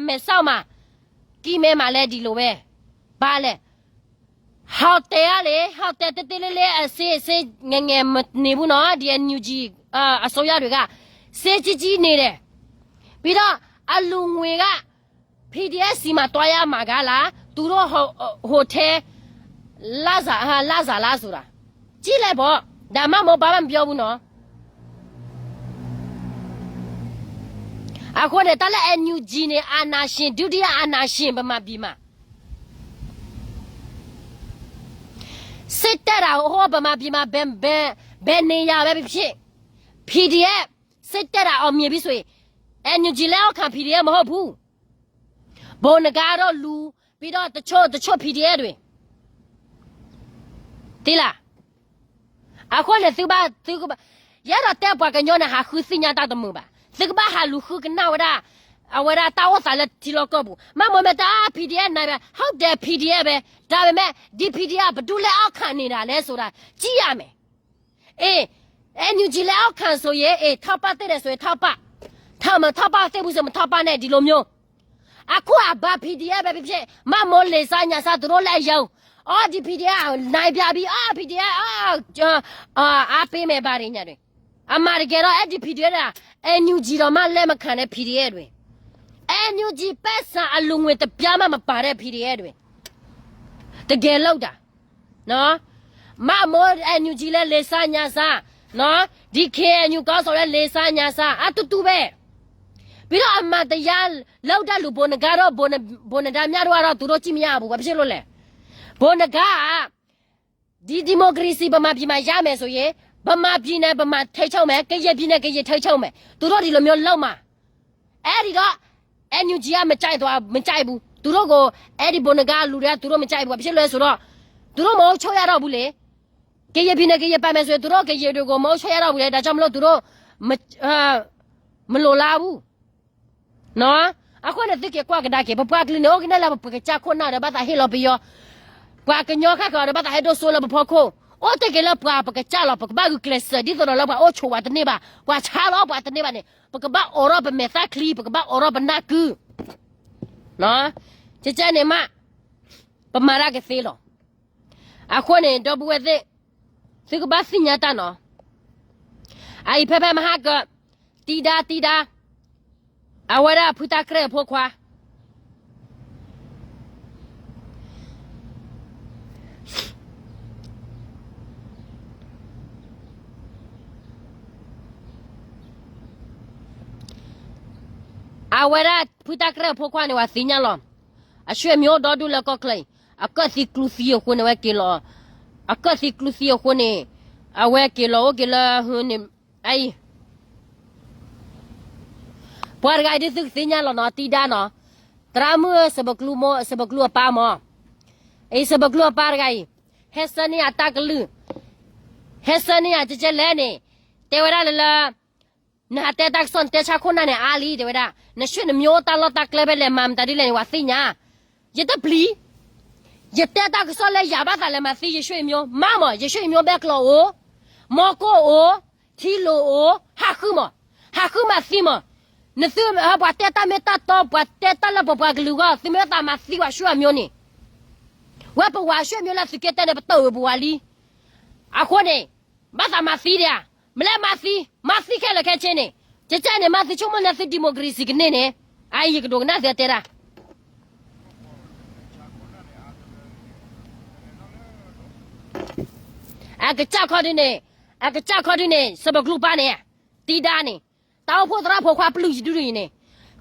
မဲဆောက်မှာ ကီးမဲမှာလည်း ဒီလိုပဲ ဘာလဲ ဟိုတယ်ကလေ ဟိုတယ် တဲတဲလဲလဲ အစင်း အစင်း ငယ်ငယ် မနေဘူးနော် ဒီ NUG အစိုးရတွေက စင်းကြီးကြီး နေတယ် ပြီးတော့ အလူငွေက PDF ဆီမှာ သွားရမှာကလား သူတို့ ဟို ဟိုတယ် လစာ လစာလားဆိုတာ ကြည့်လိုက်ပေါ့ ဒါ မမိုး ဘာမှ မပြောဘူးနော် အဃိန့ၣ် တၢ်လၢ NUG န့ၣ် အာဏာရှင် ဒုတိယ အာဏာရှင် ဗမာပြည်မှာ စစ်တပ်တာ ဟို ဗမာပြည်မှာ ဘယ် ဘယ် ဘယ်နေရာပဲဖြစ်ဖြစ် PDF စစ်တပ်တာ အောင်မြင်ပြီဆိုရင် NUG လက်အောက်ခံ PDF မဟုတ်ဘူး ဗိုလ်နဂါးတို့ လူ ပြီးတော့ တချို့ တချို့ PDF တွေ သိလား အဃိန့ၣ် သုဘၣ် သုကဘၣ် ယအဲၣ်ဒိးတဲပှၤကညီန့ၣ် ဟးဃုသ့ၣ်ညါတၢ်တမုာ်ဘၣ် သုကဘၣ်ဟးလူၤဃုကနၣ်ဝဲဒၣ် အဝဲဒၣ်တၢ်အိၣ်သးလၢထံလီၢ်ကီၢ်ပူၤ မ့မ့ၢ်မ့ၢ်တၢ် PDF နၤဘၣ် ဟုတ်တယ် PDF ပဲ ဒါပေမဲ့ ဒီ PDF ဘယ်သူ့လက်အောက်ခံနေတာလဲဆိုတာ ကြည့်ရမယ် အေး NUG လက်အောက်ခံဆိုရင် အေး ထောက်ပံ့သင့်တယ်ဆိုရင် ထောက်ပံ့ ထောက် မထောက်ပံ့သင့်ဘူးဆို မထောက်ပံ့နဲ့ ဒီလိုမျိုး အခုအဘါ PDF ပဲဖြစ်ဖြစ် မမိုး လင်စား ညၣ်စား သူတို့လက်ရုံး အော် ဒီ PDF နိုင်ပြပြီ အော် PDF အော် အားပေးမယ် ဘာတွေညာတွေ အမှန်တကယ်တော့ အဲ့ဒီ PDF တာ NUG တောင်မှ လက်မခံတဲ့ PDF တွေ NUG ပိုက်ဆံအလူငွေတစ်ပြားမှ မပါတဲ့ PDF တွေ တကယ်လုပ်တာ နော် မမိုး NUG လည်း လင်စား ညၣ်စား နော် ဒီ KNU ခေါင်းဆောင်လည်း လင်စား ညၣ်စား အတူတူပဲ ပြီးတော့ အမှန်တရား လုပ်တတ်လို့ ဗိုလ်နဂါးတို့ ဗိုလ်န- ဗိုလ်နဒါမြတ်တို့ကတော့ သူတို့ကြည့်မရဘူး။ ဘာဖြစ်လို့လဲ။ ဗိုလ်နဂါးက ဒီ ဒီမိုကရေစီ ဗမာပြည်မှာ ရမယ်ဆိုရင် ဗမာပြည်နဲ့ ဗမာ ထိန်းချုပ်မယ်၊ ကရင်ပြည်နယ် ကရင် ထိန်းချုပ်မယ်။ သူတို့ ဒီလိုမျိုး လုပ်မှာ။ အဲဒီတော့ NUG က မကြိုက်သွား- မကြိုက်ဘူး။ သူတို့ကို အဲဒီ ဗိုလ်နဂါး လူတွေက သူတို့ မကြိုက်ဘူး။ ဘာဖြစ်လို့လဲဆိုတော့ သူတို့ မအုပ်ချုပ်ရတော့ဘူးလေ။ ကရင်ပြည်နယ် ကရင် ပိုင်မယ်ဆိုရင် သူတို့ ကရင်တွေကို မအုပ်ချုပ်ရတော့ဘူးလေ။ ဒါကြောင့်မလို့ သူတို့ မ- အာ- မလိုလားဘူးနော်. အဃိန့ၣ် သုက့ၤကွၢ်ကဒါက့ၤ ပပှၤကလုာ်န့ၣ် အိၣ်ကနဲၣ်လၢပကစၢ်ခိၣ်နၢ်ဒီး ဘၣ်သးဟ့ၣ်လီၤပယီၤ, ပှၤကညီခါကီဒီး ဘၣ်သးဟဲဒိၣ်စိလၢပဖီခိၣ်, အိၣ်တ့ၢ်က့ၤလၢပှၤ ပကစၢ်လီၤ. ပကဘၣ်ဂုာ်ကျဲးစၢး ဒ်သိးဒီးလၢပှၤအိၣ်ဆိးဝဲတန့ၢ်ဘၣ်, ပှၤဆါလီၤပှၤတန့ၢ်ဘၣ်န့ၣ် ပကဘၣ်အိးထီၣ်ပမဲာ်သၣ်ချံ, ပကဘၣ်အိးထီၣ်ပနၢ်ကု ကကဲန့ၣ်မး ပမၤတၢ်ကသ့လီၤ. အဃိန့ၣ် ဒီပုၢ်ဝဲၢ်သ့ၣ်, သုကဘၣ်သ့ၣ်ညါတၢ်နီၤ. အအံၤဖဲဖဲမဟါကၢ, တံဒါ တံဒါ, အဝဲဒၣ်ဖုတၢ်ကြဲၢ်အဖိခွါ အဝဲဒၣ်ဖုတၢ်ကြဲၢ်အဖိခွါန့ၣ် ပှၤသ့ၣ်ညါလီၤ. အဆွေမျိုးဒီဒူၣ်လၢကီၢ်ချၢအံၤ အကၢၣ်သံကျူသံအဃိန့ၣ် ဝဲက့ၤလီၤ, အကၢၣ်သံကျူသံအဃိန့ၣ် အဝဲက့ၤလီၤအိၣ်က့ၤလၢန့ၣ် အအံၤ ပှၤတဂၤအံၤဒ်သုကသ့ၣ်ညါလီၤနီၤ, တံဒါနီၤ, သရၣ်မုၣ် စံးပကျူမိၢ်, စံးပကျူအပၢ်မၢ်, အံၤ စံးပကျူအပၢ်တဂၤအံၤ ဟဲဆှၢန့ၢ်အတၢ်ကလုၢ်, ဟဲဆှၢန့ၢ်အကကဲလဲၣ်န့ၣ်, တဲဝဲဒၣ်လၢလၢ နဟးတဲတၢ်ကစီၣ် နတဲဆါခိၣ်နၢ်န့ၣ်အါလံ တဲဝဲဒၣ်, နဆွေမျိုးတၢ်လီၢ်တၢ်ကျဲဖဲလဲၣ် မၤမတၤဒ်လဲၣ်န့ၣ် ပှၤသ့ၣ်ညါ, ယတပျံၤ, ယတဲတၢ်ကစီၣ်လၢယၤဘၣ်သးလဲၤမၤသံ ယဆွေမျိုး, မးမၢ် ယဆွေမျိုး ဘဲကျိးအိၣ်, မီကိၢ်အိၣ်, ထံလိၤအိၣ်, ဟးဃုမၢ်, ဟးဃုမၤသံမၢ်, နသုပှၤတဲတၢ်မ့ၢ်တၢ်တီ ပှၤတဲတၢ်လၢပပှၤကလုာ်ဂီၢ် သုမ့ၢ်ဘၣ်သးမၤသံပှၤဆွေမျိုးန့ၣ်, ဝဲပဝၤဆွေမျိုးလၢသုကဲတဲန့ၣ် ပတၢၢ်ပဝၤလံ, အဃိန့ၣ် ဘၣ်သးမၤသံဒံးဧါ, မ့ၢ်လၢမၤသံ, မၤသံခဲလၢာ်ခဲဆ့န့ၣ်, ကကဲန့ၣ် မၤသံဆိကမိၣ်န့ၢ်သု democracy ကန့ၢ်န့ၣ်, အအံၤယကဒိးကနၣ်သုအတဲဒၣ် အကစၢ်ခီဒုန့ၣ်, အကစၢ်ခီဒုန့ၣ် စံးပကျူပၢ်န့ၣ်, တံဒါန့ၣ်, တၢ်အိၣ်ဖှိၣ်သရၣ်ဖိခွါပျုၢ်ယဒုဒုအံၤန့ၣ်,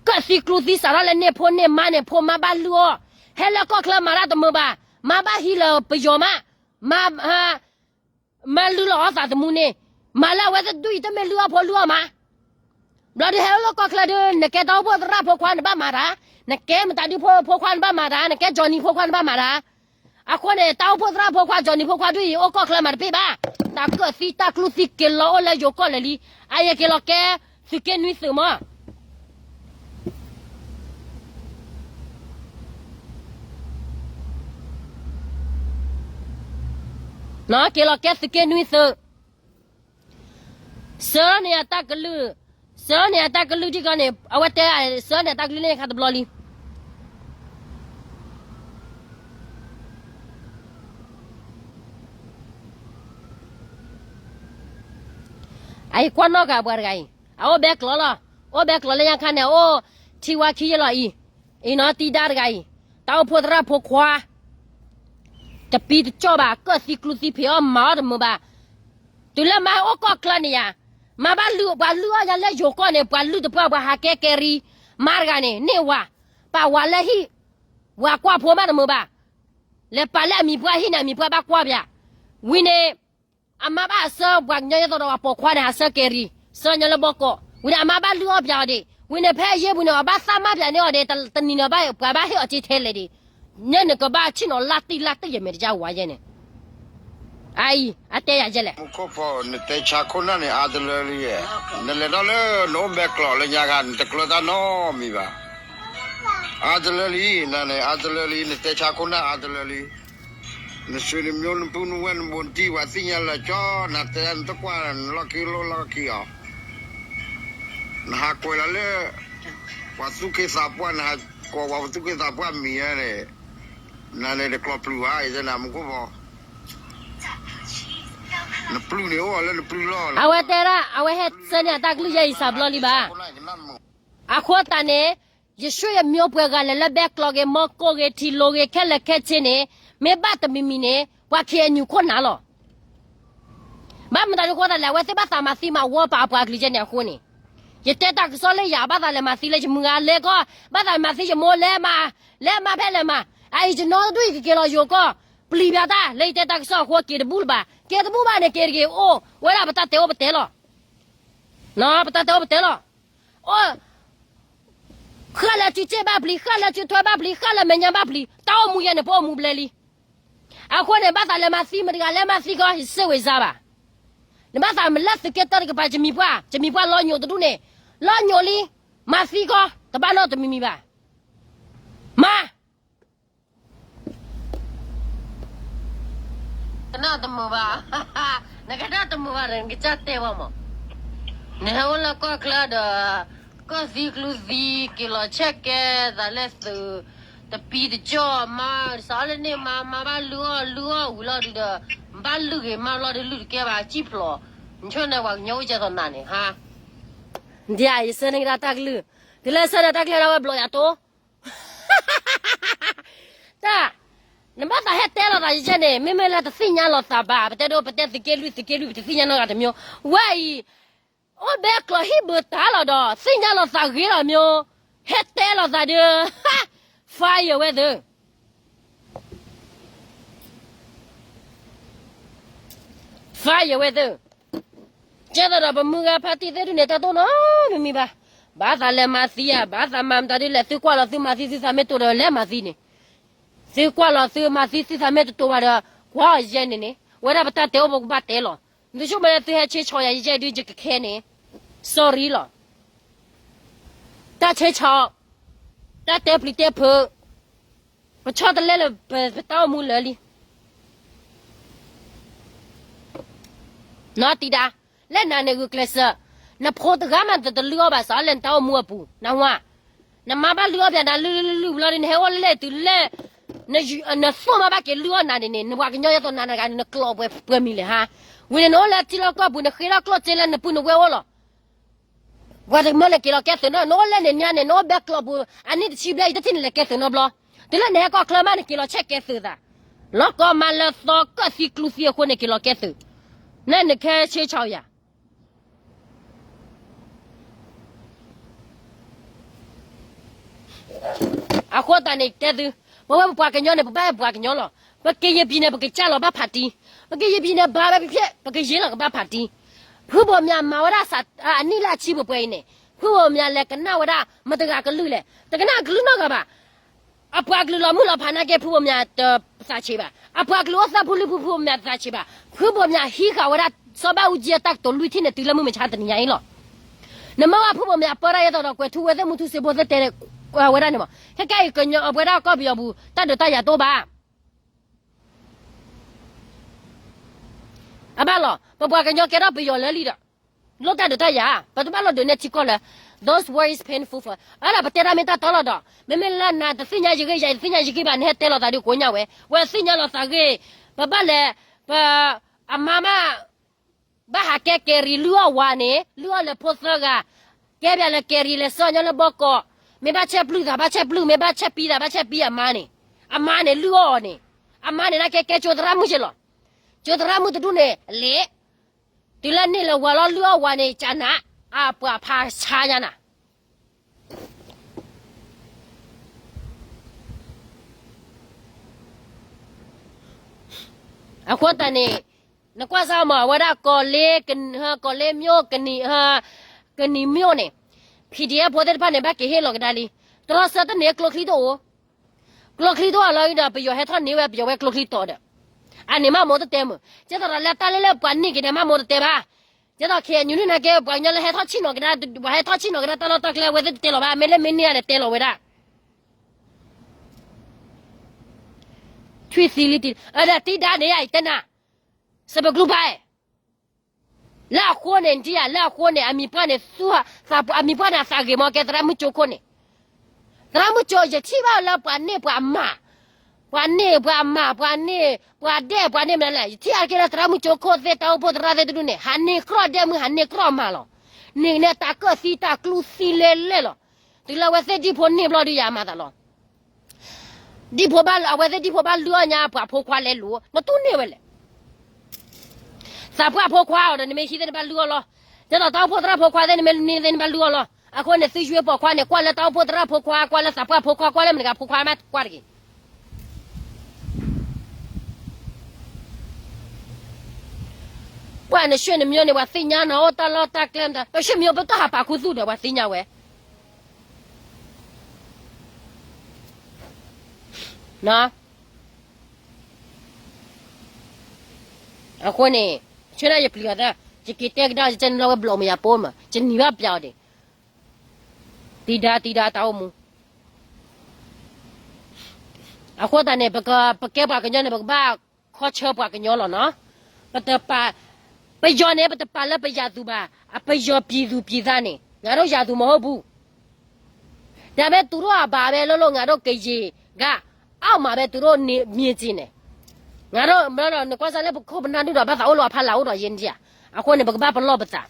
ကၢၣ်သံကျူသံစးထီၣ်လၢန့ၢ်ဖိန့ၢ်မါန့ၣ် ဖိမါဘၣ်လုၢ်အီၣ်, ဟဲလၢကီၢ်ချၢမၤတၢ်တမုာ်ဘၣ်, မါဘၣ်ဟံးလၢပယီၤမး, မါ မၤလုၢ်လီၤအီၣ်သးသမူန့ၣ်, မၤလၢအဝဲသ့ၣ်ဒုၣ်အံၤတမ့ၢ်လုၢ်အီၣ်ဖိလုၢ်အီၣ်မါ, ဘျီဒုးဟဲအိၣ်လၢကီၢ်ချၢဒုး နကဲတၢ်အိၣ်ဖှိၣ်သရၣ်ဖိခွါနဘၣ်မၤတၢ်, နကဲမတၤဒုဖိဖိခွါနဘၣ်မၤတၢ်, နကဲ Johnny ဖိခွါနဘၣ်မၤတၢ်, အဃိန့ၣ် တၢ်အိၣ်ဖှိၣ်သရၣ်ဖိခွါ Johnny ဖိခွါဒုၣ်အံၤ အိၣ်ကီၢ်ချၢမၤတပ့ၢ်ဘၣ်, တၢ်ကၢၣ်သံတၢ်ကျူသံက့ၤလီၤအိၣ်လၢယိၤကီၢ်လၢာ်လံ, အယက့ၤလီၤကဲ သုးက့နွံသုးမၢ် က့ၤလီၤကဲသုးက့နွံသုး, ဆှၢန့ၢ်အတၢ်ကလုၢ်, ဆှၢန့ၢ်အတၢ်ကလုၢ်ထံကီၢ်န့ၣ် အဝဲတဲ ဆှၢန့ၢ်အတၢ်ကလုၢ်လၢခါတဘျီလံ. အအံၤကွၢ်နီၣ်က့ၤပှၤတဂၤအံၤ, အအိၣ်ဘဲကျိးလီၤ, အိၣ်ဘဲကျိးလၢညါခါန့ၣ် အိၣ်ထံဝါခံယဲၢ်လီၤအံၤ, အံၤနီၤ တံဒါတဂၤအံၤ, တၢ်အိၣ်ဖှိၣ်သရၣ်ဖိခွါ တပံတကၠီၣ်ဘၣ်, ကၢၣ်သံကျူသံဖံးအီၣ်မၤအီၣ်တမုာ်ဘၣ်. တုၤလၢမါအိၣ်ကီၢ်ချၢန့ၣ်ယါ, မါဘၣ်လုၢ် ပှၤလုၢ်အီၣ်ယၤလၢယိၤကီၢ်န့ၣ် ပှၤလုၢ်တပှၢ် ပှၤဟးကဲကဲရံ, မါတဂၤန့ၣ် န့ၢ်ဝၤ, ပာ်ဝၤလၢဟံၣ်, ဝၤကွၢ်ဖိမးတမုာ်ဘၣ်. လဲၤပာ်လၢအမံၤပှၢ်ဟံၣ်န့ၣ် အမံၤပှၢ်ဘၣ်ကွၢ်ပၠး, ဝံၤန့ၣ် အမါဘၣ်အဆှၢပှၤကညီယဲသိးဒီးပှၤပိာ်ခွါန့ၣ် ဟးဆှၢကဲရံ, ဆှၢညီလၢဘီကီး, ဝံၤန့ၣ် အမါဘၣ်လုၢ်အီၣ်ပၠးအီၤဒံး, ဝံၤန့ၣ် ဖဲအယ့ၢ်ပူၤန့ၣ် အဘၣ်သၣ်မၢ်ပၠးန့ၢ်အီၤဒံး, တနံၤန့ၣ် ပှၤဘၣ်ဟ့ၣ်အီၤစ့ထဲလဲၣ်ဒံး, န့ၣ်နကဘၣ်ဆ့ၣ်နီၤလါတံၢ်လါတံၢ်ယမဲာ်တယါဝါယဲန့ၣ်, အအံၤ အတဲယၤယဲလဲၣ်. မူခိၣ်ဖီ နတဲဆါခိၣ်နၢ်န့ၣ် အါတလၢလံ, နလဲၤထီၣ်လၢနအိၣ်ဘဲကျိးလၢညါဂၤ နတကျၢၤတၢ်နီတမံၤဘၣ်. အါတလၢလံ, နန့ၣ် အါတလၢလံ, နတဲဆါခိၣ်နၢ်အါတလၢလံ. နဆွေနမျိုး နပုၢ်နဝဲၢ် နဘူးနတံၢ် ပှၤသ့ၣ်ညါလၢကၠီ နတဲနတကွၢ် နလီၢ်ခံလိၣ်လီၢ်ခံအီၤ, နဟးကွဲးလီၤလၢ ပှၤသူၣ်က့သးပှၢ် နဟးကိးပှၤသူၣ်က့သးပှၢ်မံၤန့ၣ်, နန့ၣ်တကျိးပျုၢ်ဘၣ် ယတဲနၤ မူခိၣ်ဖီ, နပျုၢ်န့ၣ်အိၣ်လၢနပျုၢ်လီၢ်လီၤ. အဝဲတဲဒၣ် အဝဲဟဲဆှၢန့ၢ်အတၢ်ကလုၢ်ယဲအံၤစးဘျီလံဘၣ်. အဃိသတးန့ၣ် ယဆွေမျိုးပှၤဂၤလဲၤလၢဘဲကျိးဂ့ၤ မီကိၢ်ဂ့ၤ ထံလိၤဂ့ၤ ခဲလၢာ်ခဲဆ့န့ၣ် မ့ၢ်ဘၣ်တမံၤမံၤန့ၣ် ပှၤ K N U ခိၣ်နၢ်လီၤ. ဘၣ်မတၤဒုးဃိသတးလဲၣ် အဝဲသ့ၣ်ဘၣ်သးမၤသံမၤဝီပာ်အပှၤကလုာ်ယဲန့ၣ်အဃိန့ၣ်, ယတဲတၢ်ကစီၣ်လၢယၤ ဘၣ်သးလဲၤမၤသံလၢယမုၢ်ဂၤလဲၤကီၢ်, ဘၣ်သးမၤသံယမိၢ်လဲၤမၤ, လဲၤမၤဖဲလဲၣ်မၤ, အအံၤယနီတဒူၣ်အံၤကက့ၤလီၤယိၤကီၢ်, ပျံၤဘၣ်တၢ် လၢယတဲတၢ်ကစီၣ်အဃိက့ၤတဘူၣ်လၢၤဘၣ်, က့ၤတဘူၣ်ဘၣ်န့ၣ် က့ၤတဂ့ၤအိၣ်, ဝဲဒၣ်ပတၢ်တဲအိၣ်ပတဲလီၤ, ပတၢ်တဲအိၣ်ပတဲလီၤ, အိၣ် ဃၣ်လၢစုစ့ၣ်ဘၣ်ပျံၤ, ဃၣ်လၢစုထွဲဘၣ်ပျံၤ, ဃၣ်လၢမဲာ်ညါဘၣ်ပျံၤ, တၢ်အိၣ်မူယဲန့ၣ် ပအိၣ်မူဘျဲလံ. အဃိန့ၣ် ဘၣ်သးလဲၤမၤသံမတၤတဂၤလဲၤမၤသံကီး ယစ့ၢ်ဝံၤစါဘၣ်. နဘၣ်သးမၤလၢသုးက့တၢတကပၤ ယမံၤပှၢ်, ယမံၤပှၢ်လီညိးတဒူၣ်န့ၣ်, လီညိးလံ, မၤသံကီး, တဘၣ်နီတမံၤမံၤဘၣ်. မၤ ကနၣ်တမုာ်ဘၣ်, နကနၣ်တမုာ်ဘၣ်ဒီး နကစၢ်တဲဘၣ်မး, နဟဲအိၣ်လၢကီၢ်ချၢဒီး ကီၢ်သံကျူသံ က့ၤလီၤဆဲးကဲသးလၢသုး, တပံတကၠီၣ်မါ, စးလၢန့ၣ်မါ, မါဘၣ်လုၢ်အီၣ်လုၢ်အီၣ်ဝံၤလီၤဒုးဒီး, ဘၣ်လုၢ်ဂ့ၤမါလီၤဒုးလုၢ်တကဲဘၣ် စံၣ်ဖျိး, နဆိန့ၣ်ပှၤကညီအိၣ်ကဲသိးနၤန့ၣ်, ဟါ, ဒ်ယဆၢန့ၢ်ကဒါတၢ်ကလုၢ်, တုၤလၢဆၢန့ၢ်တၢ်ကလုၢ်ဒၣ်ဝဲဘျီယၤတိ တၢ်, နဘၣ်သးဟဲတဲလီၤသးယဲန့ၣ် မ့မ့ၢ်လၢတသ့ၣ်ညါလီၤသးဘၣ်, ပတဲဒိ ပတဲသုးက့လွံၢ် သုးက့လွံၢ် ပတသ့ၣ်ညါနီတဂၤတမံၤ, ဝဲအံၤ, အိၣ်ဘဲကျိးဟံၣ်ဘၢတၢ်လီၤဒီး သ့ၣ်ညါလီၤသးဂ့ၤလီၤမံၤ, ဟဲတဲလီၤသးဒီး, fire ဝဲသ့ၣ် fire ဝဲသ့ၣ်, ကဲသိးဒီးပမုၢ်ဂၤဖါတံၢ်သ့ၣ်ဒုန့ၣ် တၢ်တိၢ်နီတမံၤမံၤဘၣ်, ဘၣ်သးလဲၤမၤသံဧါ, ဘၣ်သးမၤမတၤဒ်လဲၣ်, သုကွၢ်လီၤသုမၤသံသုသးမ့ၢ်တိာ်ဒီးလဲၤမၤသံန့ၣ်, သုကွၢ်လီၤသုမၤသံသုသးမ့ၢ်တတိာ်ဘၣ်ဒီး, ကွၢ်အီၤယဲန့ၣ်န့ၣ်, ဝဲဒၣ်ပတၢ်တဲအိၣ်ပကဘၣ်တဲလီၤ, သုဆိကမိၣ်လၢသုဟဲဆ့ဆီယၤယဲဒုးယကခဲန့ၣ်, sorry လီၤ, တၢ်ဆ့ဆီ, တၢ်တဲပျံၤတဲဖုး ပဆီတလဲလၢပတၢ်အိၣ်မူလၢာ်လံ, နီၢ်တံၤဒါ, လၢနၤန့ၣ်ဂုာ်ကျဲးစၢး, နဖိတဂၤမးတလုၢ်အီၣ်ဘၣ်စးလၢနတၢ်အိၣ်မူအပူၤ, နဝါ, နမါဘၣ်လုၢ်အီၣ်ပျဲနၤလုၢ်လုၢ်လုၢ်ဘျီဒီး နဟဲအိၣ်လၢလဲၣ်တုၤလၢ နသိၣ်မါဘၣ်က့ၤလုၢ်အီၣ်နၤန့ၣ်န့ၣ် နပှၤကညီယဲသိးနၤတဂၤန့ၣ် နကျိးပှဲၤပှဲၤမံၤလဲၣ်ဟါ, ဝံၤန့ၣ် နအိၣ်လၢထံလီၢ်ကီၢ်ပူၤ နဃ့ထီၣ်ကျိၣ်စ့လၢနပုၢ်နဝဲၢ်အိၣ်လီၤ ပှၤတမၢလဲၤက့ၤလီၤကဲသုးနီၤ, နအိၣ်လၢန့ၣ်ညါန့ၣ် နအိၣ်ဘဲကျိးပူၤ အနံၣ်တဆံဘျဲၣ် ယတထံၣ်န့ၣ်လဲၤကဲသုးနီတဘျီ, တုၤလၢနဟဲကီၢ်ချၢမး နက့ၤလီၤဆဲးကဲသုးသး, လီၤကီမးလၢသီကၢၣ်သံကျူသံအဃိန့ၣ် က့ၤလီၤကဲသုး, လၢနခဲဆ့ဆီယၤ အဃိသတးန့ၣ် တဲသု, ပဝဲပပှၤကညီန့ၣ် ပဘၣ်ပှၤကညီလီၤ, ပက့ယပံၤန့ၣ် ပကစၢ်လီၤဘၣ်ဖးတံၢ်, ပက့ယပံၤန့ၣ် ဘၣ်ဝဲဖျဲၣ် ပကယ့လီၤကဘၣ်ဖးတံၢ်, ဖုဘိၣ်မၠးမၤဝဲဒၣ် အနံၣ်လၢအဆံပှဲၤပှဲၤအံၤန့ၣ်, ဖုဘိၣ်မၠးလဲၤကနၣ်ဝဲဒၣ် မတဂၤကလုၢ်လဲၣ်, တကနၣ်ကလုၢ်နီတဂၤဘၣ် အပှၤကလုာ်လီၤမုၢ်လီၤဖးနာ်က့ ဖုဘိၣ်မၠးတသးဆံးဘၣ်, အပှၤကလုာ်အိၣ်သၣ်ဖုလံၢ်ဖု ဖုဘိၣ်မၠးတသးဆံးဘၣ်, ဖုဘိၣ်မၠးဟံးဃာ်ဝဲဒၣ် စီၤဘၣ်အူကၠံအတၢ်ကတိၤလွံၢ်ထံၣ်န့ၣ် တုၤလၢမုၢ်မဆါတနံၤညါအံၤလီၤ. နမ့ၢ်ဝဲဖုဘိၣ်မၠးပၢတၢ်ယဲသိးဒီး ကွဲးထူဝဲသ့ၣ်မူထူစ့ဖိသ့ၣ်တဲဝဲဒၣ်န့ၣ်မး, ခဲကနံၣ်အံၤ ကညီအပှဲၤဒၣ်ကီၢ်ပယီၤပူၤ တၢ်ဒုးတၢ်ယၤတအိၣ်ဘၣ် အဘၣ်လီၤ, ပပှၤကညီကဲထီၣ်ပယီၤလၢလံဒီး, လိၣ်တၢ်ဒုးတၢ်ယၤ, ပတဘၣ်လိၣ်ဒုးနဲၣ်ထံကီၢ်လၢ, those words painful for, အလၢပတဲတၢ်မ့ၢ်တၢ်တီလီၤဒီး, မ့မ့ၢ်လၢနၤတသ့ၣ်ညါယဂ့ၢ် ယၤယတသ့ၣ်ညါယဂ့ၢ်ဘၣ် နဟဲတဲလီၤသးဒုးကိးညါဝဲ, ဝဲသ့ၣ်ညါလီၤသးဂ့ၢ်, ပဘၣ်လဲၤ, ပ, အမါမး ဘၣ်ဟးကဲကဲရံၤလုၢ်အီၣ်ဝၤန့ၣ် လုၢ်အီၣ်လၢဖိသၢဂၤ, ကဲဘၣ်လၢကဲရံၤလဲၤစၢၤညီလၢဘီကီး, မ့ၢ်ဘၣ်ဆဲးပျုၢ်သး ဘၣ်ဆဲးပျုၢ် မ့ၢ်ဘၣ်ဆဲးပံသး ဘၣ်ဆဲးပံအမါန့ၣ်, အမါန့ၣ်လုၢ်အီၣ်အီၤန့ၣ်, အမါန့ၣ် နာ်က့ကဲကၠိသရၣ်မုၣ်က့လီၤ, ကၠိသရၣ်မုၣ်တဒူၣ်န့ၣ် လဲၤ, တုၤလၢန့ၣ်လၢဝၤလီၤလုၢ်အီၣ်ဝၤန့ၣ် ကနၤ, အပှၤဖးဆါညါနၤ အဃိသတးန့ၣ်, နကွၢ်စၢ်မး အဝဲဒၣ်ကီးလ့, ကီးလ့မိၢ်, ကနံၤမိၢ်န့ၣ်, PDF ဖိသ့ၣ်တဖၣ်န့ၣ် ဘၣ်က့ၤဟ့ၣ်လီၤကဒါလံ, တြီဆၢတန့ၢ်ကျိချံတအိၣ်, ကျိချံတအိၣ်လီၤဒီး ပယီၤဟဲထီၣ်န့ၢ်ဝဲ ပယီၤဝဲကျိချံတီၤဒီး, အန့ၣ်မးမိၢ်တတဲမုာ်, ကဲသိးဒီးလၢတၢ်လၢလၢပှၤန့ၢ်က့ၤန့ၣ် မးမိၢ်တတဲဘၣ်, ကဲသိးခဲအံၤနုၤနာ်က့ ပှၤကညီလၢဟဲထီၣ်ဆံၣ်နီၤကဒါ, ပှၤဟဲထီၣ်ဆံၣ်နီၤကဒါတၢ်လီၢ်တၢ်ကျဲ အဝဲသ့ၣ်တတဲလီၤဘၣ်, မ့ၢ်လၢမ့ၢ်န့ၢ်အန့ၣ်တဲလီၤဝဲဒၣ် ထွံၣ်သံလံတံၢ်, အဒီးတံၢ်ဒါန့ၣ် ယတဲနၤ, စပကျူပာ်, လၢအဃိန့ၣ် ဒ်ယၤ လၢအဃိန့ၣ် အမံၤပှၢ်န့ၣ် အမံၤပှၢ်န့ၣ် အသးဂ့ၤမး ကဲသရၣ်မုၣ်ကၠိခိၣ်န့ၣ်, သရၣ်မုၣ်ကၠိ ယထံၣ်ဘၣ်လၢပှၤန့ၢ်ပှၤအမါ, ပှၤန့ၢ်ပှၤအမါ ပှၤန့ၢ်ပှၤဒဲၣ် ပှၤန့ၢ်မနုၤလဲၣ် ယထံၣ်အါတက့ၢ်လၢသရၣ်မုၣ်ကၠိခိၣ်သ့ၣ် တၢ်အိၣ်ဖှိၣ်သရၣ်သ့ၣ်တဒူၣ်န့ၣ် ဟးန့ၢ်ကြီၣ်ဒဲၣ်မုၣ် ဟးန့ၢ်ကြီၣ်မါလီၤ, န့ၢ်န့ၢ်တၢ်ကၢၣ်သံတၢ်ကျူသံလဲလဲၣ်လီၤ, တုၤလၢအဝဲသ့ၣ်ဒံၣ်ဖိန့ၢ်ဘျီဒုးယၤမၤသးလီၤ ဒံၣ်ဖိဘၣ် အဝဲသ့ၣ်ဒံၣ်ဖိဘၣ်လုၢ်အီၣ်ညါပှၤဖိခွါလဲၤလိၤ နတူၢ်န့ၢ်ဝဲလဲၣ်, သးပှၢ်ဖိခွါအီၤဒီး နမ့ၢ်ဟံးသ့ၣ်နဘၣ်လုၢ်အီၣ်လီၤ, ဒ်သိးတၢ်အိၣ်ဖှိၣ်သရၣ်ဖိခွါသ့ၣ်န့ၣ် မ့ၢ်န့ၢ်သ့ၣ်န့ၣ် ဘၣ်လုၢ်အီၤလီၤ. အဃိန့ၣ် သုယွ့ပှၤခွါန့ၣ် ကွၢ်လၢတၢ်အိၣ်ဖှိၣ်သရၣ်ဖိခွါ, ကွၢ်လၢသးပှၢ်ဖိခွါ, ကွၢ်လၢမတၤတဂၤဖိခွါမးကွၢ်တဂ့ၤ. ပှၤနရွှေနမျိုးန့ၣ် ပှၤသ့ၣ်ညါနီၤ, အိၣ်တၢ်လီၢ်တၢ်ကျဲမတၤ, ပရွှေမျိုး ပတဟးပာ်ခူသူၣ်ဒီး ပှၤသ့ၣ်ညါဝဲ. အဃိန့ၣ် ဆၢဒၣ်ယပျံၤအီၤတၢ်, ယက့ၤတဲကဒါ ယကဲနလီၤဝဲဘျီၣ်မယၤပိမး, ယနံၤဘၣ်ပျးအီၤဒံး, တံဒါတံဒါတၢ်အိၣ်မူ. အဃိသတးန့ၣ် ပကဲပှၤကညီန့ၣ် ပကဘၣ်ခီဆၢပှၤကညီလီၤနီၤ. ပတပာ်, ပယီၤန့ၣ် ပတပာ်လၢပယၤသူၣ်ဘၣ်, အပယီၤပံၤသူၣ်ပံၤသးန့ၣ် ငါတို့ယၤသူၣ်မဟုတ်ဘူး. ဒါပေမဲ့ သူတို့အဘၣ်ဝဲလိၣ်လိၣ် ငါတို့ကယံာ်ဂၤ အောက်မှာပဲ သူတို့နေ မြင်ချင်တယ်. ငါတို့ မ့ၢ်ဒီး နကွၢ်စၢ်လၢပခိၣ်ပနၢ်ဒုဒီး ဘၣ်သးအိၣ်လီၤအဖီလာ်အိၣ်ဒီးယဲန့ၣ်ဧါ. အဃိန့ၣ် ပကဘၣ်ပလီၢ်ပသး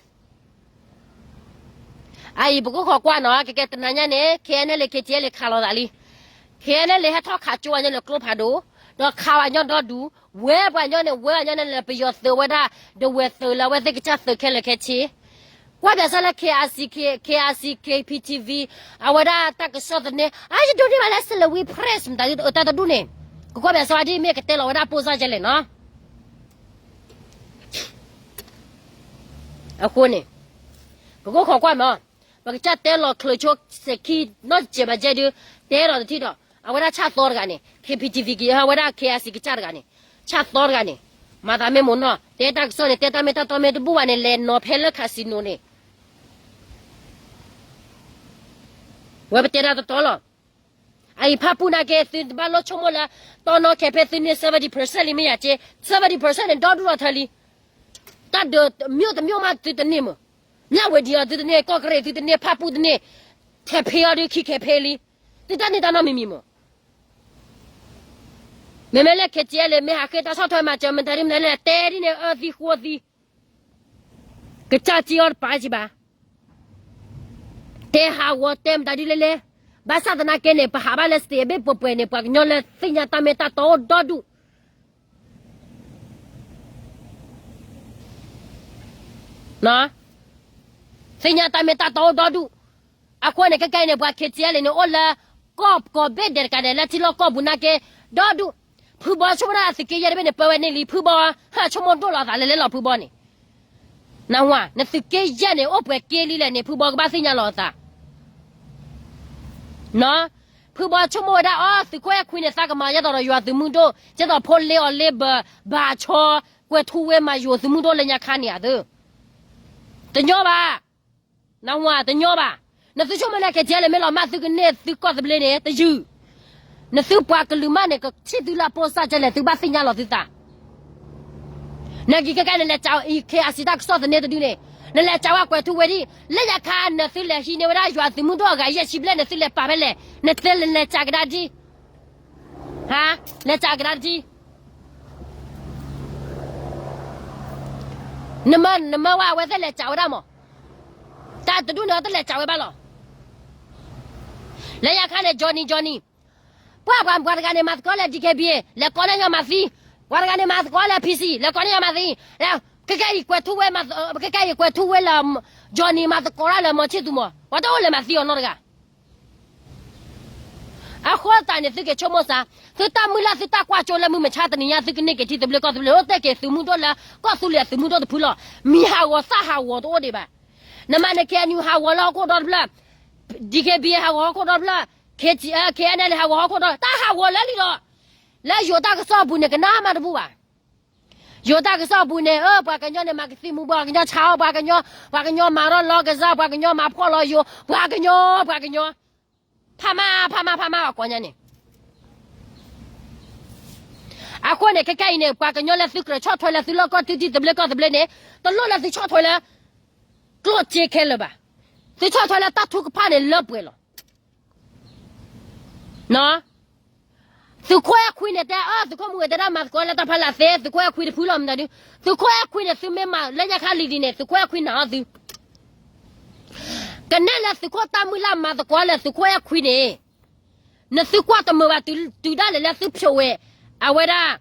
အအံၤ ပကအိၣ်ခိးကွၢ်နီၤ, ကဲကဲတနၤညါန့ၣ် ခဲအံၤန့ၣ်လၢ ခဲအံၤန့ၣ်လၢခးလိာ်သးလံ. ခဲအံၤန့ၣ်လၢ ဟဲထီၣ်ခးကၠိဝဲညီလၢကျိဖးဒိၣ်, ဒီးခးဝဲညီဒီဒူၣ်, ဝဲပှၤညီန့ၣ် ဝဲပှၤညီန့ၣ်လၢ ပယီၤသုးဝဲဒၣ် ဒဝဲၢ်သုးလၢအဝဲသ့ၣ်ကစၢ်သုးခဲလၢာ်ခဲဆ့. ကွၢ်ပၠးစၢၤလၢ K R C, K, K R C, K P T V အဝဲဒၣ်တၢ်ကစီၣ်သန့, အါ ယဒိးန့ၢ်ဘၣ်လၢ Salween Press မတၤဒု တၢ်တဒူၣ်န့ၣ်, ကကွၢ်ပၠးစၢၤဒ်မ့ၢ်ကတဲလီၤဝဲဒၣ်ပိၢ်စၢ်ယဲလဲၣ်နီၤ. အဃိန့ၣ် ပကအိၣ်ခိးကွၢ်မး, ပကစၢ်တဲလီၤချၢးဆိ စဲးခံ နီၢ်စဲးဘၣ်ကဲဒု, တဲလီၤတထံၣ်ဒီး အဝဲဒၣ်ဆၣ်သီတဂၤန့ၣ် K P T V က့ၤ အဝဲဒၣ် K R C ကစၢ်တဂၤန့ၣ်, ဆၣ်သီတဂၤန့ၣ်, မၤသးမ့ၢ်မိၢ်နီၢ် တဲတၢ်ကစီၣ်န့ၣ် တဲတၢ်မ့ၢ်တၢ်တီမ့ၢ်တဘူၣ်ဘၣ်န့ၣ် လဲၤနီၤဖဲလၢ casino န့ၣ် ဝဲပတဲတၢ်တတီလီၤ. အအံၤဖၣ်ပူၣ်နာ်က့ သုတဘၣ်လိၣ်ဆိကမိၣ်လၢ တီနီၣ်ခဲဖဲသုန့ၢ် seventy percent လံမ့ၢ်ယၤက့, seventy percent န့ၣ် ဒီဒူၣ်ထီၣ်ထဲလံ. တၢ်ဒုးတမျိုးတမျိုးမးသုတန့ၢ်မး, မြဝတီအီၤသုတန့ၢ်, ကော့ကရိတ်သုတန့ၢ်, ဖၣ်ပူၣ်တန့ၢ်, ထဲဖဲအီၤဒုးခံခဲဖဲလံ. သုတၢ်န့ၢ်တၢ်နီတမံၤမံၤမး. မ့မ့ၢ်လၢ K T L မ့ၢ်ဟးဃ့တၢ်ဆီၣ်ထွဲမၤစၢၤမတၤဒ်မနုၤလဲၣ် တဲဒ်န့ၣ် အၢသံဃိသံ ကစၢ်စ့အီၤတပာ်စံးဘၣ်. တဲဟးဂီၤတဲမတၤဒ်လဲၣ်လဲၣ်. ဘၣ်ဆၣ်သနာ်က့န့ၣ် ပဟးဘၣ်လၢ state အဘ့ၣ်ပှဲၤပှဲၤန့ၣ် ပှၤကညီလၢသ့ၣ်ညါတၢ်မ့ၢ်တၢ်တီအိၣ်ဒီဒူၣ် သ့ၣ်ညါတၢ်မ့ၢ်တၢ်တီအိၣ်ဒီဒူၣ်. အဃိန့ၣ် ခဲကနံၣ်အံၤန့ၣ် ပှၤ K T L န့ၣ် အိၣ်လၢ ကီၢ်ကိးဘ့ၣ်ဒဲးတကးဒဲး လၢထံလီၢ်ကီၢ်ပူၤနာ်က့ ဒီဒူၣ်. ဖုဘီဆိကမိၣ်ဒၣ်အသုးက့ယဲၢ်တဘ့ၣ်န့ၣ် ပၢဝဲန့ၣ်လံ ဖုဘီ, ဟးဆိကမိၣ်ဒိၣ်လီၤအသးလဲၤလဲၤလီၤဖုဘီန့ၣ်. နဝၤ နသုးက့ယဲၢ်န့ၣ် အိၣ်ပှဲၤက့လံလဲၣ်န့ၣ် ဖုဘီကဘၣ်သ့ၣ်ညါလီၤအသး ဖုဘီဆိကမိၣ်ဝဲဒၣ်အီၤ သုးခိၣ်အဲၣ်ခွံန့ၣ် သးကမၤယဲၢ်သိးဒီးယွၤသုးမုၢ်ဒိၣ် ကဲသိးဖိလ့အီၤလ့ဘၢၣ် ဘၣ်ဆီ ကွဲၤထူဝ့မၤယိၤသုးမုၢ်ဒိၣ်လၢညါခါန့ၣ်ဧါသၢ. တညီဘၣ်. နဝၤ တညီဘၣ်. နသုဆိကမိၣ်န့ၣ် ကဲကဲလဲၣ် မ့ၢ်လီၤမၢ်သုကန့ၢ်သုကီၢ်သဘျ့န့ၣ် တယုၢ် နသုပှၤကလုာ်မးန့ၣ် ကထံၣ်သုလၢအပိၢ်စၢ်ကဲလဲၣ် သုဘၣ်သ့ၣ်ညါလီၤသုသး နက့ၤခဲကနံၣ် နလဲၤစးအံၤ K R C တၢ်ကစီၣ်သန့တဒုန့ၣ် နလဲၤစးဝဲကွဲၤထူဝ့ဒံး လၢညါခါ နသုလဲၤဟံးန့ၢ်ဝဲဒၣ်ယွၤသုးမုၢ်ဒိၣ်အဂၤယဲၢ်ဆံဘျဲၣ် နသုလဲၤပာ်ဖဲလဲၣ် နသုလဲၤစးကဒါဒံး ဟါ လဲၤစးကဒါဒံး နမၢ နမၢဝဲအဝဲသ့ၣ်လဲၤစးဝဲဒၣ်မး တၢ်တဒူၣ်န့ၣ် တလဲၤစးဝဲဘၣ်လီၤ. လၢညါခါန့ၣ် Johnny Johnny ပှၤ ပှၤ ပှၤတဂၤန့ၣ် မၤသကိးလၢ D K B A လဲၤကိးလၢညီမၤသံ ပှၤတဂၤန့ၣ် မၤသကိးလၢ P C လဲၤကိးလၢညီမၤသံ ခဲကနံၣ်အံၤ ကွဲၤထူဝ့ ခဲကနံၣ်အံၤ ကွဲၤထူဝ့လၢ Johnny မၤသကိးတၢ်လၢမီၤဆံၣ်သူမး ပှၤတအိၣ်လဲၤမၤသံအီၤနီတဂၤ အဃိသတးန့ၣ် သုက့ၤဆိကမိၣ်စၢ် သုတၢ်မုၢ်လၢ်သုတၢ်ကွၢ်စိလၢမုၢ်မဆါတနံၤညါ သုကန့ၢ်က့ၤထံသဘျ့ကီၢ်သဘျ့ အိၣ်တဲက့ၤသုးမုၢ်ဒိၣ်လၢ ကီၢ်သူလ့ၤအသုးမုၢ်ဒိၣ်တဖုလီၤ. မံၤဟးဂီၤသၣ်ဟးဂီၤတအိၣ်ဒံးဘၣ်. နမၤန့ၣ် K N U ဟးဂီၤလၢဟီၣ်ခိၣ်ဒီတဖျၢၣ် D K B A ဟးဂီၤဟီၣ်ခိၣ်ဒီတဖျၢၣ် K T L K N L ဟးဂီၤဟီၣ်ခိၣ်ဒီ တၢ်ဟးဂီၤလၢလံလီၤ. လၢယိၤတၢ်ကစီၣ်အပူၤန့ၣ် ကနၣ်မးတဘူၣ်ဘၣ်. ယိၤတၢ်ကစီၣ်အပူၤန့ၣ် အၢ ပှၤကညီန့ၣ် မၤကသံၣ်မူၤဘှီး ပှၤကညီဆါအီၣ် ပှၤကညီ ပှၤကညီမၤထီၣ်လီၤကစၢ် ပှၤကညီမၤဖှီၣ်လီၤယိၤ ပှၤကညီ ပှၤကညီ ဖးမး ဖးမး ဖးမး ပှၤကိးညါန့ၣ် အဃိန့ၣ် ခဲကနံၣ်အံၤန့ၣ် ပှၤကညီလၢသုကြၢးဆီၣ်ထွဲလၢသုလီၢ်ကီၢ်ထံထံသဘျ့ကီၢ်သဘျ့န့ၣ် တလိၣ်လၢသုဆီၣ်ထွဲလၢ ကျိၣ်စ့ခဲလၢာ်ဘၣ်. သုဆီၣ်ထွဲလၢတၢ်ထုကဖၣ်န့ၣ်လၢပှဲၤလီၤ. သုးခိၣ်အဲၣ်ခွံန့ၣ်တဲ အၢ သုးခိၣ်မုၢ်ဂဲၤတဲဒၣ် မၤသကိးလၢတၢ်ဖးလၢ်သ့ သုးခိၣ်အဲၣ်ခွံတဖုလီၤမတၤဒု သုးခိၣ်အဲၣ်ခွံန့ၣ် သုမ့ၢ်မၤလၢညါခါလံၤလံၤန့ၣ် သုးခိၣ်အဲၣ်ခွံနာ်အီၤသု ကနဲလၢသုးခိၣ်တၢ်မုၢ်လၢ်မၤသကိးလၢသုးခိၣ်အဲၣ်ခွံန့ၣ် နသုကွၢ်တမုာ်ဘၣ်တုၤဒၣ်လဲာ်လၢသုဖျိးဝဲ အဝဲဒၣ်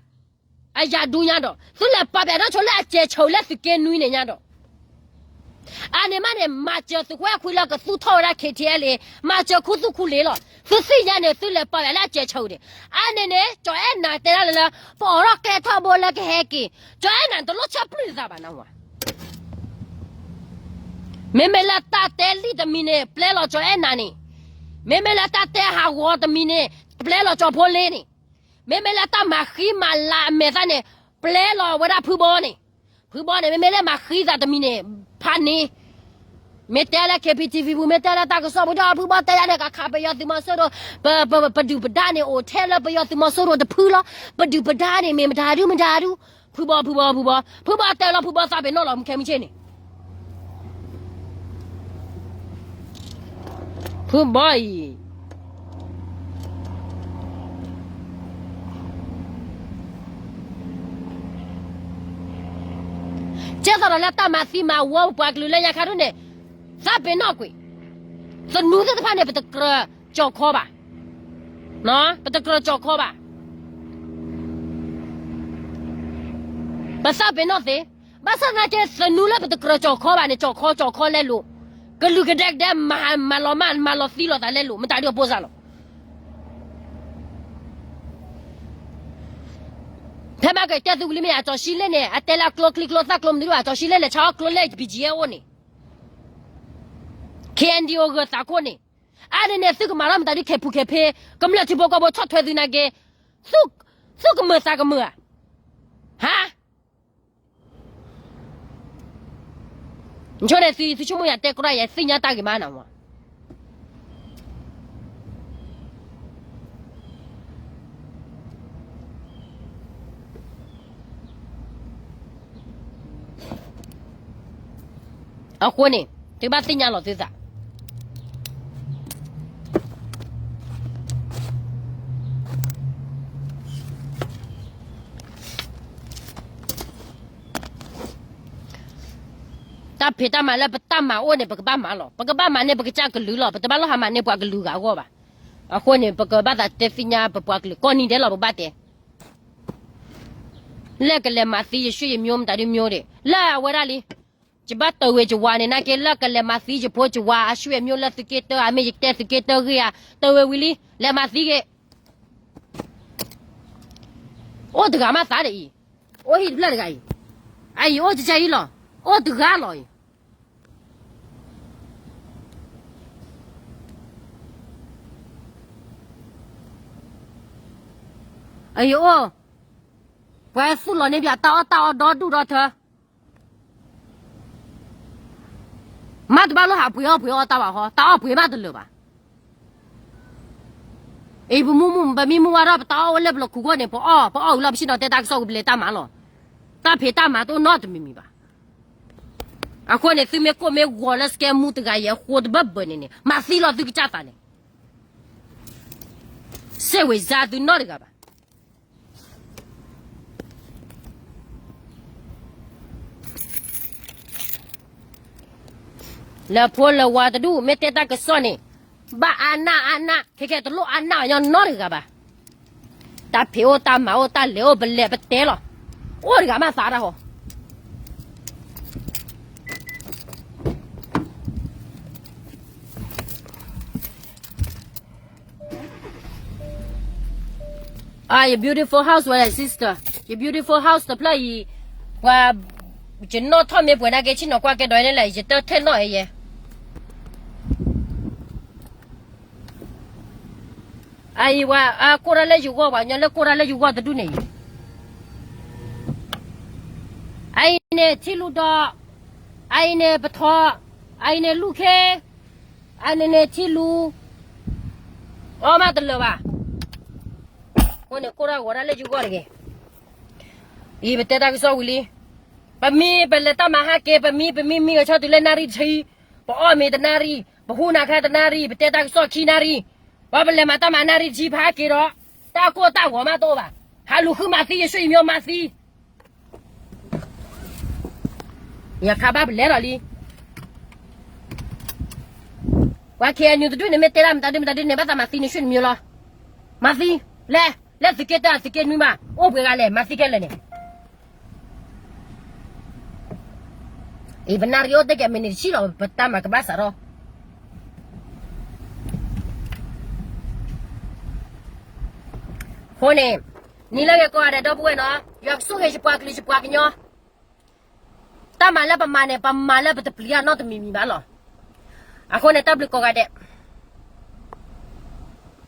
အယၤဒူညါဒီး သုလဲၤပာ်ပၠးနီၢ်ဆိလၢအစဲးဆၢလၢသုးက့နွံန့ၣ်ညါဒီး အန့ၣ်မးန့ၣ် မၤစၢၤသုးခိၣ်အဲၣ်ခွံလၢကသူၣ်ထီၣ်ဝဲဒၣ် ခ့ထံအဲလ့ မၤစၢၤခူသူၣ်ခူလ့လီၤ. သုသ့ၣ်ညါန့ၣ် သုလဲၤပာ်ဝဲလၢအစဲးဆၢအံၤန့ၣ်, အန့ၣ်န့ၣ် ကၠီၤအဲၣ်နၤတဲဒၣ်လၢ ပအိးထီၣ်ကျဲထီၣ်ဘိလၢကဟဲက့ၤ, ကၠီၤအဲၣ်နၤတလိၣ်ဆၢပျုၢ်သးဘၣ်နဝၤ မ့မ့ၢ်လၢတၢ်တဲလံာ်တမံၤန့ၣ် ပျဲလီၤကၠီၤအဲၣ်နၤန့ၣ်, မ့မ့ၢ်လၢတၢ်တဲဟးဂီၤတမံၤန့ၣ် ပျဲလီၤကၠီၤဖိလ့န့ၣ်, မ့မ့ၢ်လၢတၢ်မၤဃံမၤလၤအမဲာ်သၣ်န့ၣ် ပျဲလီၤဝဲဒၣ်ဖုဘီန့ၣ်, ဖုဘီန့ၣ် မ့မ့ၢ်လၢမၤဃံသးတမံၤန့ၣ် ဖးန့ၢ် မ့ၢ်တဲလၢ K P T V ပူၤ မ့ၢ်တဲလၢတၢ်ကစီၣ်ပူၤဒီး ဖုဘီတဲယၤန့ၣ် ကခးပယီၤသုးမီၤစိရိၤ, ပဒုၣ်ပဒါန့ၣ် အိၣ်ထဲလၢပယီၤသုးမီၤစိရိၤတဖုလီၤ. ပဒုၣ်ပဒါန့ၣ် မ့ၢ်မတၤဒုမတၤဒု, ဖုဘီ ဖုဘီ ဖုဘီ ဖုဘီတဲလီၤ ဖုဘီသးပ့ၤနီၣ်လီၤ မုၢ်ခဲမုၢ်ဆ့ၣ်န့ၣ် ဖုဘီအံၤ ကဲသိးဒီးလၢတၢ်မၤသံမၤဝီ ပပှၤကလုာ်လၢညါခါဒ်န့ၣ် သးပ့ၤနီၣ်ကွံာ်, သနူသ့ၣ်တဖၣ်န့ၣ် ပတကြၢးကၠီၣ်ခီဘၣ်, ပတကြၢးကၠီၣ်ခီဘၣ်, ပသးပ့ၤနီၣ်သ့, ဘၣ်ဆၣ်သနာ်က့ သနူလၢပတကြၢးကၠီၣ်ခီဘၣ်န့ၣ် ကၠီၣ်ခီကၠီၣ်ခီလဲလိာ်, ကလုာ်ကဒဲကဒဲ မၤလီၤမၢ် မၤလီၤသံလိာ်သးလဲလိာ် မတၤဒုအပိစၢ်လီၤ. ဖဲမၤကတဲသုဝံၤလံမ့ၢ် အကၠီၤရှံလ့န့ၣ် အတဲလၢအကျိချံကျိသၣ်ကျိမနုၤဒုဘၣ် ကၠီၤရှံလ့လဲၤဆါအီၣ်ကျိလၢ B G F အိၣ်န့ၣ်, K N D O ဂၢၤသးခိၣ်န့ၣ်, အါန့ၣ်န့ၣ် သုကမၤထီၣ်မတၤဒုခဲပူၤခဲဖ့, ကမျၢၢ်ထံဖိကီၢ်ဖိဆီၣ်ထွဲသုနာ်က့, သုကမုာ်သးကမုာ်ဧါ, ဟါ ဆိန့ၣ်သု သုဆိကမိၣ်ယၤတဲကြၢးယၤသ့ၣ်ညါတၢ်ဂ့ၤမးနဝၤ အဃိန့ၣ် သုဘၣ်သ့ၣ်ညါလီၤသုသး တၢ်ဖံးတၢ်မၤလၢပတၢ်မၤအိၣ်န့ၣ် ပကဘၣ်မၤလီၤ. ပကဘၣ်မၤန့ၢ်ပကစၢ်ကလုာ်လီၤ. ပတဘၣ်လီၤဟးမၤန့ၢ်ပှၤကလုာ်ဂၤအဂီၢ်ဘၣ်. အဃိန့ၣ် ပကဘၣ်သးတဲသ့ၣ်ညါပပှၤကလုာ်ကိးနံၤဒဲးလီၤ ပဘၣ်တဲ လၢကလဲၤမၤသံယဆွေယမျိုးမတၤဒုမျိုးဒဲး လၢအဝဲဒၣ်လံ. ယဘၣ်တၢ်ဝဲယဝၤန့ၣ် နာ်က့လၢကလဲၤမၤသံယဖိယဝၤ အဆွေမျိုးလၢသုးက့တၢ အမ့ၢ်ယတဲသုးက့တၢဂ့ၢ်ဧါ တၢ်ဝဲဝံၤလံ လဲၤမၤသံက့ၤ အိၣ်တဂၤမးသးဒ်အံၤ, အိၣ်ဟံၣ်တဖျၢၣ်တဂၤအံၤ, အအံၤအိၣ်ကစၢ်အံၤလီၤ, အိၣ်တဂၤလီၤအံၤ, အအံၤအိၣ်, ပှၤသူၣ်လီၤန့ၢ်ပၠးတၢ်အီၣ်တၢ်အီဒီဒူၣ်ဒီထၢ မ့ၢ်တဘၣ်လိၣ်ဟးပှ့ၤအီၣ်ပှ့ၤအီၣ်တၢ်ဘၣ်ဟီ, တၢ်အီၣ်ပှ့ၤမးတလၢာ်ဘၣ်. အံၤပမူမူ ပမံမူဝါထီၣ် ပတၢ်အီၣ်အိၣ်လၢပလီၢ်ခူၣ်ဂီၢ်န့ၣ် ပအီၣ် ပအီၣ်ဝံၤလီၤ ပဆ့ၣ်နီၤတဲတၢ်ကစီၣ်ဝံၤ ပလဲၤတၢ်မၤလီၤ. တၢ်ဖံးတၢ်မၤတအိၣ်နီတမံၤမံၤဘၣ်. အဃိန့ၣ် သုမ့ၢ်ကိၢ်မ့ၢ်ဂီၤလၢစကဲမူတဂၤအံၤအဃိတဘၢဘၢန့ၣ်န့ၣ် မၤသံလီၤသုကစၢ်သးန့ၣ် စ့ၢ်ဝဲစါသုနီတဂၤဘၣ်. လၢဖိလၢဝါတဒူၣ် မ့ၢ်တဲတၢ်ကစီၣ်န့ၣ် ဘၣ်အါနၢ်အါနၢ် ခဲခဲတလိၣ်အါနၢ်အီၤညီနီတဂၤဘၣ်. တၢ်ဖံးအိၣ်တၢ်မၤအိၣ် တၢ်လဲၤအိၣ် ပလဲၤပတဲလီၤ. အိၣ်တဂၤမးသးတၢ်ဟီ အ ယ beautiful house ဝဲဒၣ် sister, ယ beautiful house တဖျၢၣ်အံၤ ပှၤ ယနီၣ်ထီၣ်မ့ၢ်ပှဲၤနာ်က့ ဆ့ၣ်နီၤကွၢ်ကဲဒီးန့ၣ်လဲၣ် ယတထၢၣ်နီၣ်အယဲ အအံၤဝဲ အကိၢ်တၢ်လၢယဂီၢ် ပှၤကညီလၢကိၢ်တၢ်လၢယဂီၢ်တဒူၣ်န့ၣ်အံၤ အအံၤန့ၣ်ထံလူဒီး အအံၤန့ၣ်ပထီ အအံၤန့ၣ်လူၢ်ခ့ အန့ၣ်န့ၣ်ထံလူ အီၣ်မးတလၢာ်ဘၣ်. အဃိန့ၣ် ကိၢ်တၢ်ဂီၤတၢ်လၢယဂီၢ်တဂ့ၤ. အံၤပတဲတၢ်ကစီၣ်ဝံၤလံ. ပမံပလဲၤတၢ်မၤဟဲက့ၤ ပမံ ပမံ မံဂဲၤဆၢတုၤလၢနၣ်ရံၣ်တဆံ, ပအီၣ်မ့ၤတနၣ်ရံၣ်, ပဟူနၤခါတနၣ်ရံၣ်, ပတဲတၢ်ကစီၣ်ခံနၣ်ရံၣ်, ပှၤပလဲၤမၤတၢ်မၤနၣ်ရံၣ်တဆံ ပဟဲက့ၤဒီး တၢ်ကိၢ်တၢ်ဂီၤမးတအိၣ်ဘၣ်. ဟးလူၤဃုမၤသံ ယဆွေယမျိုးမၤသံ ယခါဘၣ်ပလဲၤလီၤလံ. ပှၤ K N U တဒူၣ်န့ၣ် မ့ၢ်တဲဒၣ်မတၤဒုမတၤဒုန့ၣ် ဘၣ်သးမၤသံန့ၣ် ဆွေနမံၤလီၤ. မၤသံ, လဲၤ, လဲၤသုးက့တၢ သုးက့နွံမး, အိၣ်ပှဲၤဂၤလဲၣ် မၤသံခဲလၢာ်န့ၣ်. အံၤ ပနၣ်ရံၣ်အိၣ်တ့ၢ်ကဲမ့ၢ်န့ၣ်တဆံလီၤ ပတၢ်မၤကဘၣ်စးထီၣ် အဃိန့ၣ် နံၤလၢဂ့ၤကိးဂၤဒဲး ဒီပုၢ်ဝဲၢ်နီၤ, ယွၤကဆိၣ်ဂ့ၤယပှၤကလုာ်ယပှၤကညီ, တၢ်မၤလၢပမၤန့ၣ် ပမၤလၢပတပျံၤတၢ်နီတမံၤမံၤဘၣ်လီၤ. အဃိန့ၣ် တၢ်ဘျုးကိးဂၤဒဲး,